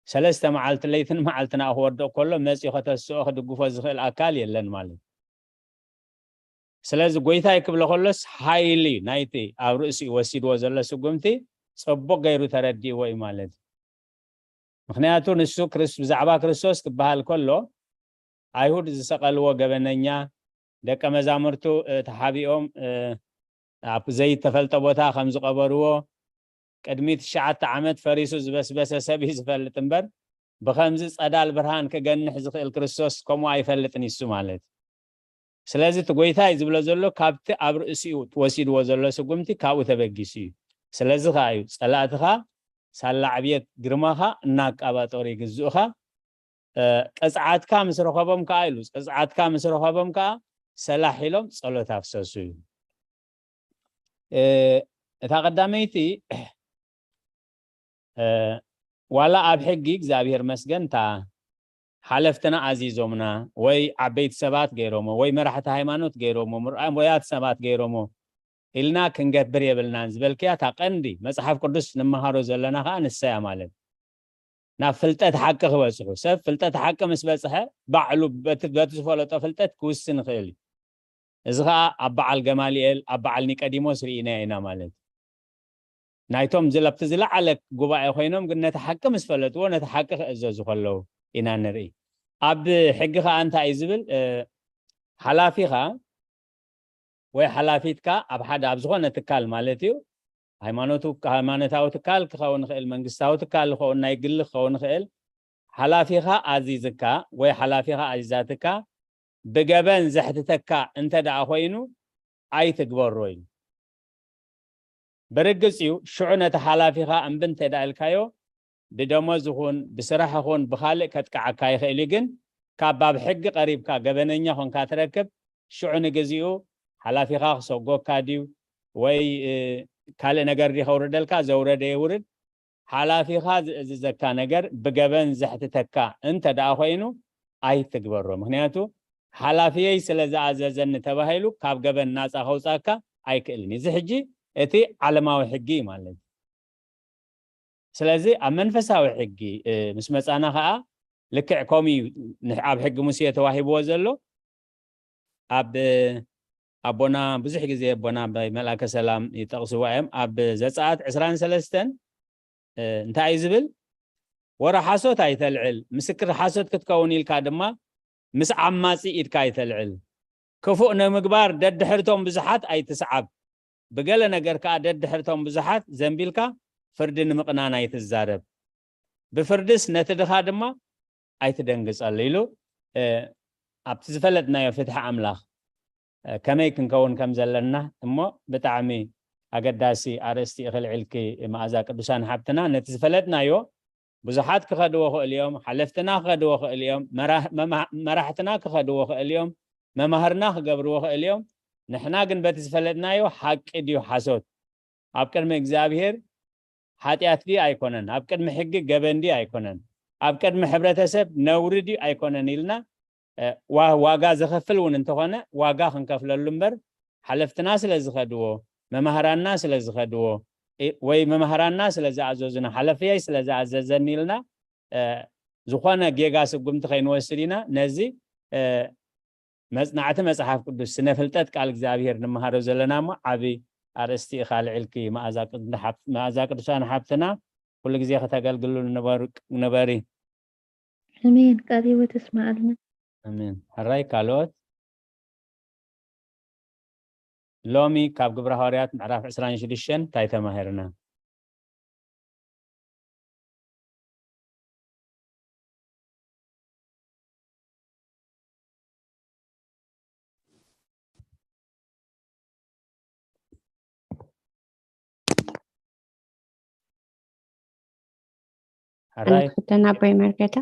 ሰለስተ መዓልቲ ለይትን መዓልትን ክወድቕ ከሎ መጺኡ ከተስኦ ክድግፎ ዝኽእል ኣካል የለን ማለት እዩ። ስለዚ ጎይታይ ክብሎ ከሎስ ሓይሊ ናይቲ ኣብ ርእሲኡ ወሲድዎ ዘሎ ስጉምቲ ጽቡቕ ገይሩ ተረዲእዎ እዩ ማለት እዩ። ምኽንያቱ ንሱ ብዛዕባ ክርስቶስ ክበሃል ከሎ ኣይሁድ ዝሰቐልዎ ገበነኛ ደቀ መዛሙርቱ ተሓቢኦም ኣብ ዘይተፈልጠ ቦታ ከም ዝቐበርዎ ቅድሚ ትሽዓተ ዓመት ፈሪሱ ዝበስበሰ ሰብ እዩ ዝፈልጥ እምበር ብኸምዚ ጸዳል ብርሃን ክገንሕ ዝኽእል ክርስቶስ ከምኡ ኣይፈልጥን ይሱ ማለት እዩ። ስለዚ እቲ ጎይታይ ዝብሎ ዘሎ ካብቲ ኣብ ርእሲኡ ወሲድዎ ዘሎ ስጉምቲ ካብኡ ተበጊሱ እዩ። ስለዚ ከዓ እዩ ጸላእትኻ ሳላ ዕብየት ግርማኻ እናቃባጠሩ ይግዝኡኻ። ቅፅዓትካ ምስ ረኸቦም ከዓ ኢሉ ቅፅዓትካ ምስ ረኸቦም ከዓ ሰላሕ ኢሎም ፀሎት ኣፍሰሱ እዩ። እታ ቀዳመይቲ ዋላ ኣብ ሕጊ እግዚኣብሔር መስገን እታ ሓለፍትና ኣዚዞምና ወይ ዓበይቲ ሰባት ገይሮሞ ወይ መራሕቲ ሃይማኖት ገይሮሞ ምርኣም ወያት ሰባት ገይሮሞ ኢልና ክንገብር የብልናን ዝበልክያ እታ ቀንዲ መጽሓፍ ቅዱስ ንመሃሮ ዘለና ከዓ ንሰያ ማለት ናብ ፍልጠት ሓቂ ክበጽሑ ሰብ ፍልጠት ሓቂ ምስ በጽሐ ባዕሉ በቲ ዝፈለጦ ፍልጠት ክውስን ይኽእል እዩ። እዚ ከዓ ኣብ በዓል ገማልኤል ኣብ በዓል ኒቀዲሞስ ርኢና ኢና ማለት ናይቶም ዝለብቲ ዝለዓለ ጉባኤ ኮይኖም ግን ነቲ ሓቂ ምስ ፈለጥዎ ነቲ ሓቂ ክእዘዙ ከለዉ ኢና ንርኢ። ኣብ ሕጊ ከዓ እንታይ እዩ ዝብል ሓላፊኻ ወይ ሓላፊትካ ኣብ ሓደ ኣብ ዝኾነ ትካል ማለት እዩ ሃይማኖታዊ ትካል ክኸውን ይኽእል መንግስታዊ ትካል ክኸውን ናይ ግሊ ክኸውን ይኽእል ሓላፊኻ ኣዚዝካ ወይ ሓላፊኻ ኣዚዛትካ ብገበን ዘሕትተካ እንተ ደኣ ኮይኑ ኣይትግበሮ ኢሉ። ብርግጽ እዩ ሽዑ ነቲ ሓላፊኻ እምቢ እንተ ደኣ ኢልካዮ ብደሞዝ ይኹን ብስራሕ ይኹን ብኻልእ ከጥቅዓካ ይኽእል እዩ ግን ካብ ኣብ ሕጊ ቀሪብካ ገበነኛ ኾንካ ትረክብ ሽዑ ንግዚኡ ሓላፊኻ ክሰጎካ ድዩ ወይ ካልእ ነገር ድዩ ከውርደልካ ዘውረደ የውርድ ሓላፊኻ ዝእዝዘካ ነገር ብገበን ዘሕትተካ እንተ ደኣ ኮይኑ ኣይትግበሮ ምክንያቱ ሓላፊየይ ስለ ዝኣዘዘኒ ተባሂሉ ካብ ገበን ናፃ ከውፃካ ኣይክእልን እዚ ሕጂ እቲ ዓለማዊ ሕጊ ማለት እዩ ስለዚ ኣብ መንፈሳዊ ሕጊ ምስ መፃና ከዓ ልክዕ ከምኡ እዩ ኣብ ሕጊ ሙሴ ተዋሂብዎ ዘሎ ኣብ ኣቦና ብዙሕ ግዜ ኣቦና ኣባይ መልኣከ ሰላም ይጠቕስዋ እዮም ኣብ ዘፀኣት ዕስራን ሰለስተን እንታይ እዩ ዝብል ወረ ሓሶት ኣይተልዕል ምስክር ሓሶት ክትከውን ኢልካ ድማ ምስ ዓማፂ ኢድካ ኣይተልዕል ክፉእ ንምግባር ደድሕርቶም ብዙሓት ኣይትስዓብ ብገለ ነገር ከዓ ደድሕርቶም ብዙሓት ዘንቢልካ ፍርዲ ንምቕናን ኣይትዛረብ ብፍርድስ ነቲ ድኻ ድማ ኣይትደንግፀሉ ኢሉ ኣብቲ ዝፈለጥናዮ ፍትሒ ኣምላኽ ከመይ ክንከውን ከም ዘለና እሞ ብጣዕሚ ኣገዳሲ ኣርእስቲ ክልዕልኪ መኣዛ ቅዱሳን ሓብትና ነቲ ዝፈለጥናዮ ብዙሓት ክኸድዎ ክእል እዮም ሓለፍትና ክኸድዎ ክእል እዮም መራሕትና ክኸድዎ ክእል እዮም መማህርና ክገብርዎ ክእል እዮም ንሕና ግን በቲ ዝፈለጥናዮ ሓቂ ድዩ ሓሶት ኣብ ቅድሚ እግዚኣብሄር ሓጢኣት ድዩ ኣይኮነን ኣብ ቅድሚ ሕጊ ገበን ድዩ ኣይኮነን ኣብ ቅድሚ ሕብረተሰብ ነውሪ ድዩ ኣይኮነን ኢልና ዋጋ ዘኸፍል እውን እንተኾነ ዋጋ ክንከፍለሉ እምበር ሓለፍትና ስለ ዝኸድዎ መማህራንና ስለ ዝኸድዎ ወይ መማህራንና ስለ ዝኣዘዙና ሓለፍየይ ስለ ዝኣዘዘኒ ኢልና ዝኾነ ጌጋ ስጉምቲ ከይንወስድ ኢና ነዚ መጽናዕቲ መጽሓፍ ቅዱስ ስነ ፍልጠት ቃል እግዚኣብሔር ንምሃሮ ዘለና እሞ ዓቢ ኣርእስቲ ኢኻ ልዕልኪ መኣዛ ቅዱሳን ሓብትና ኩሉ ግዜ ከተገልግሉ ንበሪ ኣሜን ቃል ህይወት እስማዓልና ኣሜን ሕራይ ካልኦት ሎሚ ካብ ግብረ ሃዋርያት ምዕራፍ ዕስራን ሽዱሽተን እንታይ ተማሂርና ሕራይ ኣንክፍተና ኣቦይ መርጌታ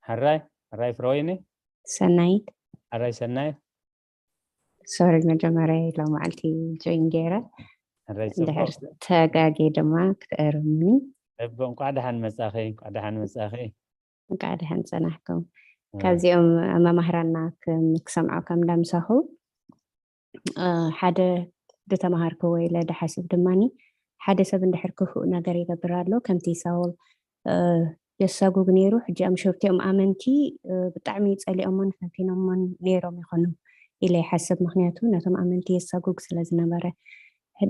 ሕራይ ሕራይ ፍረወይኒ ሰናይት ሕራይ ሰናይት ሶሪ መጀመርያ ሎም መዓልቲ ጆይን ገይረ ሕራይ እንድሕር ጽቡቅ ተጋጌ ድማ ክትእርምኒ እብ እንቋዕ ደሓን መጻኺ እንቋዕ ደሓን መጻኺ እንቃዕ ደሓን ጸናሕኩም። ካብዚኦም መማህራና ክሰምዖ ከም ዳምሳኹ ሓደ ዝተማሃርክዎ ኢለ ድሓስብ ድማኒ ሓደ ሰብ እንድሕር ክፉእ ነገር ይገብር ኣሎ ከምቲ ሳውል የሳጉግ ነይሩ ሕጂ ኣምሽርቲኦም ኣመንቲ ብጣዕሚ ጸሊኦሞን ፈቲኖሞን ነይሮም ይኾኑ ኢለ ይሓስብ ምክንያቱ ነቶም ኣመንቲ የሳጉግ ስለ ዝነበረ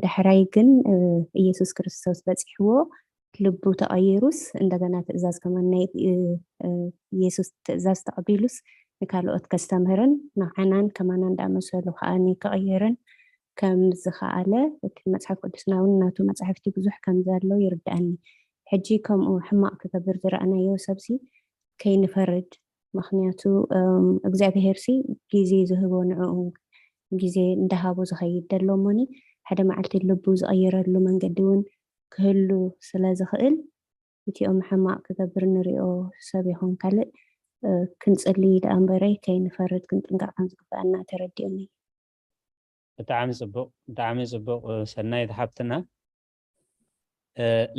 ዳሕራይ ግን ኢየሱስ ክርስቶስ በጺሕዎ ልቡ ተቐይሩስ እንደገና ትእዛዝ ከማን ናይ የሱስ ትእዛዝ ተቐቢሉስ ንካልኦት ከስተምህርን ንዓናን ከማናን ዳኣመሰሉ ከዓኒ ክቕይርን ከም ዝኸኣለ እቲ መፅሓፍ ቅዱስና እውን ናቱ መፅሓፍቲ ብዙሕ ከም ዘሎ ይርድኣኒ። ሕጂ ከምኡ ሕማቕ ክገብር ዝረኣናዮ ሰብሲ ከይንፈርድ ምኽንያቱ እግዚኣብሄርሲ ግዜ ዝህቦ ንዕኡ ግዜ እንዳሃቦ ዝኸይድ ደሎ እሞኒ ሓደ መዓልቲ ልቡ ዝቐይረሉ መንገዲ እውን ክህሉ ስለ ዝኽእል እቲኦም ሕማቕ ክገብር ንሪኦ ሰብ ይኹን ካልእ ክንጽሊ ደኣ እምበረይ ከይንፈርድ ክንጥንቀቕ ከም ዝግበኣና ተረዲኡኒ። ብጣዕሚ ጽቡቕ ብጣዕሚ ጽቡቕ ሰናይት ሓፍትና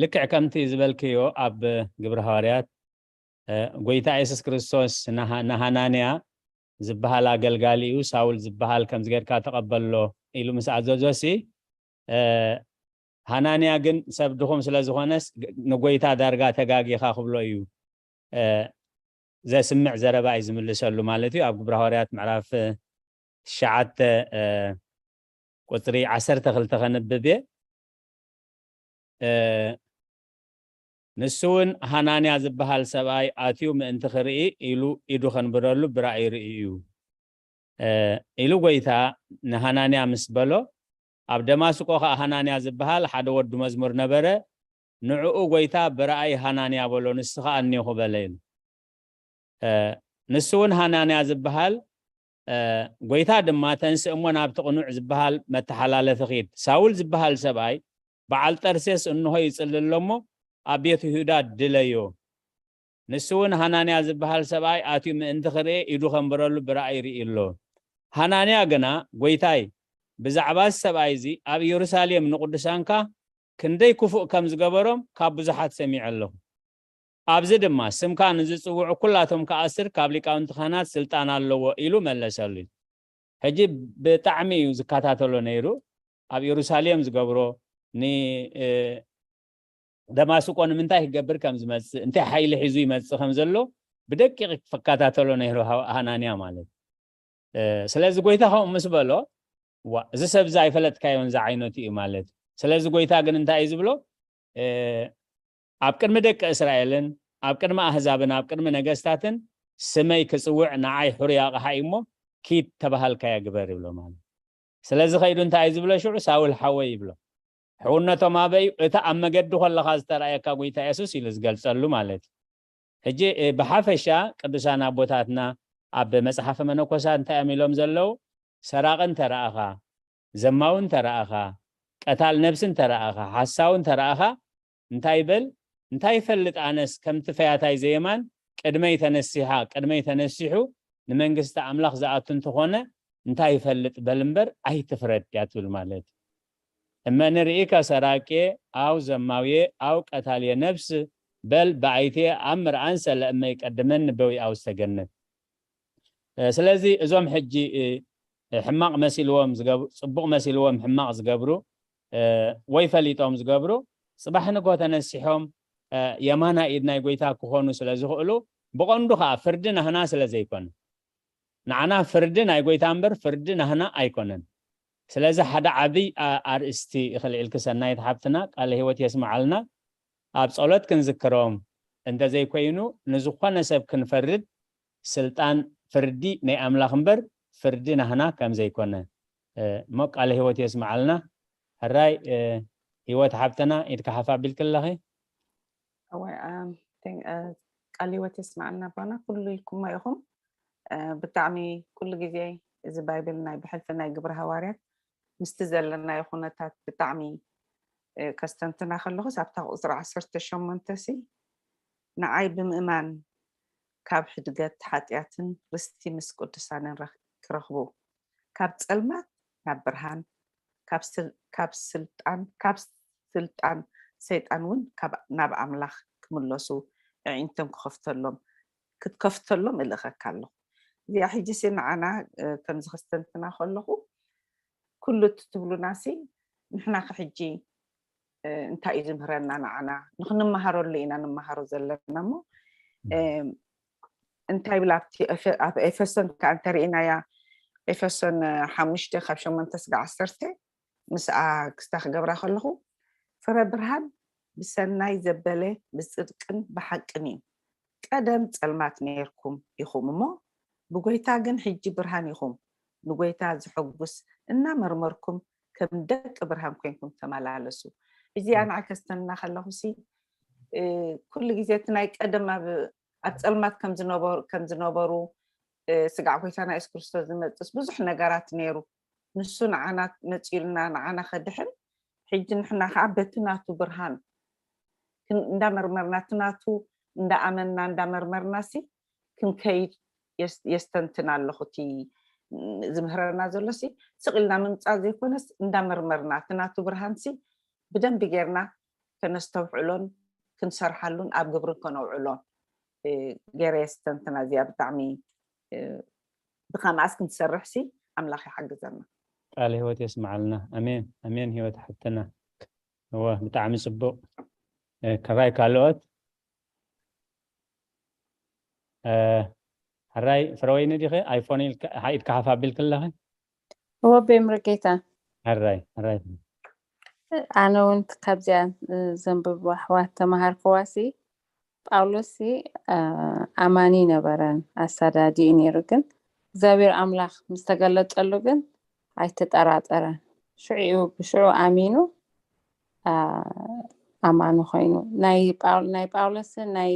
ልክዕ ከምቲ ዝበልክዮ ኣብ ግብረ ሃዋርያት ጎይታ የሱስ ክርስቶስ ንሃናንያ ዝበሃል ኣገልጋሊኡ ሳውል ዝበሃል ከምዚ ጌርካ ተቐበሎ ኢሉ ምስ ኣዘዞሲ፣ ሃናንያ ግን ሰብ ድኹም ስለ ዝኾነስ ንጎይታ ዳርጋ ተጋጊኻ ክብሎ እዩ። ዘስምዕ ዘረባ እዩ ዝምልሰሉ ማለት እዩ። ኣብ ግብረ ሃዋርያት ምዕራፍ ትሽዓተ ቁፅሪ ዓሰርተ ክልተ ከንብብ እየ። ንሱ እውን ሃናንያ ዝበሃል ሰብኣይ ኣትዩ ምእንቲ ክርኢ ኢሉ ኢዱ ከንብረሉ ብራእይ ርእዩ እዩ ኢሉ ጎይታ ንሃናንያ ምስ በሎ፣ ኣብ ደማስቆ ኸዓ ሃናንያ ዝበሃል ሓደ ወዲ መዝሙር ነበረ። ንዕኡ ጎይታ ብራእይ ሃናንያ በሎ፣ ንስኻ እኒኹ በለ ኢሉ። ንሱ እውን ሃናንያ ዝበሃል፣ ጎይታ ድማ፣ ተንስእ እሞ ናብቲ ቅኑዕ ዝበሃል መተሓላለፊ ኺድ፣ ሳውል ዝበሃል ሰብኣይ በዓል ጠርሴስ እንሆ ይጽሊ ኣሎ እሞ ኣብ ቤት ይሁዳ ድለዮ። ንሱ እውን ሃናንያ ዝበሃል ሰብኣይ ኣትዩ ምእንቲ ክርኢ ኢዱ ከንብረሉ ብራእይ ርኢ ኣሎ። ሃናንያ ግና፣ ጎይታይ፣ ብዛዕባ እዚ ሰብኣይ እዚ ኣብ ኢየሩሳሌም ንቅዱሳንካ ክንደይ ክፉእ ከም ዝገበሮም ካብ ብዙሓት ሰሚዐ ኣለኹ። ኣብዚ ድማ ስምካ ንዝጽውዑ ኩላቶም ክኣስር ካብ ሊቃውንቲ ካህናት ስልጣን ኣለዎ ኢሉ መለሰሉ። ሕጂ ብጣዕሚ እዩ ዝከታተሎ ነይሩ። ኣብ ኢየሩሳሌም ዝገብሮ፣ ንደማስቆ ንምንታይ ክገብር ከም ዝመጽእ፣ እንታይ ሓይሊ ሒዙ ይመጽእ ከም ዘሎ ብደቂቕ ክከታተሎ ነይሩ ሃናንያ ማለት። ስለዚ ጎይታ ከምኡ ምስ በሎ፣ ዋ፣ እዚ ሰብ እዚ ኣይፈለጥካዮን ዝዓይነቱ እዩ ማለት። ስለዚ ጎይታ ግን እንታይ እዩ ዝብሎ? ኣብ ቅድሚ ደቂ እስራኤልን ኣብ ቅድሚ ኣህዛብን ኣብ ቅድሚ ነገስታትን ስመይ ክጽውዕ ንዓይ ሕሩይ ኣቕሓ እዩ እሞ ኪድ ተባሃልካዮ ግበር ይብሎ ማለት። ስለዚ ከይዱ እንታይ እዩ ዝብሎ? ሽዑ ሳውል ሓወይ ይብሎ። ሕውነቶም ኣበይ እዩ? እቲ ኣብ መገዲ ከለኻ ዝተራእየካ ጎይታ የሱስ ኢሉ ዝገልጸሉ ማለት እዩ። ሕጂ ብሓፈሻ ቅዱሳን ኣቦታትና ኣብ መጽሓፈ መነኮሳት እንታይ እዮም ኢሎም ዘለዉ? ሰራቒ እንተ ረኣኻ፣ ዘማዊ እንተ ረኣኻ፣ ቀታል ነብሲ እንተ ረኣኻ፣ ሓሳዊ እንተ ረኣኻ፣ እንታይ በል? እንታይ ይፈልጥ ኣነስ ከምቲ ፈያታይ ዘየማን ቅድመይ ተነሲሓ፣ ቅድመይ ተነሲሑ ንመንግስቲ ኣምላኽ ዝኣቱ እንተኾነ እንታይ ይፈልጥ በል እምበር ኣይትፍረድ እያ ትብል ማለት እዩ። እመ ንርኢከ ሰራቄ ኣው ዘማውየ ኣው ቀታልየ ነብስ በል በኣይትየ ኣምር ኣንሰ ለእመ ይቀድመኒ በዊኣ ውስተ ገነት። ስለዚ እዞም ሕጂ ሕማቕ መሲልዎም ጽቡቕ መሲልዎም ሕማቕ ዝገብሩ ወይ ፈሊጦም ዝገብሩ ጽባሕ ንግሆ ተነሲሖም የማናይ ኢድ ናይ ጎይታ ክኾኑ ስለ ዝኽእሉ ብቐንዱ ከዓ ፍርዲ ናህና ስለ ዘይኮነ ንዓና ፍርዲ ናይ ጎይታ እምበር ፍርዲ ናህና ኣይኮነን። ስለዚ ሓደ ዓብይ ኣርእስቲ ክልዒልኪ ሰናይት ሓብትና ቃለ ህይወት የስምዓልና። ኣብ ጸሎት ክንዝክሮም እንተዘይኮይኑ ንዝኾነ ሰብ ክንፈርድ ስልጣን ፍርዲ ናይ ኣምላኽ እምበር ፍርዲ ናህና ከም ዘይኮነ እሞ ቃለ ህይወት የስምዓልና። ሕራይ ህይወት ሓብትና ኢድካ ሓፍ ኣቢልኪ ኣለኺ። ቃል ህይወት የስምዓልና ኣባና ኩሉ ኢልኩሞ ኢኹም። ብጣዕሚ ኩሉ ግዜ እዚ ባይብል ናይ ብሕልፊ ናይ ግብሪ ሃዋርያት ምስቲ ዘለናዮ ኩነታት ብጣዕሚ ከስተንትና ከለኹስ ኣብታ ቁፅሪ ዓሰርተ ሸሞንተ ሲ ንዓይ ብምእማን ካብ ሕድገት ሓጢኣትን ርስቲ ምስ ቅዱሳንን ክረኽቡ ካብ ፀልማት ናብ ብርሃን ካብ ስልጣን ካብ ስልጣን ሰይጣን እውን ናብ ኣምላኽ ክምለሱ ኣዒንቶም ክኸፍተሎም ክትከፍተሎም እልእኸካ ኣለኹ። እዚኣ ሕጂ ሲ ንዓና ከምዚ ከስተንትና ከለኹ ኩሉ እቲ ትብሉና ሲ ንሕና ከ ሕጂ እንታይ እዩ ዝምህረና ንዓና ንክንመሃረሉ ኢና ንመሃሮ ዘለና እሞ እንታይ ይብል ኣብቲ ኣብ ኤፌሶን ከዓ እንተርኢናያ ኤፌሶን ሓሙሽተ ካብ ሸሞንተ ስጋ ዓሰርተ ምስኣ ክስታ ክገብራ ከለኹ ፍረ ብርሃን ብሰናይ ዘበለ ብፅድቅን ብሓቅን እዩ። ቀደም ፀልማት ነይርኩም ኢኹም እሞ ብጎይታ ግን ሕጂ ብርሃን ኢኹም። ንጎይታ ዝሐጉስ እናመርመርኩም ከም ደቂ ብርሃን ኮይንኩም ተመላለሱ። እዚኣ ንዓይ ከስተንትና ከለኹ ሲ ኩሉ ግዜ እቲ ናይ ቀደም ኣብ ኣብ ፀልማት ከም ዝነበሩ ስጋዕ ጎይታና የሱስ ክርስቶስ ዝመፅስ ብዙሕ ነገራት ነይሩ። ንሱ ንዓና መፂኡልና ንዓና ከድሕን ሕጂ ንሕና ከዓ በቲ ናቱ ብርሃን እንዳመርመርና እቲ ናቱ እንዳኣመንና እንዳመርመርና ሲ ክንከይድ የስተንትን ኣለኹ። እቲ ዝምህረና ዘሎ ሲ ስቕ ኢልና ምምፃእ ዘይኮነስ እንዳመርመርና እቲ ናቱ ብርሃን ሲ ብደንቢ ጌርና ከነስተውዕሎን ክንሰርሓሉን ኣብ ግብርን ከነውዕሎን ገይረ የስተንትና እዚኣ ብጣዕሚ ድኻ መኣስ ክንሰርሕ ሲ ኣምላኽ ይሓግዘና። ቃል ህይወት የስምዓልና። ኣሜን ኣሜን። ህይወት ሓፍትና እወ ብጣዕሚ ጽቡቕ። ከራይ ካልኦት ሕራይ ፍረወይኒ ዲኸ ኣይፎን ኢድካ ሓፍ ኣቢልክለኸ? እወ ቤምርጌታ ሕራይ ሕራይ ኣነ እውን ካብዚኣ ዘንብብ ኣሕዋት ተማሃርክዋሲ ጳውሎስ ኣማኒ ነበረን ኣሳዳዲኡ ነይሩ፣ ግን እግዚኣብሔር ኣምላኽ ምስ ተገለጸሉ ግን ኣይተጠራጠረን። ሽዑ ብሽዑ ኣሚኑ ኣማኒ ኮይኑ። ናይ ጳውሎስን ናይ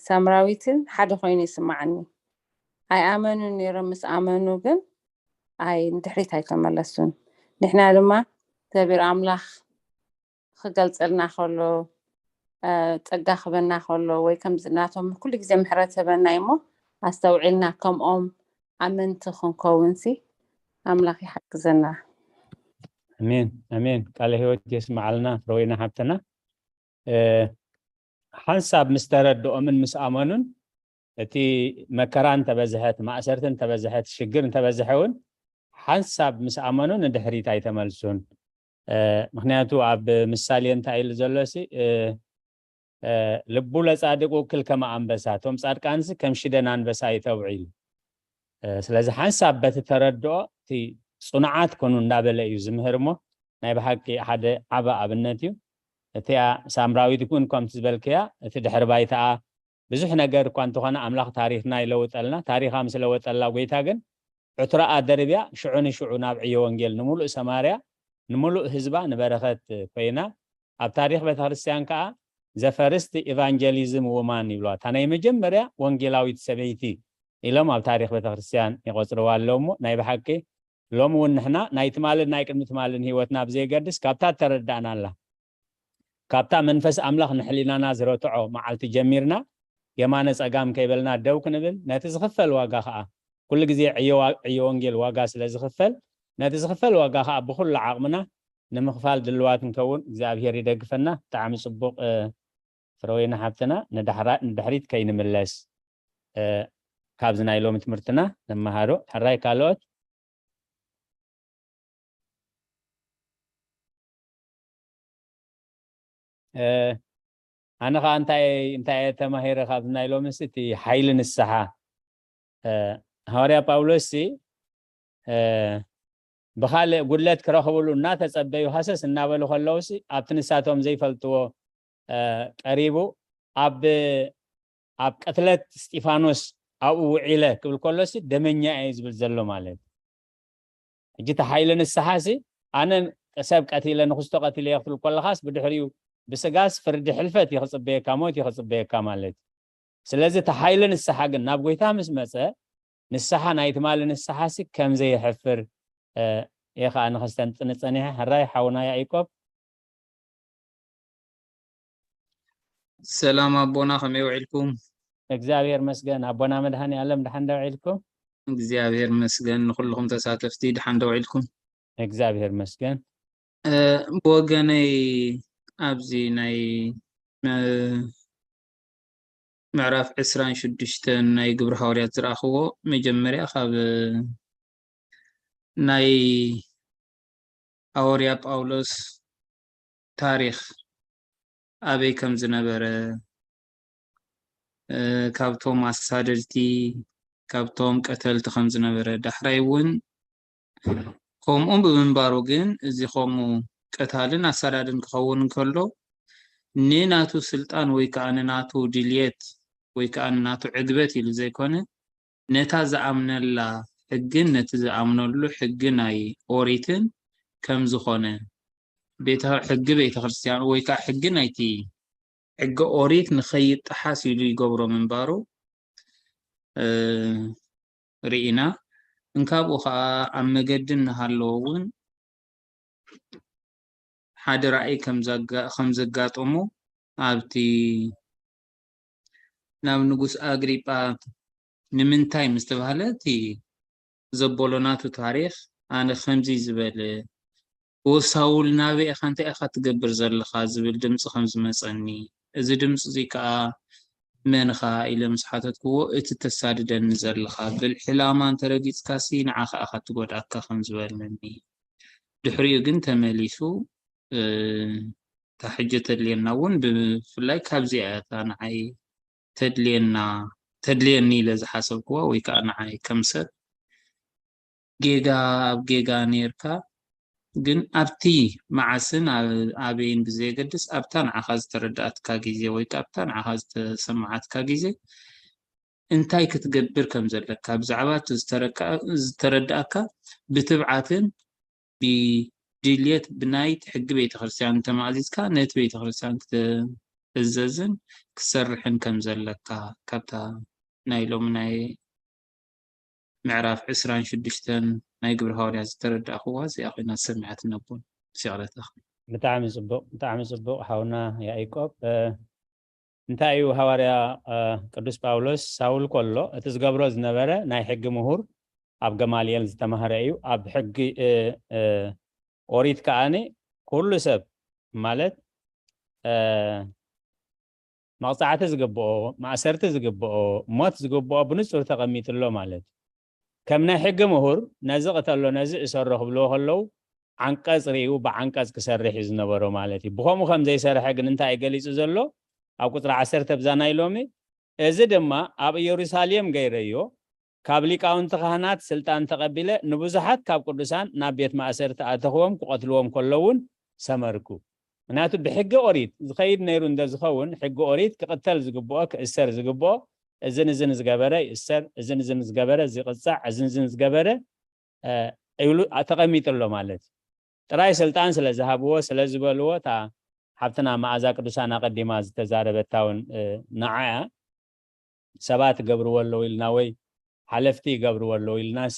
ሳምራዊትን ሓደ ኮይኑ ይስማዓኒ። ኣይኣመኑን ነይሮም፣ ምስ ኣመኑ ግን ኣይ ንድሕሪት ኣይተመለሱን። ንሕና ድማ እግዚኣብሔር ኣምላኽ ክገልጸልና ከሎ ጸጋ ክበና ከሎ ወይ ከምዚ ናቶም ኩሉ ግዜ ምሕረት ህበና እሞ ኣስተውዒልና ከምኦም ኣመንቲ ክንከውንሲ ኣምላኽ ይሓግዘና። ኣሜን ኣሜን። ቃለ ህይወት የስምዓልና ፍረወይና ሓብትና። ሓንሳብ ምስ ተረድኦምን ምስ ኣመኑን እቲ መከራ እንተበዝሐት፣ ማእሰርቲ እንተበዝሐት፣ ሽግር እንተበዝሐ እውን ሓንሳብ ምስ ኣመኑ ንድሕሪት ኣይተመልሱን። ምክንያቱ ኣብ ምሳሌ እንታይ ኢሉ ዘሎ ሲ ልቡ ለጻድቅ ውክል ከመ ኣንበሳ፣ እቶም ጻድቃንሲ ከም ሽደን ኣንበሳ ይተብዑ ኢሉ። ስለዚ ሓንሳብ በቲ ተረድኦ እቲ ጽኑዓት ኮኑ እንዳበለ እዩ ዝምህር እሞ ናይ ብሓቂ ሓደ ዓበ ኣብነት እዩ። እቲኣ ሳምራዊት እውን ከምቲ ዝበልክያ እቲ ድሕሪ ባይታኣ ብዙሕ ነገር እኳ እንተኾነ ኣምላኽ ታሪኽና ይለውጠልና። ታሪኻ ምስ ለወጠላ ጎይታ ግን ዕትሮኣ ደርብያ ሽዑ ንሽዑ ናብ ዕዮ ወንጌል ንምሉእ ሰማርያ ንምሉእ ህዝባ ንበረኸት ኮይና ኣብ ታሪኽ ቤተክርስትያን ከዓ ዘፈርስት ኢቫንጀሊዝም ውማን ይብለዋ እታ ናይ መጀመርያ ወንጌላዊት ሰበይቲ ኢሎም ኣብ ታሪኽ ቤተክርስትያን ይቆፅርዋ ኣለዉ እሞ ናይ ብሓቂ ሎሚ እውን ንሕና ናይ ትማልን ናይ ቅድሚ ትማልን ህይወትና ብዘየገድስ ካብታ ተረዳእናላ ካብታ መንፈስ ኣምላኽ ንሕሊናና ዝረትዖ መዓልቲ ጀሚርና የማነ ጸጋም ከይበልና ደው ክንብል ነቲ ዝኽፈል ዋጋ ኸኣ ኩሉ ግዜ ዕዮ ወንጌል ዋጋ ስለ ዝኽፈል ነቲ ዝኽፈል ዋጋ ኸኣ ብኹሉ ዓቕምና ንምኽፋል ድልዋት ንከውን እግዚኣብሔር ይደግፈና። ብጣዕሚ ጽቡቕ ፍረወይኒ ሓብትና ንድሕሪት ከይንምለስ ካብዚ ናይ ሎሚ ትምህርትና ንመሃሮ ሕራይ ካልኦት ኣነ ከዓ እንታይ እንታይ ተማሂረ ካብዚ ናይ ሎምስ እቲ ሓይሊ ንስሓ ሃዋርያ ጳውሎስ ሲ ብካልእ ጉድለት ክረኽብሉ እናተጸበዩ ሃሰስ እናበሉ ከለውሲ ኣብቲ ንሳቶም ዘይፈልጥዎ ቀሪቡ ኣብ ኣብ ቅትለት እስጢፋኖስ ኣብኡ ውዒለ ክብል ከሎሲ ደመኛ እየ ዝብል ዘሎ ማለት ሕጂ እቲ ሓይሊ ንስሓ ሲ ኣነ ሰብ ቀቲለ ንክስቶ ቀቲለ እየ ክትብል ከለካስ ብድሕሪኡ ብስጋስ ፍርዲ ሕልፈት እዩ ክፅበየካ ሞት እዩ ክፅበየካ ማለት እዩ ስለዚ እቲ ሓይሊ ንስሓ ግን ናብ ጎይታ ምስ መፀ ንስሓ ናይ ትማሊ ንስሓ ሲ ከም ዘየሕፍር እየ ከዓ ንክስተንጥን ፀኒሐ ሕራይ ሓውና ያኢቆብ ሰላም ኣቦና ከመይ ውዒልኩም? እግዚኣብሔር መስገን ኣቦና መድሃኒ ኣለም ድሓን ደውዒልኩም? እግዚኣብሔር መስገን ንኩልኩም ተሳተፍቲ ድሓን ደውዒልኩም? እግዚኣብሔር መስገን። ብወገነይ ኣብዚ ናይ ምዕራፍ ዕስራን ሽዱሽተን ናይ ግብሪ ሃዋርያት ዝረኣኽዎ መጀመርያ ካብ ናይ ሃወርያ ጳውሎስ ታሪኽ ኣበይ ከም ዝነበረ ካብቶም ኣሳደድቲ ካብቶም ቀተልቲ ከም ዝነበረ ዳሕራይ እውን ከምኡ ብምንባሩ ግን እዚ ከምኡ ቀታልን ኣሳዳድን ክኸውን እንከሎ ንናቱ ስልጣን ወይ ከዓ ንናቱ ድልየት ወይ ከዓ ንናቱ ዕግበት ኢሉ ዘይኮነ ነታ ዝኣምነላ ሕግን ነቲ ዝኣምነሉ ሕጊ ናይ ኦሪትን ከም ዝኾነ ቤተ ሕጊ ቤተ ክርስቲያን ወይ ከዓ ሕጊ ናይቲ ሕጊ ኦሪት ንኸይጠሓስ ኢሉ ይገብሮ ምንባሩ ርኢና። እንካብኡ ከዓ ኣብ መገዲ እናሃለወ እውን ሓደ ራእይ ከም ዘጋጠሞ ኣብቲ ናብ ንጉስ ኣግሪጳ ንምንታይ ምስ ተባህለ እቲ ዘበሎ ናቱ ታሪኽ ኣነ ከምዚ ዝበለ ወሳውል ናበይ ኢኻ እንታይ ኢኻ ትገብር ዘለኻ ዝብል ድምፂ ከም ዝመፀኒ እዚ ድምፂ እዚ ከዓ መንኻ ኢለ ምስ ሓተትክዎ፣ እቲ ተሳድደኒ ዘለኻ ብልሒ ላማ እንተረጊጽካሲ ንዓኻ ኢኻ ትጎድኣካ ከም ዝበለኒ። ድሕሪኡ ግን ተመሊሱ፣ እ፣ እታ ሕጂ ተድልየና እውን ብፍላይ ካብዚኣ እያ እታ ንዓይ ተድልየና፣ ተድልየኒ ኢለ ዝሓሰብክዋ ወይ ከዓ ንዓይ ከም ሰብ ጌጋ ኣብ ጌጋ ኔርካ፣ ግን ኣብቲ መዓስን ኣብ-፣ ኣበይን ብዘየገድስ ኣብታ ንዓኻ ዝተረድኣትካ ግዜ ወይ ከዓ ኣብታ ንዓኻ ዝተሰማዓትካ ግዜ እንታይ ክትገብር ከም ዘለካ ብዛዕባ እቲ ዝተረካ-፣ ዝተረድኣካ ብትብዓትን ብድልየት ብናይ ሕጊ ቤተክርስትያን እንተማእዚዝካ ነቲ ቤተክርስትያን ክትእዘዝን ክትሰርሕን ከም ዘለካ ካብታ ናይ ሎሚ ናይ ምዕራፍ ዕስራን ሽዱሽተን ናይ ግብሪ ሃዋርያ ዝተረዳእኽዋ እዚኣ ኮይና ዝሰምዐት ነቦን ሲቕረታ። ብጣዕሚ ጽቡቕ፣ ብጣዕሚ ጽቡቕ ሓውና ያዕቆብ። እ፣ እንታይ እዩ ሃዋርያ፣ እ፣ ቅዱስ ጳውሎስ ሳውል ከሎ እቲ ዝገብሮ ዝነበረ ናይ ሕጊ ምሁር ኣብ ገማልኤል ዝተማህረ እዩ። ኣብ ሕጊ፣ እ፣ እ፣ ኦሪት ከኣኒ ኩሉ ሰብ ማለት፣ እ፣ መቕጻዕቲ ዝግብኦ፣ ማእሰርቲ ዝግብኦ፣ ሞት ዝግብኦ ብንጹር ተቐሚጥሎ ማለት እዩ። ከም ናይ ሕጊ ምሁር ነዚ ቅተሎ፣ ነዚ እሰሮ ክብልዎ ከለዉ ዓንቀጽ ርእዩ ብዓንቀጽ ክሰርሕ እዩ ዝነበሮ ማለት እዩ። ብኸምኡ ከም ዘይሰርሐ ግን እንታይ እዩ ገሊጹ ዘሎ? ኣብ ቁጽሪ ዓሰርተ ብዛ ናይ ሎሚ፣ እዚ ድማ ኣብ ኢየሩሳሌም ገይረዮ፣ ካብ ሊቃውንቲ ካህናት ስልጣን ተቐቢለ ንብዙሓት ካብ ቅዱሳን ናብ ቤት ማእሰርቲ ኣተኽዎም ክቐትልዎም ከለዉ እውን ሰመርኩ። ምክንያቱ ብሕጊ ኦሪት ዝኸይድ ነይሩ እንተ ዝኸውን፣ ሕጊ ኦሪት ክቕተል ዝግብኦ፣ ክእሰር ዝግብኦ፣ እዝን እዝን ዝገበረ ይእሰር፣ እዝን እዝን ዝገበረ እዚ ይቕጻዕ፣ እዝን እዝን ዝገበረ፣ እ፣ ይብሉ ተቐሚጡ ኣሎ ማለት እዩ። ጥራይ ስልጣን ስለ ዝሃብዎ፣ ስለ ዝበልዎ፣ እታ ሓብትና መኣዛ ቅዱሳን ኣቐዲማ ዝተዛረበታ እውን፣ እ፣ ንዓኣ ሰባት ይገብርዎ ኣለዉ ኢልና ወይ ሓለፍቲ ይገብርዎ ኣለዉ ኢልናሲ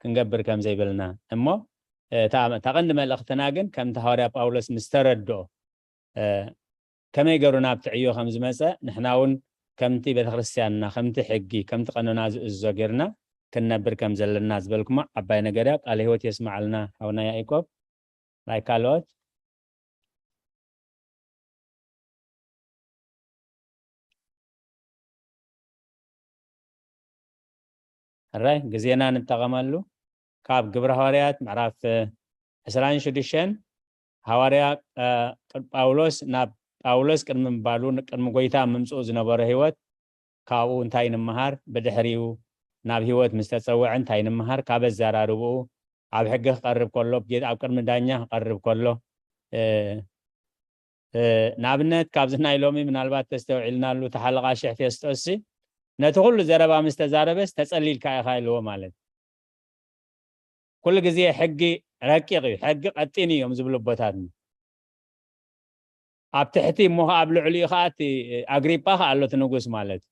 ክንገብር ከም ዘይብልና እሞ፣ እ፣ እታ፣ እታ ቀንዲ መልእኽትና ግን ከምቲ ሃዋርያ ጳውሎስ ምስ ተረድኦ፣ እ፣ ከመይ ገይሩ ናብቲ ዕዮ ከም ዝመጸ ንሕና እውን ከምቲ ቤተክርስትያንና፣ ከምቲ ሕጊ፣ ከምቲ ቀኖና ዝእዝዞ ጌርና ክንነብር ከም ዘለና ዝበልኩማ ዓባይ ነገር እያ። ቃለ ህይወት የስምዓልና ሓውና ያዕቆብ። ናይ ካልኦት? ሕራይ ግዜና ንጠቐመሉ። ካብ ግብረ ሃዋርያት ምዕራፍ ዕስራን ሽዱሽተን ሃዋርያ፣ እ፣ ጳውሎስ ናብ ጳውሎስ ቅድሚ ምባሉ ቅድሚ ጎይታ ምምጽኡ ዝነበሮ ህይወት ካብኡ እንታይ ንምሃር? ብድሕሪኡ ናብ ህይወት ምስ ተጸውዐ እንታይ ንምሃር? ካብ ኣዘራርብኡ ኣብ ሕጊ ክቐርብ ከሎ፣ ጌ-፣ ኣብ ቅድሚ ዳኛ ክቐርብ ከሎ፣ እ፣ እ፣ ንኣብነት ካብዚ ናይ ሎሚ ምናልባት ተስተውዒልናሉ፣ እቲ ሓለቓ ሽሕ ፌስጦስሲ ነቲ ኩሉ ዘረባ ምስ ተዛረበስ ተጸሊልካ ኢኻ ኢልዎ ማለት። ኩሉ ግዜ ሕጊ ረቂቕ እዩ፣ ሕጊ ቀጢን እዩ እዮም ዝብሉ ኣቦታትና። ኣብ ትሕቲ እሞ ኸዓ ኣብ ልዕሊኡ ኸዓ እቲ ኣግሪጳ ኸዓ ኣሎ እቲ ንጉስ ማለት።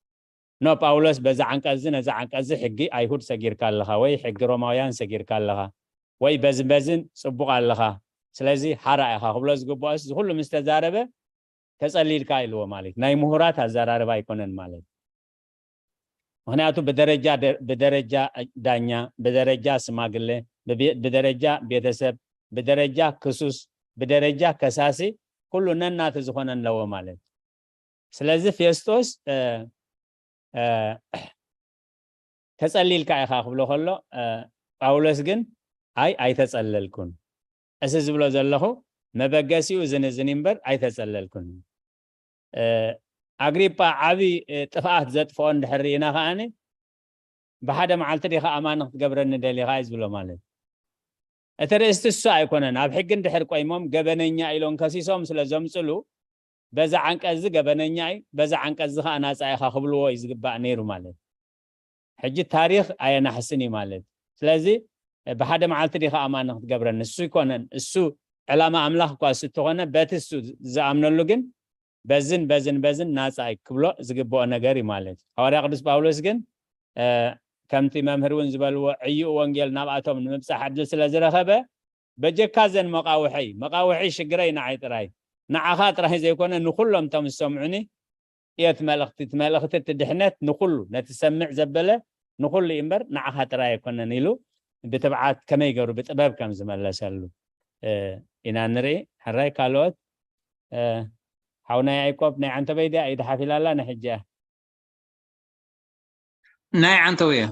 ኖ ጳውሎስ በዛ ዓንቀጽ እዚ ነዛ ዓንቀጽ እዚ ሕጊ ኣይሁድ ሰጊርካ ኣለኻ ወይ ሕጊ ሮማውያን ሰጊርካ ኣለኻ ወይ በዝን በዝን ጽቡቕ ኣለኻ፣ ስለዚ ሓራ ኢኻ ክብሎ ዝግብኦስ እዚ ኩሉ ምስ ተዛረበ ተጸሊልካ ኢልዎ ማለት ናይ ምሁራት ኣዘራርባ ኣይኮነን ማለት። ምክንያቱ ብደረጃ ደ-፣ ብደረጃ ዳኛ፣ ብደረጃ ስማግለ፣ ብቤ-፣ ብደረጃ ቤተሰብ፣ ብደረጃ ክሱስ፣ ብደረጃ ከሳሲ ኩሉ ነናቱ ዝኾነ ኣለዎ ማለት። ስለዚ ፌስጦስ፣ እ፣ እ፣ ተጸሊልካ ኢኻ ክብሎ ከሎ፣ እ፣ ጳውሎስ ግን ኣይ ኣይተጸለልኩን። እዚ ዝብሎ ዘለኹ መበገሲኡ እዝን እዝን እምበር ኣይተጸለልኩን። እ፣ ኣግሪጳ ዓቢ፣ እ፣ ጥፍኣት ዘጥፍኦ እንድሕር ርኢና ከኣኒ ብሓደ መዓልቲ ዲኻ ኣማኒ ክትገብረኒ ደሊኻ እዩ ዝብሎ ማለት። እቲ ርእስቲ እሱ ኣይኮነን። ኣብ ሕጊ እንድሕር ቆይሞም ገበነኛ ኢሎም ከሲሶም ስለ ዘምጽሉ በዛ ዓንቀዚ ገበነኛ እዩ፣ በዛ ዓንቀዚ ኸዓ ናጻ ኢኻ ክብልዎ እዩ ዝግባእ ነይሩ ማለት። ሕጂ ታሪኽ ኣየናሕስን እዩ ማለት። ስለዚ ብሓደ መዓልቲ ዲኻ ኣማኒ ክትገብረኒ? እሱ ይኮነን። እሱ ዕላማ ኣምላኽ እኳ እሱ እንተኾነ በቲ እሱ ዝኣምነሉ ግን በዝን በዝን በዝን ናጻ እዩ ክብሎ ዝግብኦ ነገር እዩ ማለት እዩ። ሃዋርያ ቅዱስ ጳውሎስ ግን፣ እ፣ ከምቲ መምህር እውን ዝበልዎ ዕይኡ ወንጌል ናብኣቶም ንምብጻሕ ዕድል ስለ ዝረኸበ በጀካ ዘን መቃውሐይ፣ መቃውሐይ ሽግረይ ንዓይ ጥራይ፣ ንዓኻ ጥራይ ዘይኮነ ንኹሎም እቶም ዝሰምዑኒ እየት መልእኽቲ፣ እቲ መልእኽቲ እቲ ድሕነት ንኹሉ፣ ነቲ ሰምዕ ዘበለ ንኹሉ እዩ እምበር ንዓኻ ጥራይ ኣይኮነን ኢሉ ብትብዓት ከመይ ገይሩ ብጥበብ ከም ዝመለሰሉ፣ እ፣ ኢና ንርኢ። ሕራይ ካልኦት፣ እ፣ ሓውና ያዕቆብ ናይ ዓንተበይ ድያ ኢዳ ሓፊላ ኣላ ንሕጂ እያ። ናይ ዓንተው እየ።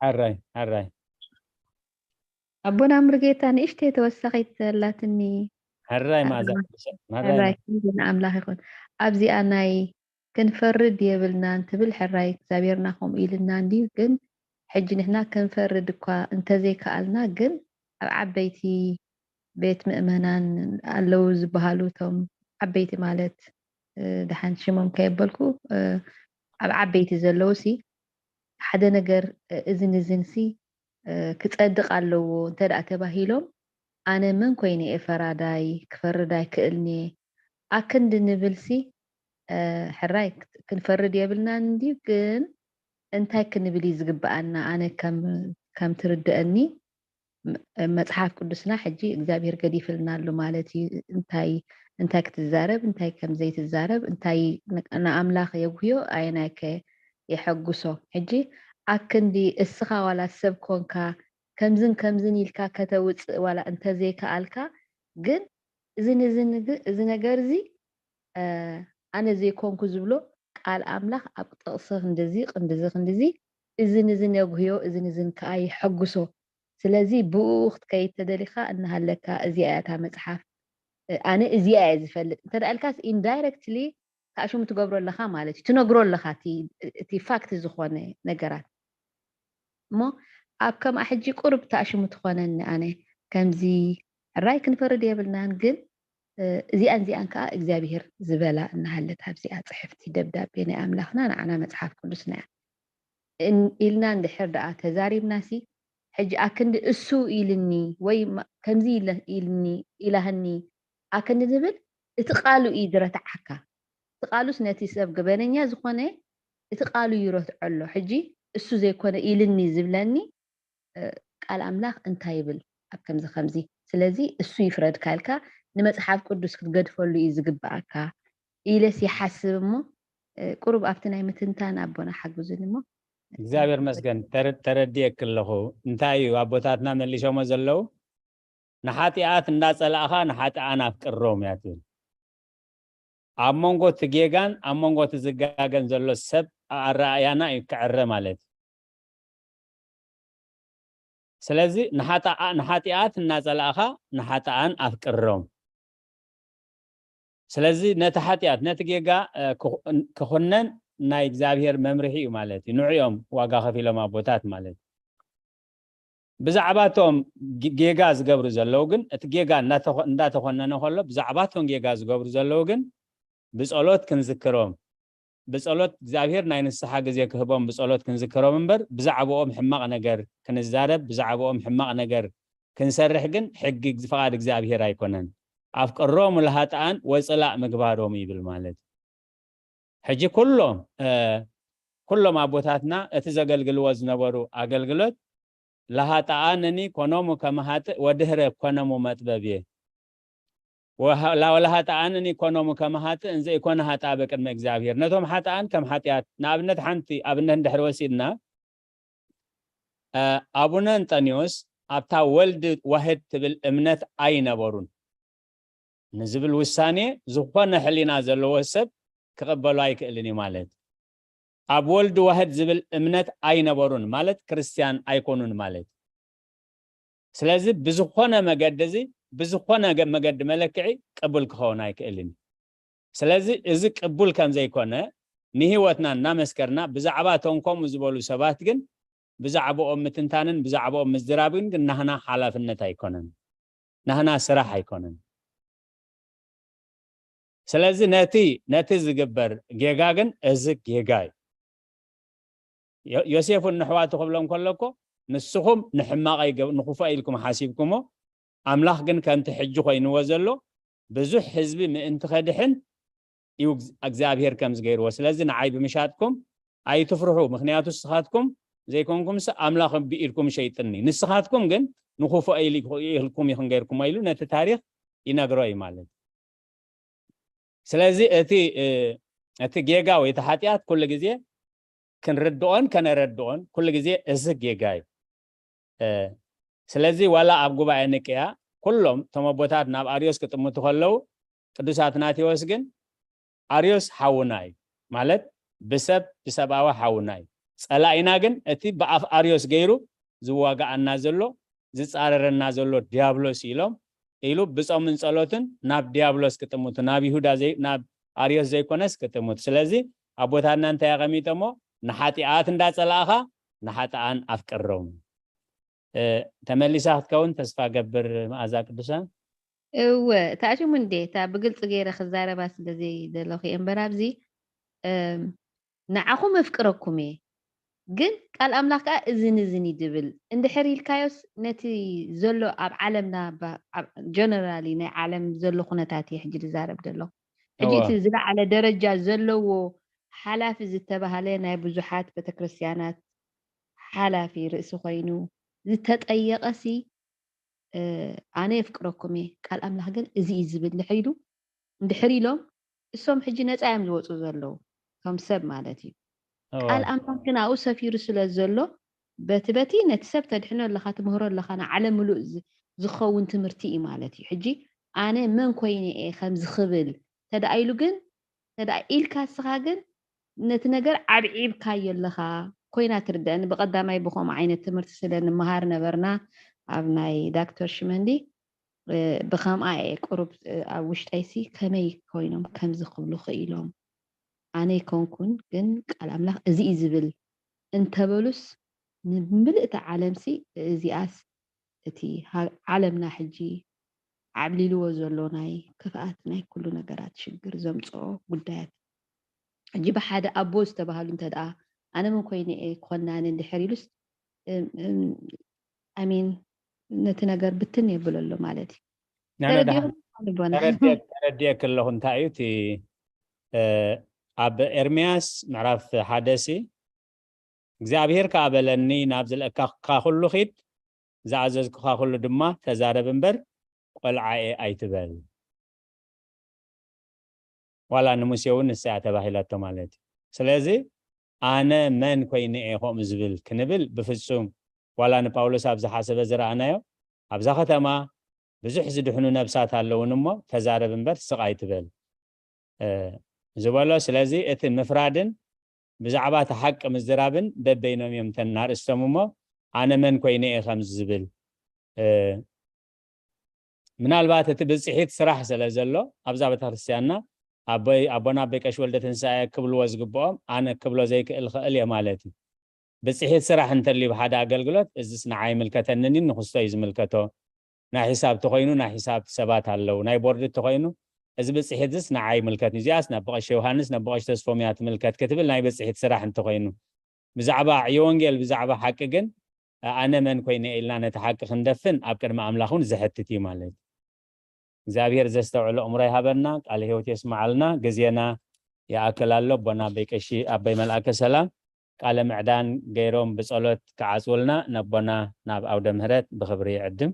ሕራይ ሕራይ ኣቦና ሙሉጌታ ንእሽተይ ተወሳኺት ኣላትኒ። ሕራይ ማዛ ሕራይ ክንዲ ንኣምላኽ ይኹን። ኣብዚኣ ናይ ክንፈርድ የብልናን ትብል ሕራይ እግዚኣብሔርና ከምኡ ኢልና እንድዩ። ግን ሕጂ ንሕና ክንፈርድ እኳ እንተዘይከኣልና ግን ኣብ ዓበይቲ ቤት ምእመናን ኣለዉ ዝበሃሉ እቶም ዓበይቲ ማለት ደሓን ሽሞም ከየበልኩ ኣብ ዓበይቲ ዘለዉ ሲ ሓደ ነገር እዝን እዝን ሲ ክጸድቕ ኣለዎ እንተ ደኣ ተባሂሎም ኣነ መን ኮይነ እየ ፈራዳይ ክፈርድ ኣይክእልን እየ ኣክንዲ ንብል ሲ ሕራይ ክንፈርድ የብልናን እንድዩ ግን እንታይ ክንብል እዩ ዝግብኣና ኣነ ከም ትርድአኒ መጽሓፍ ቅዱስና ሕጂ እግዚኣብሔር ገዲፍልና ኣሎ ማለት እዩ እንታይ እንታይ ክትዛረብ እንታይ ከም ዘይትዛረብ እንታይ ንኣምላኽ የጉህዮ ኣየናይ ከ የሐጉሶ ሕጂ ኣክንዲ እስኻ ዋላ ሰብ ኮንካ ከምዝን ከምዝን ኢልካ ከተውፅእ ዋላ እንተዘይከኣልካ ግን እዚ እዚ ነገር እዚ ኣነ ዘይኮንኩ ዝብሎ ቃል ኣምላኽ ኣብ ጥቕሲ ክንድዚ ክንድዚ ክንድዚ እዝን እዝን የጉህዮ እዝን እዝን ከዓ የሐጉሶ ስለዚ ብኡ ክትከይድ ተደሊኻ እናሃለካ እዚኣ እያ እታ መፅሓፍ ኣነ እዚኣ እየ ዝፈልጥ እንተ ደኣልካስ ኢንዳይረክትሊ ታሽሙ ትገብሮ ኣለኻ ማለት እዩ ትነግሮ ኣለኻ እቲ ፋክት ዝኾነ ነገራት እሞ ኣብ ከምኣ ሕጂ ቁሩብ ታሽሙ ትኾነኒ ኣነ ከምዚ ሕራይ ክንፈርድ የብልናን ግን እዚኣን እዚኣን ከዓ እግዚኣብሄር ዝበላ እናሃለት ኣብዚኣ ፅሕፍቲ ደብዳቤ ናይ ኣምላኽና ንዓና መፅሓፍ ቅዱስና እያ ኢልና እንድሕር ደኣ ተዛሪብናሲ ሕጂ ኣክንዲ እሱ ኢልኒ ወይ ከምዚ ኢልኒ ኢላህኒ ኣክንዲ ዝብል እቲ ቃሉ እዩ ዝረትዓካ እቲ ቃሉስ ነቲ ሰብ ገበነኛ ዝኾነ እቲ ቃሉ ይረትዖ ኣሎ ሕጂ እሱ ዘይኮነ ኢልኒ ዝብለኒ ቃል ኣምላኽ እንታይ ይብል ኣብ ከምዚ ከምዚ ስለዚ እሱ ይፍረድካ ኢልካ ንመፅሓፍ ቅዱስ ክትገድፈሉ እዩ ዝግብኣካ ኢለስ ይሓስብ እሞ ቁሩብ ኣብቲ ናይ ምትንታን ኣቦና ሓግዙን እሞ እግዚኣብሔር መስገን ተረድየክ ኣለኹ እንታይ እዩ ኣቦታትና መሊሾሞ ዘለዉ ንሓጢኣት እንዳፀላእኻ ንሓጢኣን ኣፍቅሮም እያ ትብል ኣብ መንጎ እቲ ጌጋን ኣብ መንጎ እቲ ዝጋገን ዘሎ ሰብ ኣረኣያና እዩ ክዕረ ማለት እዩ ስለዚ ንሓጢኣት እናፀላእኻ ንሓጥኣን ኣፍቅሮም ስለዚ ነቲ ሓጢኣት ነቲ ጌጋ ክኹነን ናይ እግዚኣብሄር መምርሒ እዩ ማለት እዩ ንዕኦም ዋጋ ከፊሎም ኣቦታት ማለት እዩ ብዛዕባ እቶም ጌጋ ዝገብሩ ዘለዉ ግን እቲ ጌጋ እንዳተኾነነ ከሎ ብዛዕባ እቶም ጌጋ ዝገብሩ ዘለዉ ግን ብጸሎት ክንዝክሮም ብጸሎት እግዚኣብሔር ናይ ንስሓ ግዜ ክህቦም ብጸሎት ክንዝከሮም እምበር ብዛዕባኦም ሕማቕ ነገር ክንዛረብ ብዛዕባኦም ሕማቕ ነገር ክንሰርሕ ግን ሕጊ ፍቓድ እግዚኣብሔር ኣይኮነን። ኣፍቅሮሙ ለሃጥኣን ወጽላእ ምግባሮሙ ይብል ማለት እዩ። ሕጂ ኩሎም ኩሎም ኣቦታትና እቲ ዘገልግልዎ ዝነበሩ ኣገልግሎት ለሃጥኣንኒ ኮኖሙ ከመ ሃጥእ ወድህረ ኮነሙ መጥበብየ ለወለሃጥኣንን ይኮኖሙ ከመ ሃጥእ እንዘ ይኮነ ሃጥኣ በቅድመ እግዚኣብሔር ነቶም ሓጥኣን ከም ሓጢኣት ንኣብነት ሓንቲ ኣብነት እንድሕር ወሲድና ኣቡነ እንጠኒዎስ ኣብታ ወልድ ዋህድ ትብል እምነት ኣይነበሩን ንዝብል ውሳኔ ዝኾነ ሕሊና ዘለዎ ሰብ ክቕበሎ ኣይክእልን እዩ ማለት ኣብ ወልድ ዋህድ ዝብል እምነት ኣይነበሩን ማለት ክርስትያን ኣይኮኑን ማለት ስለዚ ብዝኾነ መገዲ እዚ ብዝኾነ መገዲ መለክዒ ቅቡል ክኸውን ኣይክእልን እዩ ስለዚ እዚ ቅቡል ከም ዘይኮነ ንህይወትና እናመስከርና ብዛዕባ እቶም ከምኡ ዝበሉ ሰባት ግን ብዛዕባኦም ምትንታንን ብዛዕባኦም ምዝራብን ግን ናህና ሓላፍነት ኣይኮነን ናህና ስራሕ ኣይኮነን ስለዚ ነቲ ነቲ ዝግበር ጌጋ ግን እዚ ጌጋ እዩ ዮሴፍ እውን ንሕዋቱ ክብሎም ከሎ እኮ ንስኹም ንሕማቐይ ንክፉኣ ኢልኩም ሓሲብኩሞ ኣምላኽ ግን ከምቲ ሕጂ ኮይንዎ ዘሎ ብዙሕ ህዝቢ ምእንቲ ከድሕን እዩ እግዚኣብሔር ከም ዝገይርዎ ስለዚ ንዓይ ብምሻጥኩም ኣይትፍርሑ ምክንያቱ ንስኻትኩም ዘይኮንኩምስ ኣምላኽ ብኢድኩም ሸይጥኒ ንስኻትኩም ግን ንክፉኣ ኢልኩም ኢኽን ገይርኩሞ ኢሉ ነቲ ታሪክ ይነግሮ እዩ ማለት ስለዚ እቲ እቲ ጌጋ ወይ እቲ ሓጢኣት ኩሉ ግዜ ክንርድኦን ከነረድኦን ኩሉ ግዜ እዚ ጌጋ እዩ ስለዚ ዋላ ኣብ ጉባኤ ንቅያ ኩሎም እቶም ኣቦታት ናብ ኣርዮስ ክጥምቱ ከለዉ ቅዱስ ኣትናቴዎስ ግን ኣርዮስ ሓውና እዩ ማለት ብሰብ ብሰብኣዊ ሓውና እዩ ጸላኢና ግን እቲ ብኣፍ ኣርዮስ ገይሩ ዝዋጋኣና ዘሎ፣ ዝጻረረና ዘሎ ዲያብሎስ እዩ ኢሎም ኢሉ ብጾምን ጸሎትን ናብ ዲያብሎስ ክጥምቱ፣ ናብ ይሁዳ ዘይ-፣ ናብ ኣርዮስ ዘይኮነስ ክጥምቱ። ስለዚ ኣቦታትና እንታይ ኣቐሚጦሞ? ንሓጢኣት እንዳጸላእኻ ንሓጥኣን ኣፍቅሮም። እ፣ ተመሊሳ ክትከውን ተስፋ ገብር። መኣዛ ቅዱሳን። እወ፣ እታ ሽሙ እንዴ፣ እታ ብግልጺ ገይረ ክዛረባ ስለ ዘይደለኹ እየ እምበር ኣብዚ፣ እም፣ ንዓኹም እፍቅረኩም እየ። ግን ቃል ኣምላኽ ከኣ እዝን እዝን እዩ ድብል። እንድሕር ኢልካዮስ ነቲ ዘሎ ኣብ ዓለምና ባ-፣ ኣብ ጀነራሊ ናይ ዓለም ዘሎ ኩነታት እየ ሕጂ ዝዛረብ ዘለኹ። ሕጂ እወ። እቲ ዝለዓለ ደረጃ ዘለዎ ሓላፊ ዝተባህለ ናይ ብዙሓት ቤተክርስትያናት ሓላፊ ርእሲ ኮይኑ ዝተጠየቐሲ፣ እ፣ ኣነ የፍቅረኩም እየ፣ ቃል ኣምላኽ ግን እዚ እዩ ዝብል እንድሕር ኢሉ፣ እንድሕር ኢሎም፣ እሶም ሕጂ ነጻ እዮም ዝወጹ ዘለዉ፣ ከም ሰብ ማለት እዩ። እወ። ቃል ኣምላኽ ግን ኣብኡ ሰፊሩ ስለ ዘሎ፣ በቲ በቲ ነቲ ሰብ ተድሕኖ ኣለኻ፣ ትምህሮ ኣለኻ፣ ንዓለም ምሉእ ዝ-፣ ዝኸውን ትምህርቲ እዩ ማለት እዩ። ሕጂ ኣነ መን ኮይነ እየ ከምዚ ክብል ተደኣ ኢሉ ግን፣ ተደኣ ኢልካ እስኻ ግን ነቲ ነገር ዓብዒብካዮ ኣለኻ ኮይና ትርደእኒ። ብቐዳማይ ብኸምኡ ዓይነት ትምህርቲ ስለ ንመሃር ነበርና ኣብ ናይ ዳክተር ሽመንዲ፣ እ፣ ብኸምኣ እየ ቁሩብ፣ እ፣ ኣብ ውሽጠይሲ ከመይ ኮይኖም ከምዚ ክብሉ ክኢሎም? ኣነ ኣይኮንኩን፣ ግን ቃል ኣምላኽ እዚ እዩ ዝብል እንተበሉስ፣ ንምልእቲ ዓለምሲ እዚኣስ እቲ ሃ-፣ ዓለምና ሕጂ ዓብሊልዎ ዘሎ ናይ ክፍኣት ናይ ኩሉ ነገራት ሽግር ዘምጽኦ ጉዳያት። ሕጂ ብሓደ ኣቦ ዝተባህሉ እንተ ደኣ ኣነ መን ኮይነ እየ ክኾናኒ እንድሕር ኢሉስ፣ እም፣ እም፣ ኣሜን ነቲ ነገር ብትን የብሎ ኣሎ ማለት እዩ። ንሕና ተረዲኹም ደሓን ኣቦና? ተረድየ-፣ ተረድየኪ ኣለኹ። እንታይ እዩ እቲ፣ እ፣ ኣብ ኤርምያስ ምዕራፍ ሓደ ሲ እግዚኣብሄር ከኣ በለኒ፣ ናብ ዝልእካካ ኩሉ ኪድ፣ ዝኣዘዝኩኻ ኩሉ ድማ ተዛረብ እምበር፣ ቆልዓ እየ ኣይትበል። ዋላ ንሙሴ እውን ንሳ እያ ተባሂላቶ ማለት እዩ። ስለዚ ኣነ መን ኮይነ እየ ከምኡ ዝብል ክንብል ብፍጹም፣ ዋላ ንጳውሎስ ኣብ ዝሓሰበ ዝረኣናዮ፣ ኣብዛ ከተማ ብዙሕ ዝድሕኑ ነብሳት ኣለውን እሞ ተዛረብ እምበር ስቕ ኣይትበል፣ እ፣ ዝበሎ። ስለዚ እቲ ምፍራድን ብዛዕባ እቲ ሓቂ ምዝራብን በበይኖም እዮም እተን ኣርእስቶም እሞ፣ ኣነ መን ኮይነ እየ ከምዚ ዝብል፣ እ፣ ምናልባት እቲ ብጽሒት ስራሕ ስለ ዘሎ ኣብዛ ቤተክርስትያንና ኣቦይ፣ ኣቦና ኣቦይ ቀሺ ወልደ ትንሳኤ ክብልዎ ዝግብኦም ኣነ ክብሎ ዘይክእል ክእል እየ ማለት እዩ። ብጽሒት ስራሕ እንተልዩ ብሓደ ኣገልግሎት፣ እዚስ ንዓይ ኣይምልከተንን እዩ፣ ንክስቶ እዩ ዝምልከቶ። ናይ ሒሳብ ተኾይኑ ናይ ሒሳብ ሰባት ኣለዉ፣ ናይ ቦርድ ተኾይኑ እዚ ብጽሒት እዚስ ንዓይ ኣይምልከትን እዩ፣ እዚኣስ ናብ ብቐሺ ዮሃንስ፣ ናብ ብቐሺ ተስፎም እያ ትምልከት ክትብል ናይ ብጽሒት ስራሕ እንተኾይኑ፣ ብዛዕባ ዕዮ ወንጌል፣ ብዛዕባ ሓቂ ግን ኣነ መን ኮይነ ኢልና ነቲ ሓቂ ክንደፍን ኣብ ቅድሚ ኣምላኽ እውን ዘሕትት እዩ ማለት እዩ። እግዚኣብሔር ዘስተውዕሎ ኣእምሮ ይሃበና፣ ቃለ ህይወት የስምዓልና። ግዜና ይኣክል ኣሎ። ኣቦና ኣቦይ ቀሺ ኣቦይ መልኣከ ሰላም ቃለ ምዕዳን ገይሮም ብጸሎት ክዓጽውልና ነቦና ናብ ኣውደ ምህረት ብኽብሪ ይዕድም።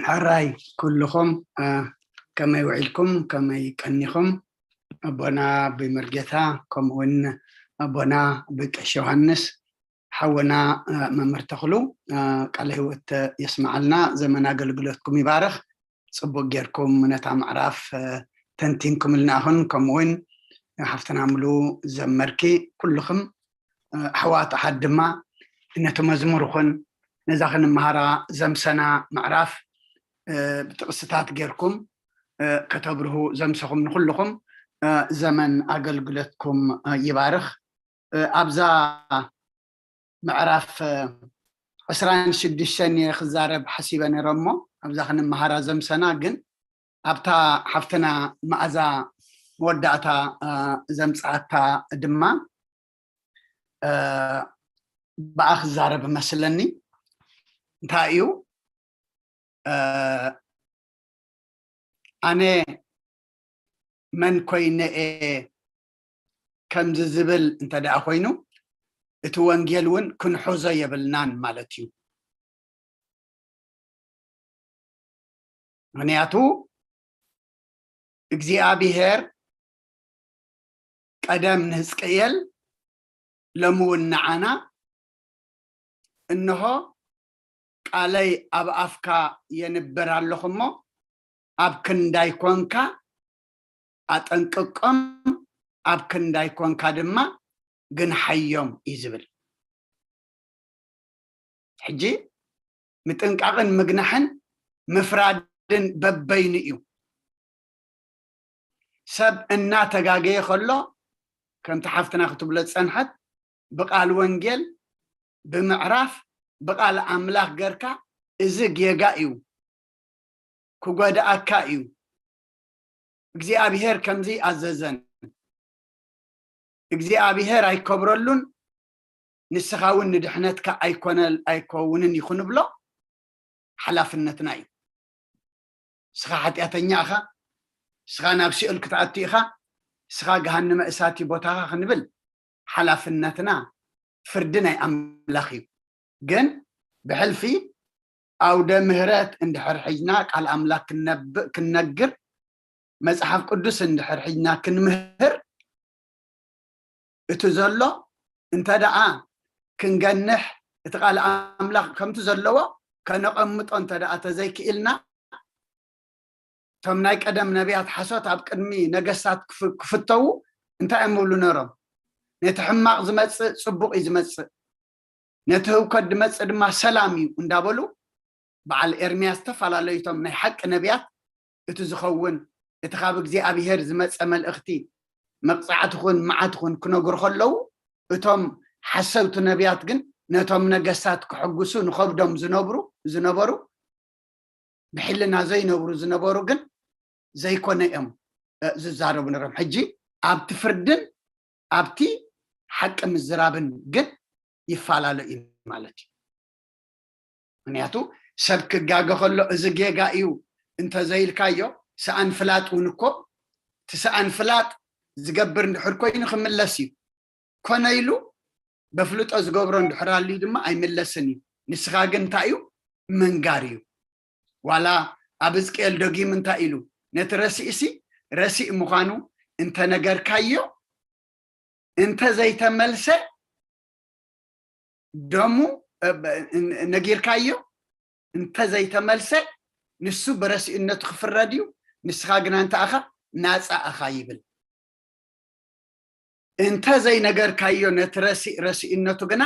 ሕራይ ኩልኹም፣ እ፣ ከመይ ውዒልኩም፣ ከመይ ቀኒኹም? ኣቦና ኣቦይ መርጌታ፣ ከምኡ እውን ኣቦና ኣቦይ ቀሺ ዮሃንስ፣ ሓውና፣ እ፣ መምህር ተኽሉ፣ እ፣ ቃለ ህይወት የስምዓልና፣ ዘመን ኣገልግሎትኩም ይባርኽ። ጽቡቅ ጌርኩም ነታ ምዕራፍ፣ እ፣ ተንቲንኩምልና ኢኹን፣ ከምኡ እውን ሓፍትና ሙሉ ዘመርኪ፣ ኩልኹም፣ እ፣ ኣሕዋት ኣሓት ድማ ነቲ መዝሙር ይኹን ነዛ ክንመሃራ ዘምሰና ምዕራፍ፣ እ፣ ብጥቕስታት ጌርኩም፣ እ፣ ከተብርሁ ዘምሰኹም ንኹልኹም፣ እ፣ ዘመን ኣገልግሎትኩም፣ እ፣ ይባርኽ። እ፣ ኣብዛ ምዕራፍ፣ እ፣ ዕስራን ሽዱሽተን እየ ክዛረብ ሓሲበ ነይረ እሞ ኣብዛ ክንመሃራ ዘምሰና ግን ኣብታ ሓፍትና መኣዛ መወዳእታ፣ እ፣ ዘምጽኣታ ድማ፣ እ፣ ብኣ ክዛረብ እመስለኒ። እንታይ እዩ፣ እ፣ ኣነ መን ኮይነ እየ ከምዚ ዝብል እንተ ደኣ ኮይኑ፣ እቲ ወንጌል እውን ክንሕዞ የብልናን ማለት እዩ። ምኽንያቱ እግዚኣብሄር ቀደም ንህዝቅኤል፣ ሎሚ እውን ንዓና፣ እንሆ ቃለይ ኣብ ኣፍካ የንብር ኣለኹ እሞ፣ ኣብ ክንዳይ ኮንካ ኣጠንቅቆም፣ ኣብ ክንዳይ ኮንካ ድማ ግንሓዮም እዩ ዝብል። ሕጂ ምጥንቃቕን ምግናሕን ምፍራድን በበይኑ እዩ። ሰብ እናተጋገየ ከሎ፣ ከምቲ ሓፍትና ክትብሎ ዝጸንሐት፣ ብቓል ወንጌል፣ ብምዕራፍ፣ ብቓል ኣምላኽ ገርካ፣ እዚ ጌጋ እዩ፣ ክጎድኣካ እዩ፣ እግዚኣብሄር ከምዚ ኣዘዘን፣ እግዚኣብሄር ኣይከብረሉን፣ ንስኻ እውን ንድሕነትካ ኣይኮነል-፣ ኣይከውንን እዩ ክንብሎ ሓላፍነትና እዩ። ንስኻ ሓጢኣተኛ ኢኻ፣ ንስኻ ናብ ሲኦል ክትኣቱ ኢኻ፣ ንስኻ ገሃንመ እሳት እዩ ቦታኻ ክንብል ሓላፍነትና፣ ፍርዲ ናይ ኣምላኽ እዩ። ግን ብሕልፊ ኣውደ ምህረት እንድሕር ሒዝና፣ ቃል ኣምላኽ ክነብእ፣ ክንነግር፣ መጽሓፍ ቅዱስ እንድሕር ሒዝና ክንምህር፣ እቲ ዘሎ እንተ ደኣ ክንገንሕ፣ እቲ ቃል ኣምላኽ ከምቲ ዘለዎ ከነቐምጦ እንተ ደኣ ተዘይክኢልና፣ እቶም ናይ ቀደም ነቢያት ሓሶት ኣብ ቅድሚ ነገስታት ክፍ-፣ ክፍተዉ እንታይ እዮም ይብሉ ነይሮም? ነቲ ሕማቕ ዝመጽእ ጽቡቕ እዩ ዝመጽእ፣ ነቲ ህውከት ዝመጽእ ድማ ሰላም እዩ እንዳበሉ፣ በዓል ኤርምያስ ዝተፈላለዩ እቶም ናይ ሓቂ ነቢያት እቲ ዝኸውን፣ እቲ ካብ እግዚኣብሄር ዝመጸ መልእኽቲ፣ መቕጻዕቲ ኹን መዓት ኹን ክነግሩ ከለዉ፣ እቶም ሓሰውቲ ነቢያት ግን ነቶም ነገስታት ክሕጉሱ ንኸብዶም ዝነብሩ፣ ዝነበሩ፣ ብሕልና ዘይነብሩ ዝነበሩ ግን ዘይኮነ እዮም፣ እ፣ ዝዛረቡ ነይሮም። ሕጂ ኣብቲ ፍርድን ኣብቲ ሓቂ ምዝራብን ግን ይፈላለ እዩ ማለት እዩ። ምክንያቱ ሰብ ክጋገ ከሎ እዚ ጌጋ እዩ እንተዘይልካዮ፣ ሰኣን ፍላጥ እውን እኮ እቲ ሰኣን ፍላጥ ዝገብር እንድሕር ኮይኑ ክምለስ እዩ። ኮነ ኢሉ በፍልጦ ዝገብሮ እንድሕር ኣልዩ ድማ ኣይምለስን እዩ። ንስኻ ግን እንታይ እዩ? ምንጋር እዩ። ዋላ ኣብ ሕዝቅኤል ደጊም እንታይ ኢሉ? ነቲ ረሲእሲ ረሲእ ምዃኑ እንተነገርካዮ፣ እንተ ዘይተመልሰ ደሙ፣ እ፣ ብ-፣ ን-፣ ነጊርካዮ፣ እንተ ዘይተመልሰ ንሱ ብረሲእነቱ ክፍረድ እዩ፣ ንስኻ ግና እንታይ ኢኻ? ናጻ ኢኻ ይብል። እንተ ዘይነገርካዮ ነቲ ረሲእ ረሲእነቱ ግና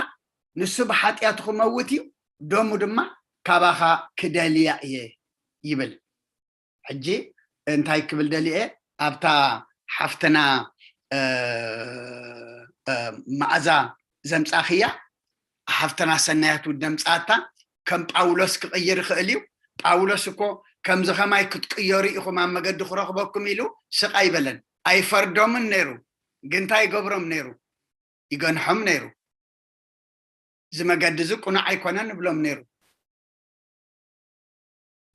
ንሱ ብሓጢኣቱ ክመውት እዩ፣ ደሙ ድማ ካባኻ ክደልያ እየ ይብል። ሕጂ እንታይ ክብል ደልየ? ኣብታ ሓፍትና፣ እ፣ እ፣ መኣዛ ዘምጻኽያ፣ ሓፍትና ሰናያት ውድ ዘምጻኣታ፣ ከም ጳውሎስ ክቕይር ይኽእል እዩ። ጳውሎስ እኮ ከምዚ ኸማይ ክትቅየሩ ኢኹም ኣብ መገዲ ክረኽበኩም ኢሉ ስቕ ኣይበለን። ኣይፈርዶምን ነይሩ። ግን እንታይ ይገብሮም ነይሩ? ይገንሖም ነይሩ። እዚ መገዲ እዚ ቅኑዕ ኣይኮነን ንብሎም ነይሩ።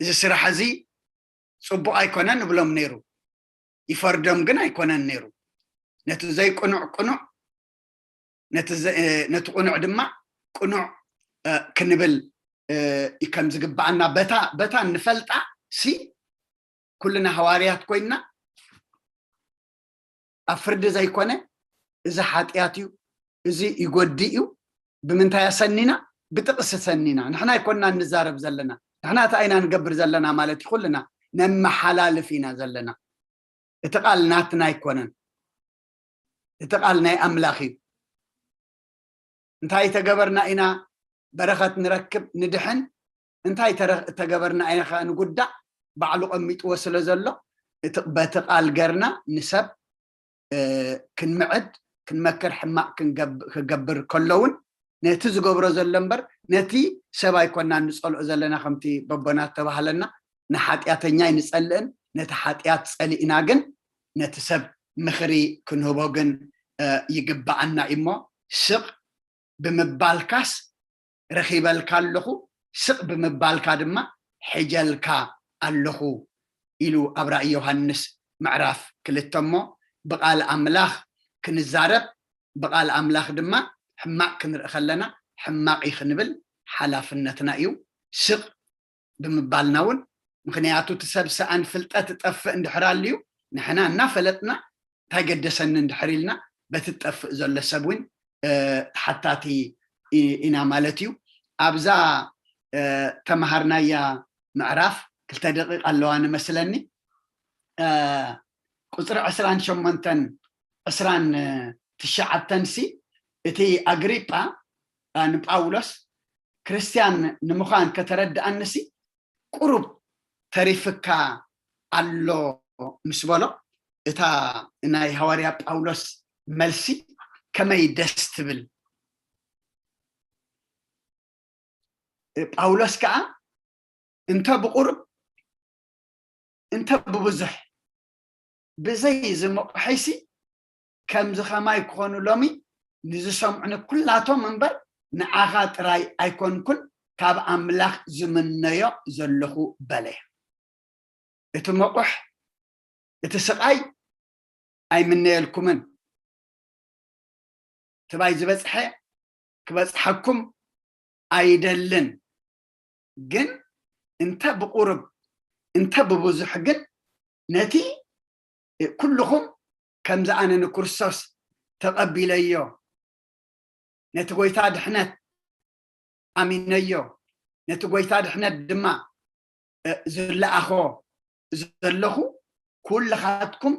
እዚ ስራሕ እዚ ጽቡቕ ኣይኮነን ንብሎም ነይሩ። ይፈርዶም ግን ኣይኮነን ነይሩ። ነቲ ዘይቅኑዕ ቅኑዕ፣ ነቲ ዘ-፣ እ፣ ነቲ ቅኑዕ ድማ ቅኑዕ፣ እ፣ ክንብል፣ እ፣ እዩ ከም ዝግብኣና። በታ፣ በታ እንፈልጣ ሲ ኩልና ሃዋርያት ኮይንና ኣብ ፍርዲ ዘይኮነ፣ እዚ ሓጢኣት እዩ፣ እዚ ይጎዲ እዩ። ብምንታይ ኣሰኒና? ብጥቕሲ ሰኒና። ንሕና ኣይኮንና እንዛረብ ዘለና። ንሕና እንታይ ኢና ንገብር ዘለና ማለት እዩ? ኩልና ነመሓላልፍ ኢና ዘለና። እቲ ቃል ናትና ኣይኮነን። እቲ ቃል ናይ ኣምላኽ እዩ። እንታይ ተገበርና ኢና በረኸት ንረክብ፣ ንድሕን? እንታይ ተረ-፣ ተገበርና ኢና ኸ ንጉዳእ? ባዕሉ ቀሚጥዎ ስለ ዘሎ፣ እቲ፣ በቲ ቃል ገርና ንሰብ፣ እ፣ ክንምዕድ፣ ክንመክር፣ ሕማቕ ክንገብ-፣ ክገብር ከሎ እውን ነቲ ዝገብሮ ዘሎ እምበር ነቲ ሰብ ኣይኮናን ንጸልኦ ዘለና፣ ከምቲ በቦና ዝተባህለና፣ ንሓጢኣተኛ ኣይንጸልእን፣ ነቲ ሓጢኣት ጸሊእና ግን ነቲ ሰብ ምኽሪ ክንህቦ ግን፣ እ፣ ይግብኣና እዩ እሞ፣ ስቕ ብምባልካስ ረኺበልካ ኣለኹ፣ ስቕ ብምባልካ ድማ ሕጀልካ ኣለኹ ኢሉ ኣብ ራእይ ዮሃንስ ምዕራፍ ክልተ እሞ፣ ብቓል ኣምላኽ ክንዛረብ፣ ብቓል ኣምላኽ ድማ ሕማቕ ክንርኢ ከለና ሕማቕ እዩ ክንብል ሓላፍነትና እዩ። ስቕ ብምባልና እውን፣ ምኽንያቱ እቲ ሰብ ሰኣን ፍልጠት እጠፍእ እንድሕር ኣልዩ፣ ንሕና እናፈለጥና እንታይ ገደሰኒ እንድሕር ኢልና በቲ እጠፍእ ዘሎ ሰብ እውን፣ እ፣ ተሓታቲ ኢ-፣ ኢና ማለት እዩ። ኣብዛ፣ እ፣ ተምሃርናያ ምዕራፍ ክልተ ደቂቕ ኣለዋ ንመስለኒ። እ፣ ቁፅሪ ዕስራን ሸሞንተን ዕስራን ትሽዓተን ሲ፣ እቲ ኣግሪጳ ንጳውሎስ ክርስትያን ንምዃን ከተረድኣንሲ ቁሩብ ተሪፍካ ኣሎ ምስ በሎ፣ እታ ናይ ሃዋርያ ጳውሎስ መልሲ ከመይ ደስ ትብል። ጳውሎስ ከዓ እንተ ብቁሩብ እንተ ብብዙሕ ብዘይ ዝምቑሐይሲ፣ ከምዚ ኸማይ ክኾኑ ሎሚ ንዝሰምዑኒ ኩላቶም እምበር፣ ንዓኻ ጥራይ ኣይኮንኩን ካብ ኣምላኽ ዝምነዮ ዘለኹ በለ። እቲ መቑሕ፣ እቲ ስቓይ ኣይምነየልኩምን። ትባይ ዝበጽሐ ክበጽሐኩም ኣይደልን። ግን እንተ ብቁርብ እንተ ብብዙሕ ግን ነቲ ኩልኹም ከምዚ ኣነ ንክርስቶስ ተቐቢለዮ፣ ነቲ ጎይታ ድሕነት ኣሚነዮ፣ ነቲ ጎይታ ድሕነት ድማ ዝለኣኾ ዘለኹ፣ ኩልኻትኩም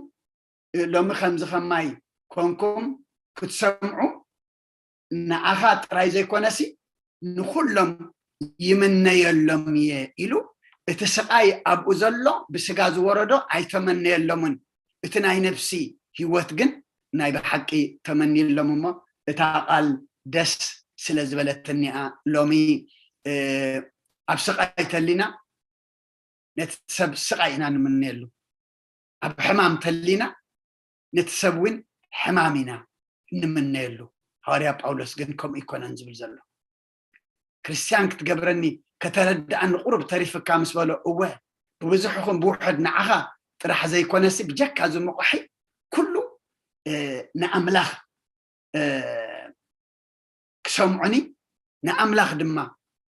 ሎሚ ከምዚ ኸማይ ኮንኩም ክትሰምዑ ንዓኻ ጥራይ ዘይኮነሲ ንኹሎም ይምነየሎም እየ ኢሉ፣ እቲ ስቓይ ኣብኡ ዘሎ ብስጋ ዝወረዶ ኣይተመነየሎምን። እቲ ናይ ነፍሲ ህይወት ግን ናይ ብሓቂ ተመንየሎም እሞ፣ እታ ቃል ደስ ስለ ዝበለትኒ እያ። ሎሚ ኣብ ስቓይ ተሊና ነቲ ሰብ ስቓይ ኢና ንምነየሉ። ኣብ ሕማም ተሊና ነቲ ሰብ እውን ሕማም ኢና ንምነየሉ። ሃዋርያ ጳውሎስ ግን ከምኡ ኣይኮነን ዝብል ዘሎ። ክርስትያን ክትገብረኒ ከተረድኣኒ ቁሩብ ተሪፍካ ምስ በሎ፣ እወ ብብዙሕ ይኹን ብውሑድ ንዓኻ ጥራሕ ዘይኮነሲ ብጀካ ዝምቑሒ ኩሉ ንኣምላኽ ክሰምዑኒ ንኣምላኽ ድማ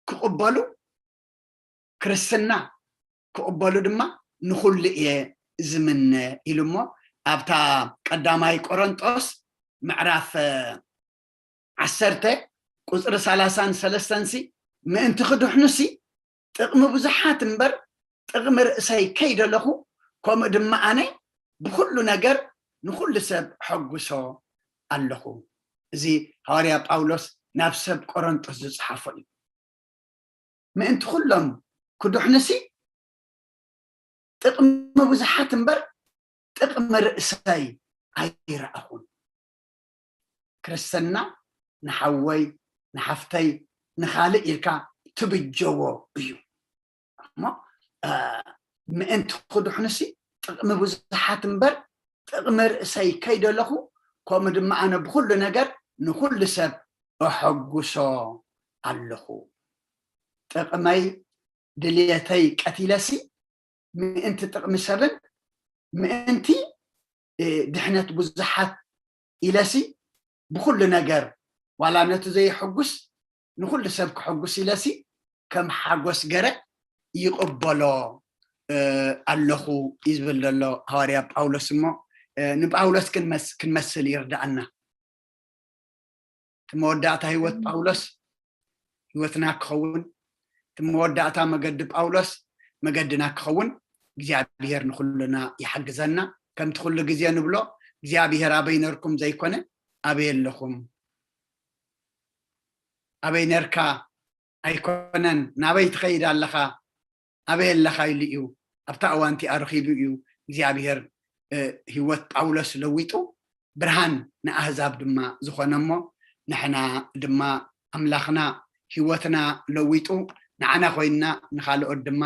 ክቕበሉ ክርስትና ክቕበሉ ድማ ንኹሉ እየ ዝምነ ኢሉ እሞ ኣብታ ቀዳማይ ቆሮንጦስ ምዕራፍ ዓሰርተ ቁፅሪ ሰላሳን ሰለስተንሲ ምእንቲ ክድሕኑሲ ጥቕሚ ብዙሓት እምበር ጥቕሚ ርእሰይ ከይደለኹ ከምኡ ድማ ኣነ ብኩሉ ነገር ንኹሉ ሰብ ሐጉሶ ኣለኹ። እዚ ሃዋርያ ጳውሎስ ናብ ሰብ ቆሮንጦስ ዝፅሓፎ እዩ። ምእንቲ ኩሎም ክድሕኑሲ ጥቕሚ ብዙሓት እምበር ጥቕሚ ርእሰይ ኣይረኣኹን። ክርስትና ንሓወይ ንሓፍተይ ንኻልእ ኢልካ ትብጀዎ እዩ እሞ ምእንቲ ክድሕኑሲ ጥቕሚ ብዙሓት እምበር ጥቕሚ ርእሰይ ከይደለኹ ከምኡ ድማ ኣነ ብኩሉ ነገር ንኩሉ ሰብ እሐጉሶ ኣለኹ። ጥቕመይ ድልየተይ ቀቲለሲ ምእንቲ ጥቕሚ ሰብን ምእንቲ ድሕነት ብዙሓት ኢለሲ ብኩሉ ነገር ዋላ ነቲ ዘይሕጉስ ንኩሉ ሰብ ክሕጉስ ኢለሲ ከም ሓጎስ ገረ ይቕበሎ ኣለኹ እዩ ዝብል ዘሎ ሃዋርያ ጳውሎስ እሞ ንጳውሎስ ክንመስል ይርዳኣና። እቲ መወዳእታ ህይወት ጳውሎስ ህይወትና ክኸውን፣ እቲ መወዳእታ መገዲ ጳውሎስ መገድና ክኸውን እግዚኣብሔር ንኩልና ይሓግዘና። ከምቲ ኩሉ ግዜ ንብሎ እግዚኣብሔር ኣበይ ነርኩም ዘይኮነ ኣበይ ኣለኹም፣ ኣበይ ነርካ ኣይኮነን ናበይ ትኸይድ ኣለኻ ኣበይ ኣለኻ ኢሉ እዩ ኣብታ እዋን እቲኣ ረኺቡ እዩ እግዚኣብሔር ህይወት ጳውሎስ ለዊጡ ብርሃን ንኣህዛብ ድማ ዝኾነ እሞ ንሕና ድማ ኣምላኽና ህይወትና ለዊጡ ንዓና ኮይንና ንኻልኦት ድማ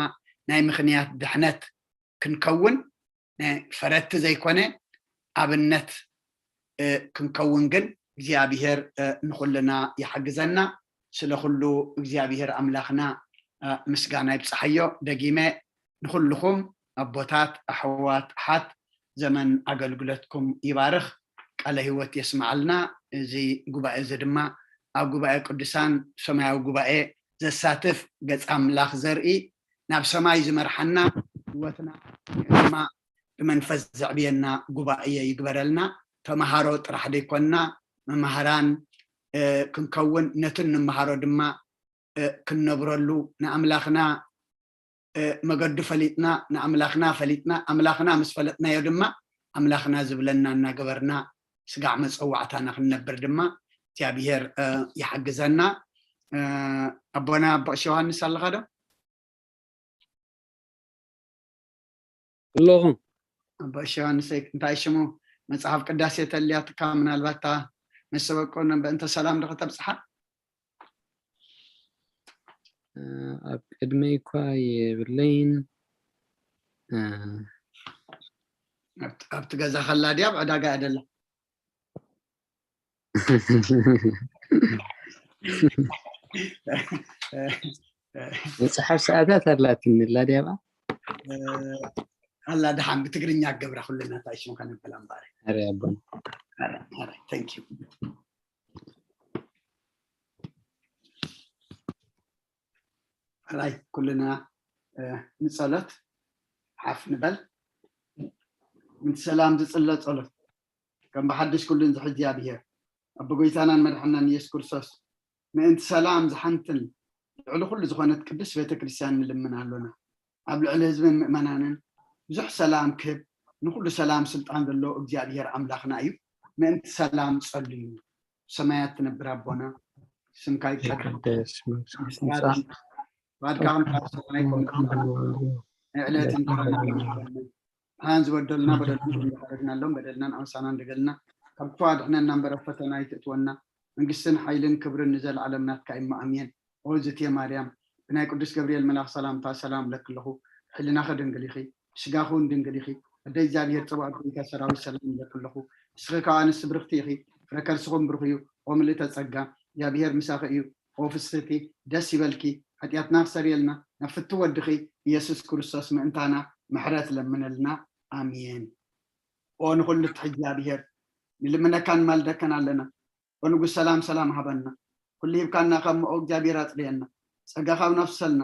ናይ ምኽንያት ድሕነት ክንከውን ፈረድቲ ዘይኮነ ኣብነት ክንከውን ግን እግዚኣብሔር ንኹልና ይሓግዘና። ስለ ኩሉ እግዚኣብሔር ኣምላኽና ምስጋና ይብፅሓዮ። ደጊመ ንኹልኹም ኣቦታት ኣሕዋት ኣሓት ዘመን ኣገልግሎትኩም ይባርኽ። ቃለ ህይወት የስምዓልና። እዚ ጉባኤ እዚ ድማ ኣብ ጉባኤ ቅዱሳን ሰማያዊ ጉባኤ ዘሳትፍ ገጽ ኣምላኽ ዘርኢ ናብ ሰማይ ዝመርሓና ህይወትና ድማ ብመንፈስ ዘዕብየና ጉባኤ ይግበረልና። ተምሃሮ ጥራሕ ዘይኮንና መማህራን ክንከውን ነቲ እንመሃሮ ድማ ክንነብረሉ ንኣምላኽና መገዱ ፈሊጥና ንኣምላኽና ፈሊጥና ኣምላኽና ምስ ፈለጥናዮ ድማ ኣምላኽና ዝብለና እናገበርና ስጋዕ መጸዋዕታና ክንነብር ድማ እግዚኣብሔር ይሓግዘና። ኣቦና ኣቦ ቀሺ ዮሃንስ ኣለኻ ዶ? ኣለኹ። ኣቦ ቀሺ ዮሃንስ እንታይ ሽሙ? መጽሓፍ ቅዳሴ ተልያትካ ምናልባት እታ መሰበቆ በእንተ ሰላም ዶ ከተብጽሓ? ኣብ ቅድመይ እኳ የብለይን። ኣብቲ ገዛ ከላ ድያ ኣብ ዕዳጋ እያ ደላ? መጽሓፍ ሰዓታት ኣላትኒ ኣላ ድያ? ኣላ ደሓን ብትግርኛ ገብራ ኩልና እንታይ ሽም ከነበላ እምበኣር። ኣረ ኣቦና። Thank you። ሕራይ ኩልና ንጸሎት ሓፍ ንበል። ምንቲ ሰላም ዝጽለ ጸሎት ከም ብሓድሽ ኩሉን ዝሕዚ ኣብሄር ኣብ ጎይታናን መድሓናን ኢየሱስ ክርስቶስ ምእንቲ ሰላም ዝሓንትን ልዕሊ ኩሉ ዝኾነት ቅድስት ቤተክርስትያን ንልምን ኣሎና። ኣብ ልዕሊ ህዝብን ምእመናንን ብዙሕ ሰላም ክህብ ንኩሉ ሰላም ስልጣን ዘለዎ እግዚኣብሔር ኣምላኽና እዩ። ምእንቲ ሰላም ጸልዩ። ሰማያት ትነብር ኣቦና ስምካ ይቀደስ። ይቀደስ መንግስትካ ትምጻእ። ፍቃድካ ከም ኣብ ሰማይ ከምኡ ናይ ዕለት እንጀራና ሃበና። ንሓን ዝበደሉና በደልና እንዳሓረድናሎም በደልናን ኣበሳናን ደገልና ካብ ክፉ ኣድሕነና እምበር ኣብ ፈተና ኣይትእትወና። መንግስትን ሓይልን ክብርን ንዘለዓለም ናትካ እዩ። ኣሜን። ኦ ዝትየ ማርያም ብናይ ቅዱስ ገብርኤል መልኣኽ ሰላምታ ሰላም እብለኪ ኣለኹ። ብሕልናኺ ድንግል ኢኺ፣ ብስጋኺ እውን ድንግል ኢኺ። ኣደ እግዚኣብሔር ጽባኦት ጎይታ ሰራዊት ሰላም እብለኪ ኣለኹ። ንስኺ ከኣ ኣንስቲ ብርኽቲ ኢኺ፣ ፍረ ከርስኺ እውን ብሩኽ እዩ። ኦ ምልእተ ጸጋ እግዚኣብሔር ምሳኺ እዩ። ኦ ፍስህቲ ደስ ይበልኪ፣ ሓጢኣትና ክሰርየልና ናብ ፍትው ወድኺ ኢየሱስ ክርስቶስ ምእንታና ምሕረት ለምነልና። ኣሜን። ኦ ንኹሉ ትሕጂ እግዚኣብሔር ንልምነካን ንማልደካን ኣለና። ኦ ንጉስ ሰላም ሰላም ሃበና። ኩሉ ሂብካና ካብ መኦ እግዚኣብሔር ኣጽርየና። ጸጋኻ ኣብና ኣፍስሰልና።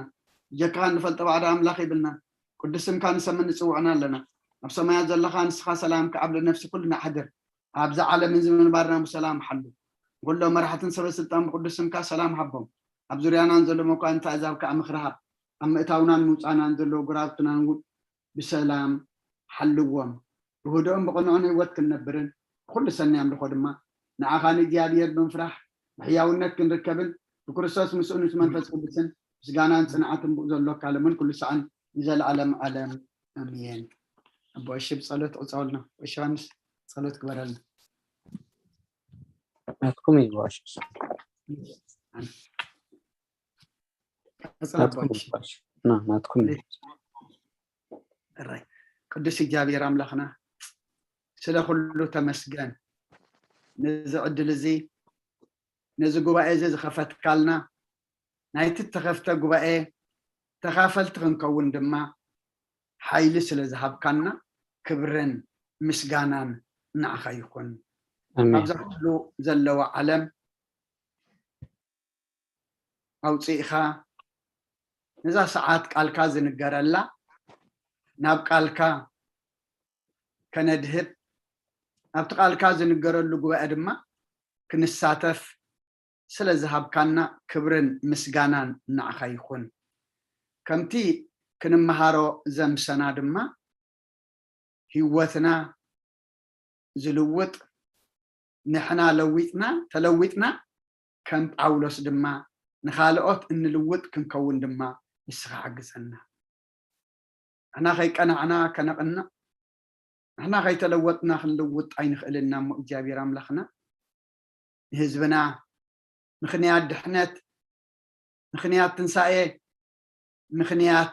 ብጀካኻ እንፈልጦ ባዕዳ ኣምላኽ የብልናን። ቅዱስ ስምካ ንሰምን ንጽውዕና ኣለና። ኣብ ሰማያት ዘለኻ ንስኻ ሰላምካ ኣብ ልዕሊ ነፍሲ ኩልና ኣሕድር። ኣብዛ ዓለም እዚ ምንባርና ብሰላም ሓሉ። ንኩሎም መራሕትን ሰበ ስልጣን ብቅዱስ ስምካ ሰላም ሃቦም። ኣብ ዙርያናን ዘሎ መኳንንቲ ኣህዛብ ከኣ ምኽሪ ሃብ። ኣብ ምእታውናን ምውጻእናን ዘለዉ ጎረባብትናን እውን ብሰላም ሓልዎም። ብህድኦን ብቕንኦን ህይወት ክንነብርን ብኩሉ ሰናይ ኣምልኾ ድማ ንዓኻ ንእግዚኣብሔር ብምፍራሕ ብሕያውነት ክንርከብን ብክርስቶስ ምስኡ ምስ መንፈስ ቅዱስን ምስጋናን ጽንዓትን ብኡ ዘሎካ ሎምን ኩሉ ሰዓን ንዘለኣለም ዓለም ኣሜን። ኣቦ እሺ ብጸሎት ዕጸወልና። እሺ ዮሃንስ ጸሎት ግበረልና። ናትኩም እዩ ኣቦ እሺ። ቀጽል ኣቦ እሺ። ና ናትኩም እዩ። እራይ ቅዱስ እግዚኣብሔር ኣምላኽና ስለ ኩሉ ተመስገን። ነዚ ዕድል እዚ ነዚ ጉባኤ እዚ ዝኸፈትካልና ናይቲ እተኸፍተ ጉባኤ ተኻፈልቲ ክንከውን ድማ ሓይሊ ስለ ዝሃብካና ክብርን ምስጋናን ንዓኻ ይኹን። ኣሜን። ኣብዛ ኩሉ ዘለዋ ዓለም ኣውፅእኻ ነዛ ሰዓት ቃልካ ዝንገረላ ናብ ቃልካ ከነድህብ ኣብቲ ቃልካ ዝንገረሉ ጉባኤ ድማ ክንሳተፍ ስለ ዝሃብካና ክብርን ምስጋናን ንዓኻ ይኹን። ከምቲ ክንመሃሮ ዘምሰና ድማ ህይወትና ዝልውጥ ንሕና ለዊጥና ተለዊጥና ከም ጳውሎስ ድማ ንኻልኦት እንልውጥ ክንከውን ድማ ንስኻ ሓግዘና። ንሕና ከይቀናዕና ከነቕንዕ ንሕና ከይተለወጥና ክንልውጥ ኣይንኽእልን ኢና እሞ እግዚኣብሔር ኣምላኽና ንህዝብና ምኽንያት ድሕነት ምኽንያት ትንሳኤ ምኽንያት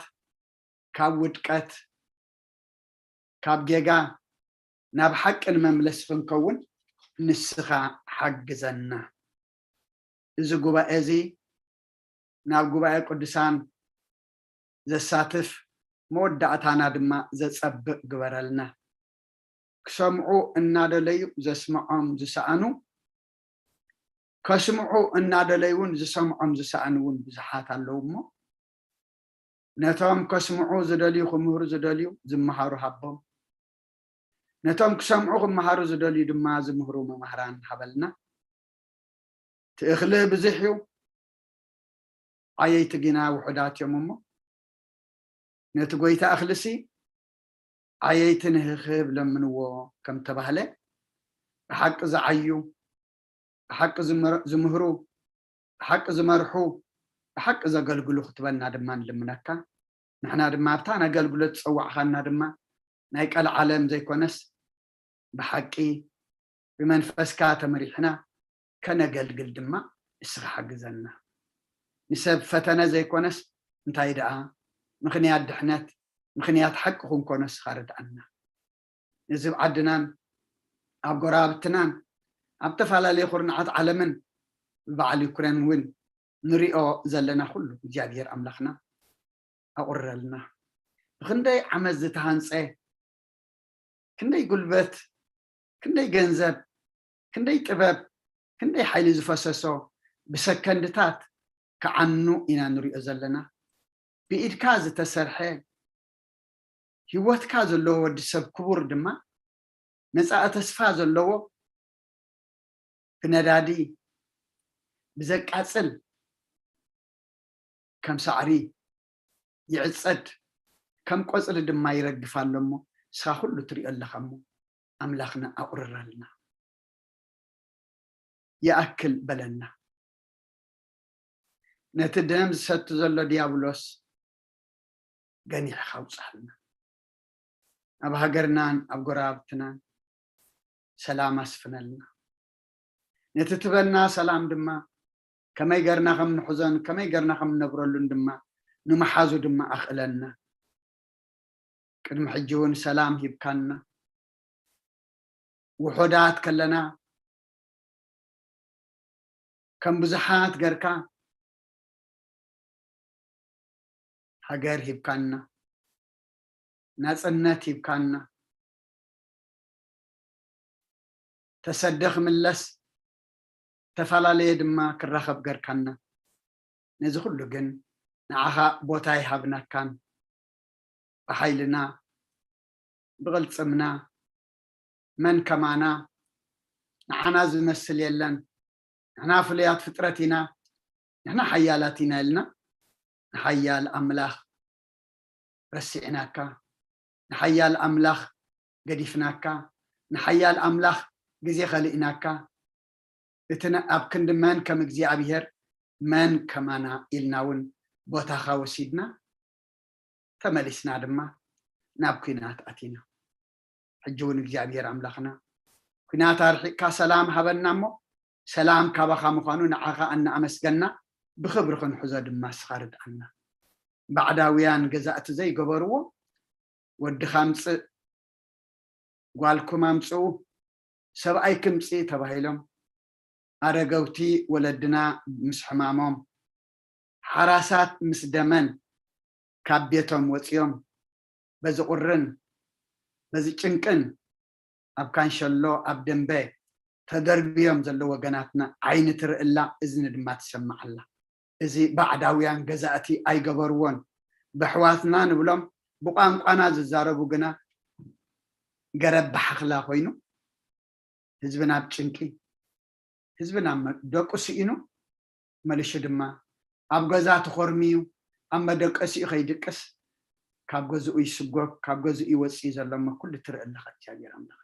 ካብ ውድቀት ካብ ጌጋ ናብ ሓቂ ንመምለሲ ክንከውን ንስኻ ሓግዘና። እዚ ጉባኤ እዚ ናብ ጉባኤ ቅዱሳን ዘሳትፍ መወዳእታና ድማ ዘጸብቕ ግበረልና። ክሰምዑ እናደለዩ ዘስምዖም ዝሰኣኑ ከስምዑ እናደለዩ እውን ዝሰምዖም ዝሰኣኑ እውን ብዙሓት ኣለዉ እሞ ነቶም ከስምዑ ዝደልዩ ክምህሩ ዝደልዩ ዝመሃሩ ሃቦም። ነቶም ክሰምዑ ክመሃሩ ዝደልዩ ድማ ዝምህሩ መማህራን ሃበልና። እቲ እኽሊ ብዙሕ እዩ፣ ዓየይቲ ግና ውሑዳት እዮም እሞ ነቲ ጎይታ እኽልሲ ዓየይቲ ንህኽብ ለምንዎ ከም ተባህለ፣ ብሓቂ ዝዓዩ፣ ብሓቂ ዝምህሩ፣ ብሓቂ ዝመርሑ፣ ብሓቂ ዘገልግሉ ክትበና ድማ ንልምነካ። ንሕና ድማ ኣብታ ንኣገልግሎት ዝጸዋዕኻና ድማ ናይ ቀልዓለም ዘይኮነስ ብሓቂ ብመንፈስካ ተመሪሕና ከነገልግል ድማ ንስኻ ሓግዘና። ንሰብ ፈተነ ዘይኮነስ እንታይ ደኣ ምኽንያት ድሕነት፣ ምኽንያት ሓቂ ክንኮኖ ንስኻ ርድኣና። ነዚ ኣብ ዓድናን ኣብ ጎረባብትናን ኣብ ተፈላለየ ኩርናዓት ዓለምን ብበዓል ዩክሬን እውን ንሪኦ ዘለና ኩሉ እግዚኣብሔር ኣምላኽና ኣቑርረልና። ብኽንደይ ዓመት ዝተሃንፀ፣ ክንደይ ጉልበት፣ ክንደይ ገንዘብ፣ ክንደይ ጥበብ፣ ክንደይ ሓይሊ ዝፈሰሶ ብሰከንድታት ክዓኑ ኢና ንሪኦ ዘለና። ብኢድካ ዝተሰርሐ ህይወትካ ዘለዎ ወዲ ሰብ ክቡር ድማ መጻኢ ተስፋ ዘለዎ ብነዳዲ ብዘቃጽል ከም ሳዕሪ ይዕጸድ፣ ከም ቆጽሊ ድማ ይረግፍ ኣሎ እሞ፣ ንስኻ ኩሉ ትሪኦ ኣለኻ እሞ፣ ኣምላኽና ኣቑርረልና። ይኣክል በለና። ነቲ ደም ዝሰቲ ዘሎ ዲያብሎስ ገኒሕኻ ኣውጽኣልና። ኣብ ሃገርናን ኣብ ጎረባብትናን ሰላም ኣስፍነልና። ነቲ ትበና ሰላም ድማ ከመይ ገርና ከም ንሕዞን ከመይ ገርና ከም ንነብረሉን ድማ ንምሓዙ ድማ ኣኽእለና። ቅድሚ ሕጂ እውን ሰላም ሂብካና። ውሑዳት ከለና ከም ብዙሓት ገርካ ሃገር ሂብካና፣ ናጽነት ሂብካና፣ ተሰደ ክምለስ፣ ዝተፈላለየ ድማ ክራኸብ ገርካና። ነዚ ኩሉ ግን ንዓኻ ቦታ ኣይሃብናካን። ብሓይልና፣ ብቕልጽምና፣ መን ከማና፣ ንዓና ዝመስል የለን፣ ንሕና ፍሉያት ፍጥረት ኢና፣ ንሕና ሓያላት ኢና ኢልና ንሓያል ኣምላኽ ረሲዕናካ፣ ንሓያል ኣምላኽ ገዲፍናካ፣ ንሓያል ኣምላኽ ግዜ ከሊእናካ፣ እቲ ነ-፣ ኣብ ክንዲ መን ከም እግዚኣብሔር መን ከማና ኢልና እውን ቦታኻ ወሲድና፣ ተመሊስና ድማ ናብ ኲናት ኣቲና። ሕጂ እውን እግዚኣብሔር ኣምላኽና ኲናት ኣርሒቕካ ሰላም ሃበና እሞ፣ ሰላም ካባኻ ምዃኑ ንዓኻ እናኣመስገና ብኽብሪ ክንሕዞ ድማ ንስኻ ርድኣና። ባዕዳውያን ገዛእቲ ዘይገበርዎ፣ ወድኻ ኣምጽእ፣ ጓልኩም ኣምጽኡ፣ ሰብኣይ ክምጽእ ተባሂሎም፣ ኣረገውቲ ወለድና ምስ ሕማሞም፣ ሓራሳት ምስ ደመን ካብ ቤቶም ወጺኦም፣ በዚ ቁርን በዚ ጭንቅን ኣብ ካንሸሎ ኣብ ደንበ ተደርብዮም ዘለዉ ወገናትና ዓይኒ ትርእላ፣ እዝኒ ድማ ትሰምዓላ። እዚ ባዕዳውያን ገዛእቲ ኣይገበርዎን። በሕዋትና ንብሎም ብቋንቋና ዝዛረቡ ግና ገረብ ባሕኽላ ኮይኑ ህዝብና ኣብ ጭንቂ፣ ህዝብና መ-፣ ደቁ ስኢኑ፣ መሊሹ ድማ ኣብ ገዛ ተኾርምዩ፣ ኣብ መደቀሲኡ ከይድቅስ፣ ካብ ገዝኡ ይስጎግ፣ ካብ ገዝኡ ይወጽእ እዩ ዘሎ እሞ ኩሉ ትርኢ ኣለኻ እግዚኣብሔር ኣምላኽ።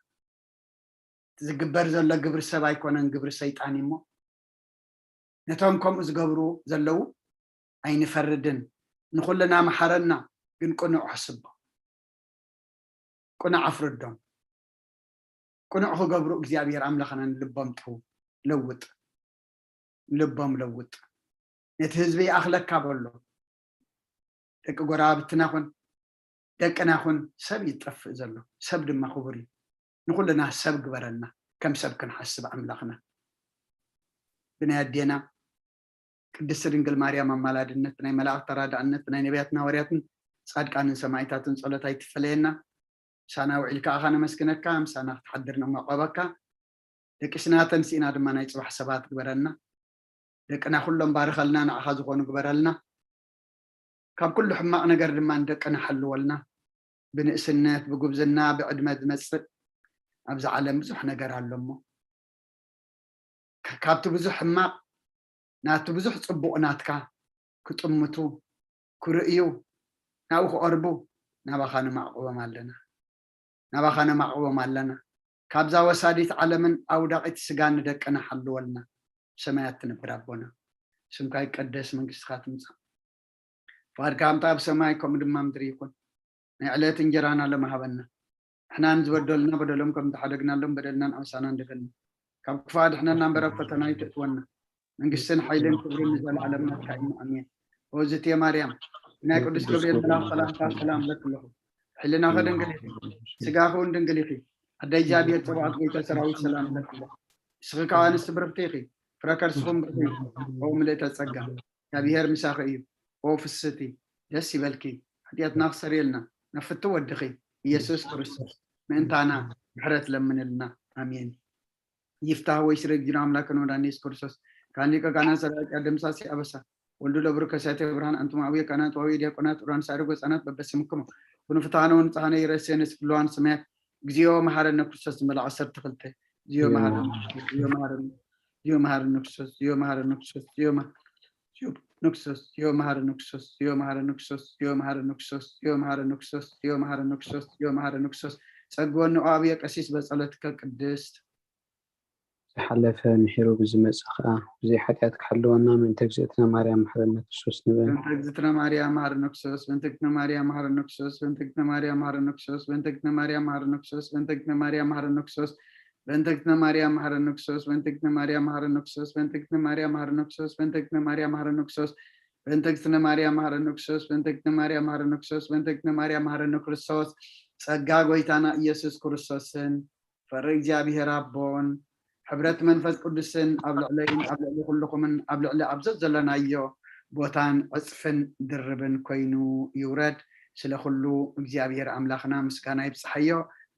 ዝግበር ዘሎ ግብሪ ሰብ ኣይኮነን፣ ግብሪ ሰይጣን እዩ እሞ ነቶም ከምኡ ዝገብሩ ዘለዉ ኣይንፈርድን። ንኹልና መሓረና፣ ግን ቅኑዕ ሕስቦ፣ ቅኑዕ ኣፍርዶም። ቅኑዕ ክገብሩ እግዚኣብሔር ኣምላኽና ንልቦም ጥው ለውጥ፣ ንልቦም ለውጥ። ነቲ ህዝቢ ይኣኽለካ በሎ። ደቂ ጎረባብትና ኹን፣ ደቅና ኹን፣ ሰብ ይጠፍእ ዘሎ፣ ሰብ ድማ ክቡር እዩ። ንኹልና ሰብ ግበረና፣ ከም ሰብ ክንሓስብ ኣምላኽና። ብናይ ኣዴና ቅድስቲ ድንግል ማርያም ኣማላድነት፣ ናይ መላእኽቲ ተራዳእነት፣ ናይ ነቢያትን ሃዋርያትን ጻድቃንን ሰማዕታትን ጸሎት ኣይትፈለየና። ምሳና ውዒልካ ኣኻ ነመስግነካ፣ ምሳና ክትሓድር ነማቆበካ። ደቂስና ተንሲእና ድማ ናይ ጽባሕ ሰባት ግበረና። ደቅና ኩሎም ባርኸልና፣ ንዓኻ ዝኾኑ ግበረልና። ካብ ኩሉ ሕማቕ ነገር ድማ ንደቅና ሓልወልና። ብንእስነት፣ ብጉብዝና፣ ብዕድመ ዝመጽእ ኣብዚ ዓለም ብዙሕ ነገር ኣሎ እሞ፣ ካ-፣ ካብቲ ብዙሕ ሕማቕ ናቲ ብዙሕ ጽቡቕ ናትካ ክጥምቱ፣ ክርእዩ፣ ናብኡ ክቐርቡ ናባኻ ንማዕቁቦም ኣለና። ናባኻ ነማቕቦም ኣለና። ካብዛ ወሳዲት ዓለምን ኣውዳቒት ስጋን ንደቅና ሓልወልና። ብሰማያት ትነብር ኣቦና፣ ስምካ ይቀደስ፣ መንግስትኻ ትምጻእ። ፍቓድካ ኣምጣ ኣብ ሰማይ ከምኡ ድማ ምድሪ ይኹን። ናይ ዕለት እንጀራና ሎሚ ሃበና። ንሕናን ዝበደሉና በደሎም ከም ተሓደግናሎም በደልናን ዓመሳናን ደገልና። ካብ ክፉእ ኣድሕነና እምበር ኣብ ፈተና ኣይተእትወና። መንግስትን ሓይልን ክብርን ንዘለኣለም ናትካ እዩ። ኣሜን። ኦዝትየ ማርያም፣ ናይ ቅዱስ ገብርኤል መልኣክ ሰላምታ ሰላም እብለኪ ኣለኹ። ሕልናኺ ድንግል ኢኺ፣ ስጋኺ እውን ድንግል ኢኺ። ኣደ እግዚኣብሔር ጸባኦት ጎይታ ሰራዊት ሰላም እብለኪ ኣለኹ። ንስኺ ከኣ ኣንስቲ ብርኽቲ ኢኺ፣ ፍረ ከርስኹም ብሩኽ እዩ። ኦ ምልእተ ጸጋ፣ እግዚኣብሔር ምሳኺ እዩ። ኦ ፍስቲ፣ ደስ ይበልኪ፣ ሓጢኣትና ክሰርየልና ናብ ፍትው ወድኺ ኢየሱስ ክርስቶስ ምእንታና ምሕረት ለምንልና። ኣሜን። ይፍታህ ወይ ስረ እግዚእነ አምላክነ ወመድኃኒነ ኢየሱስ ክርስቶስ ካን ሊቀ ካህናት ሰራዊት አደምሳሲ አበሳ ወልዱ ለብሩ ከሳቴ ብርሃን አንቱም አቡየ ካህናት ወአቡየ ዲያቆናት ዑራን ሳድግ ወፃናት በበስምክሙ ኩኑ ፍትሐነ ወንጽሐነ ይረሴነ ስፍልዋን ሰማያት እግዚኦ መሐረነ ክርስቶስ ንበል ዓሰርተ ክልተ። እግዚኦ መሐረነ ክርስቶስ፣ እግዚኦ መሐረነ፣ እግዚኦ መሐረነ ክርስቶስ፣ እግዚኦ መሐረነ ክርስቶስ፣ እግዚኦ መ- ንክሶስ፣ ዮ መሐረነ ክርስቶስ፣ ዮ መሐረነ ክርስቶስ፣ ዮ መሐረነ ክርስቶስ፣ ዮ መሐረነ ክርስቶስ፣ ዮ መሐረነ ክርስቶስ፣ ዮ መሐረነ ክርስቶስ። ጸግወኒ ኦ አብየ ቀሲስ በጸሎትከ ቅድስት። ዝሓለፈ ምሒሩ ብዝመጽእ ከኣ ብዘይ ሓጢኣት ክሓልወና ምእንተ እግዝእትነ ማርያም መሐረነ ክርስቶስ ንበል። በእንተ እግዝእትነ ማርያም መሐረነ ክርስቶስ፣ በእንተ እግዝእትነ ማርያም መሐረነ ክርስቶስ፣ በእንተ እግዝእትነ ማርያም መሐረነ ክርስቶስ፣ በእንተ እግዝእትነ ማርያም መሐረነ ክርስቶስ፣ በእንተ እግዝእትነ ማርያም መሐረነ ክርስቶስ፣ በእንተ እግዝእትነ ማርያም መሐረነ ክርስቶስ፣ በእንተ እግዝእትነ ማርያም መሐረነ ክርስቶስ፣ በእንተ እግዝእትነ ማርያም መሐረነ ክርስቶስ፣ በእንተ እግዝእትነ ማርያም መሐረነ ክርስቶስ፣ በእንተ እግዝእትነ ማርያም መሐረነ ክርስቶስ፣ በእንተ እግዝእትነ ማርያም መሐረነ ክርስቶስ፣ በእንተ እግዝእትነ ማርያም መሐረነ ክርስቶስ። ጸጋ ጎይታና ኢየሱስ ክርስቶስን ፍቅሪ እግዚኣብሔር ኣቦን ሕብረት መንፈስ ቅዱስን ኣብ ልዕለይን ኣብ ልዕሊ ኩልኹምን ኣብ ልዕሊ ኣብ ዘዘለናዮ ቦታን ዕጽፍን ድርብን ኮይኑ ይውረድ። ስለ ኩሉ እግዚኣብሔር ኣምላኽና ምስጋና ይብጽሓዮ።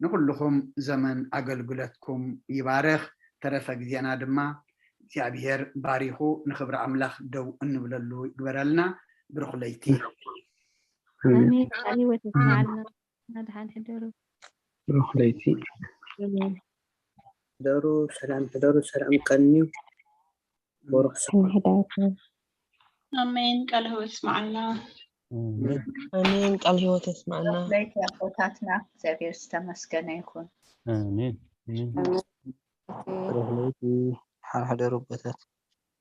ንኹልኹም ዘመን ኣገልግሎትኩም ይባርኽ። ተረፈ ግዜና ድማ እግዚኣብሔር ባሪኹ ንኽብሪ ኣምላኽ ደው እንብለሉ ይግበረልና። ብሩኽ ለይቲ። ኣሜን። ቃል ህይወት የስምዓልና። ደሓን ሕደሩ። ብሩኽ ለይቲ። ኣሜን። ሕደሩ፣ ሰላም ሕደሩ፣ ሰላም ቀንዩ። ብሩኽ ሰ- ሕደሩ። ኣሜን። ቃል ህይወት የስምዓልና። ኣሜን። ቃል ህይወት የስምዓልና። ለይቲ ኣቦታትና እግዚኣብሔር ዝተመስገነ ይኹን። ኣሜን። ኣሜን። ብሩኽ ለይቲ። ደሓን ሕደሩ ኣቦታት።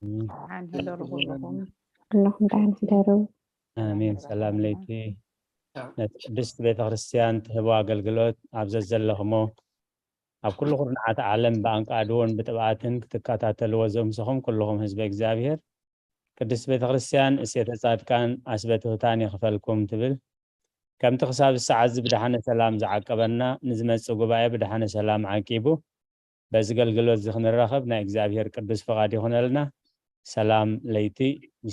ኣሜን። ደሓን ሕደሩ ኩልኹም። ኩልኹም ደሓን ሕደሩ። ኣሜን። ሰላም ለይቲ። ነቲ ቅድስቲ ቤተ ክርስቲያን ትህቦ ኣገልግሎት ኣብ ዘዘለኽሞ ኣብ ኩሉ ኩርናዓት ዓለም ብኣንቃድዎን ብጥብኣትን ክትከታተልዎ ዘምሰኹም ኩልኹም ህዝበ እግዚኣብሔር፣ ቅድስቲ ቤተ ክርስቲያን እሴተ ጻድቃን ኣስበ ትሑታን ይኽፈልኩም ትብል። ከምቲ ክሳብ ሰዓት እዚ ብደሓነ ሰላም ዝዓቀበና፣ ንዝመጽእ ጉባኤ ብደሓነ ሰላም ዓቂቡ በዚ ገልግሎት እዚ ክንራኸብ ናይ እግዚኣብሔር ቅዱስ ፍቓድ ይኹነልና። ሰላም ለይቲ።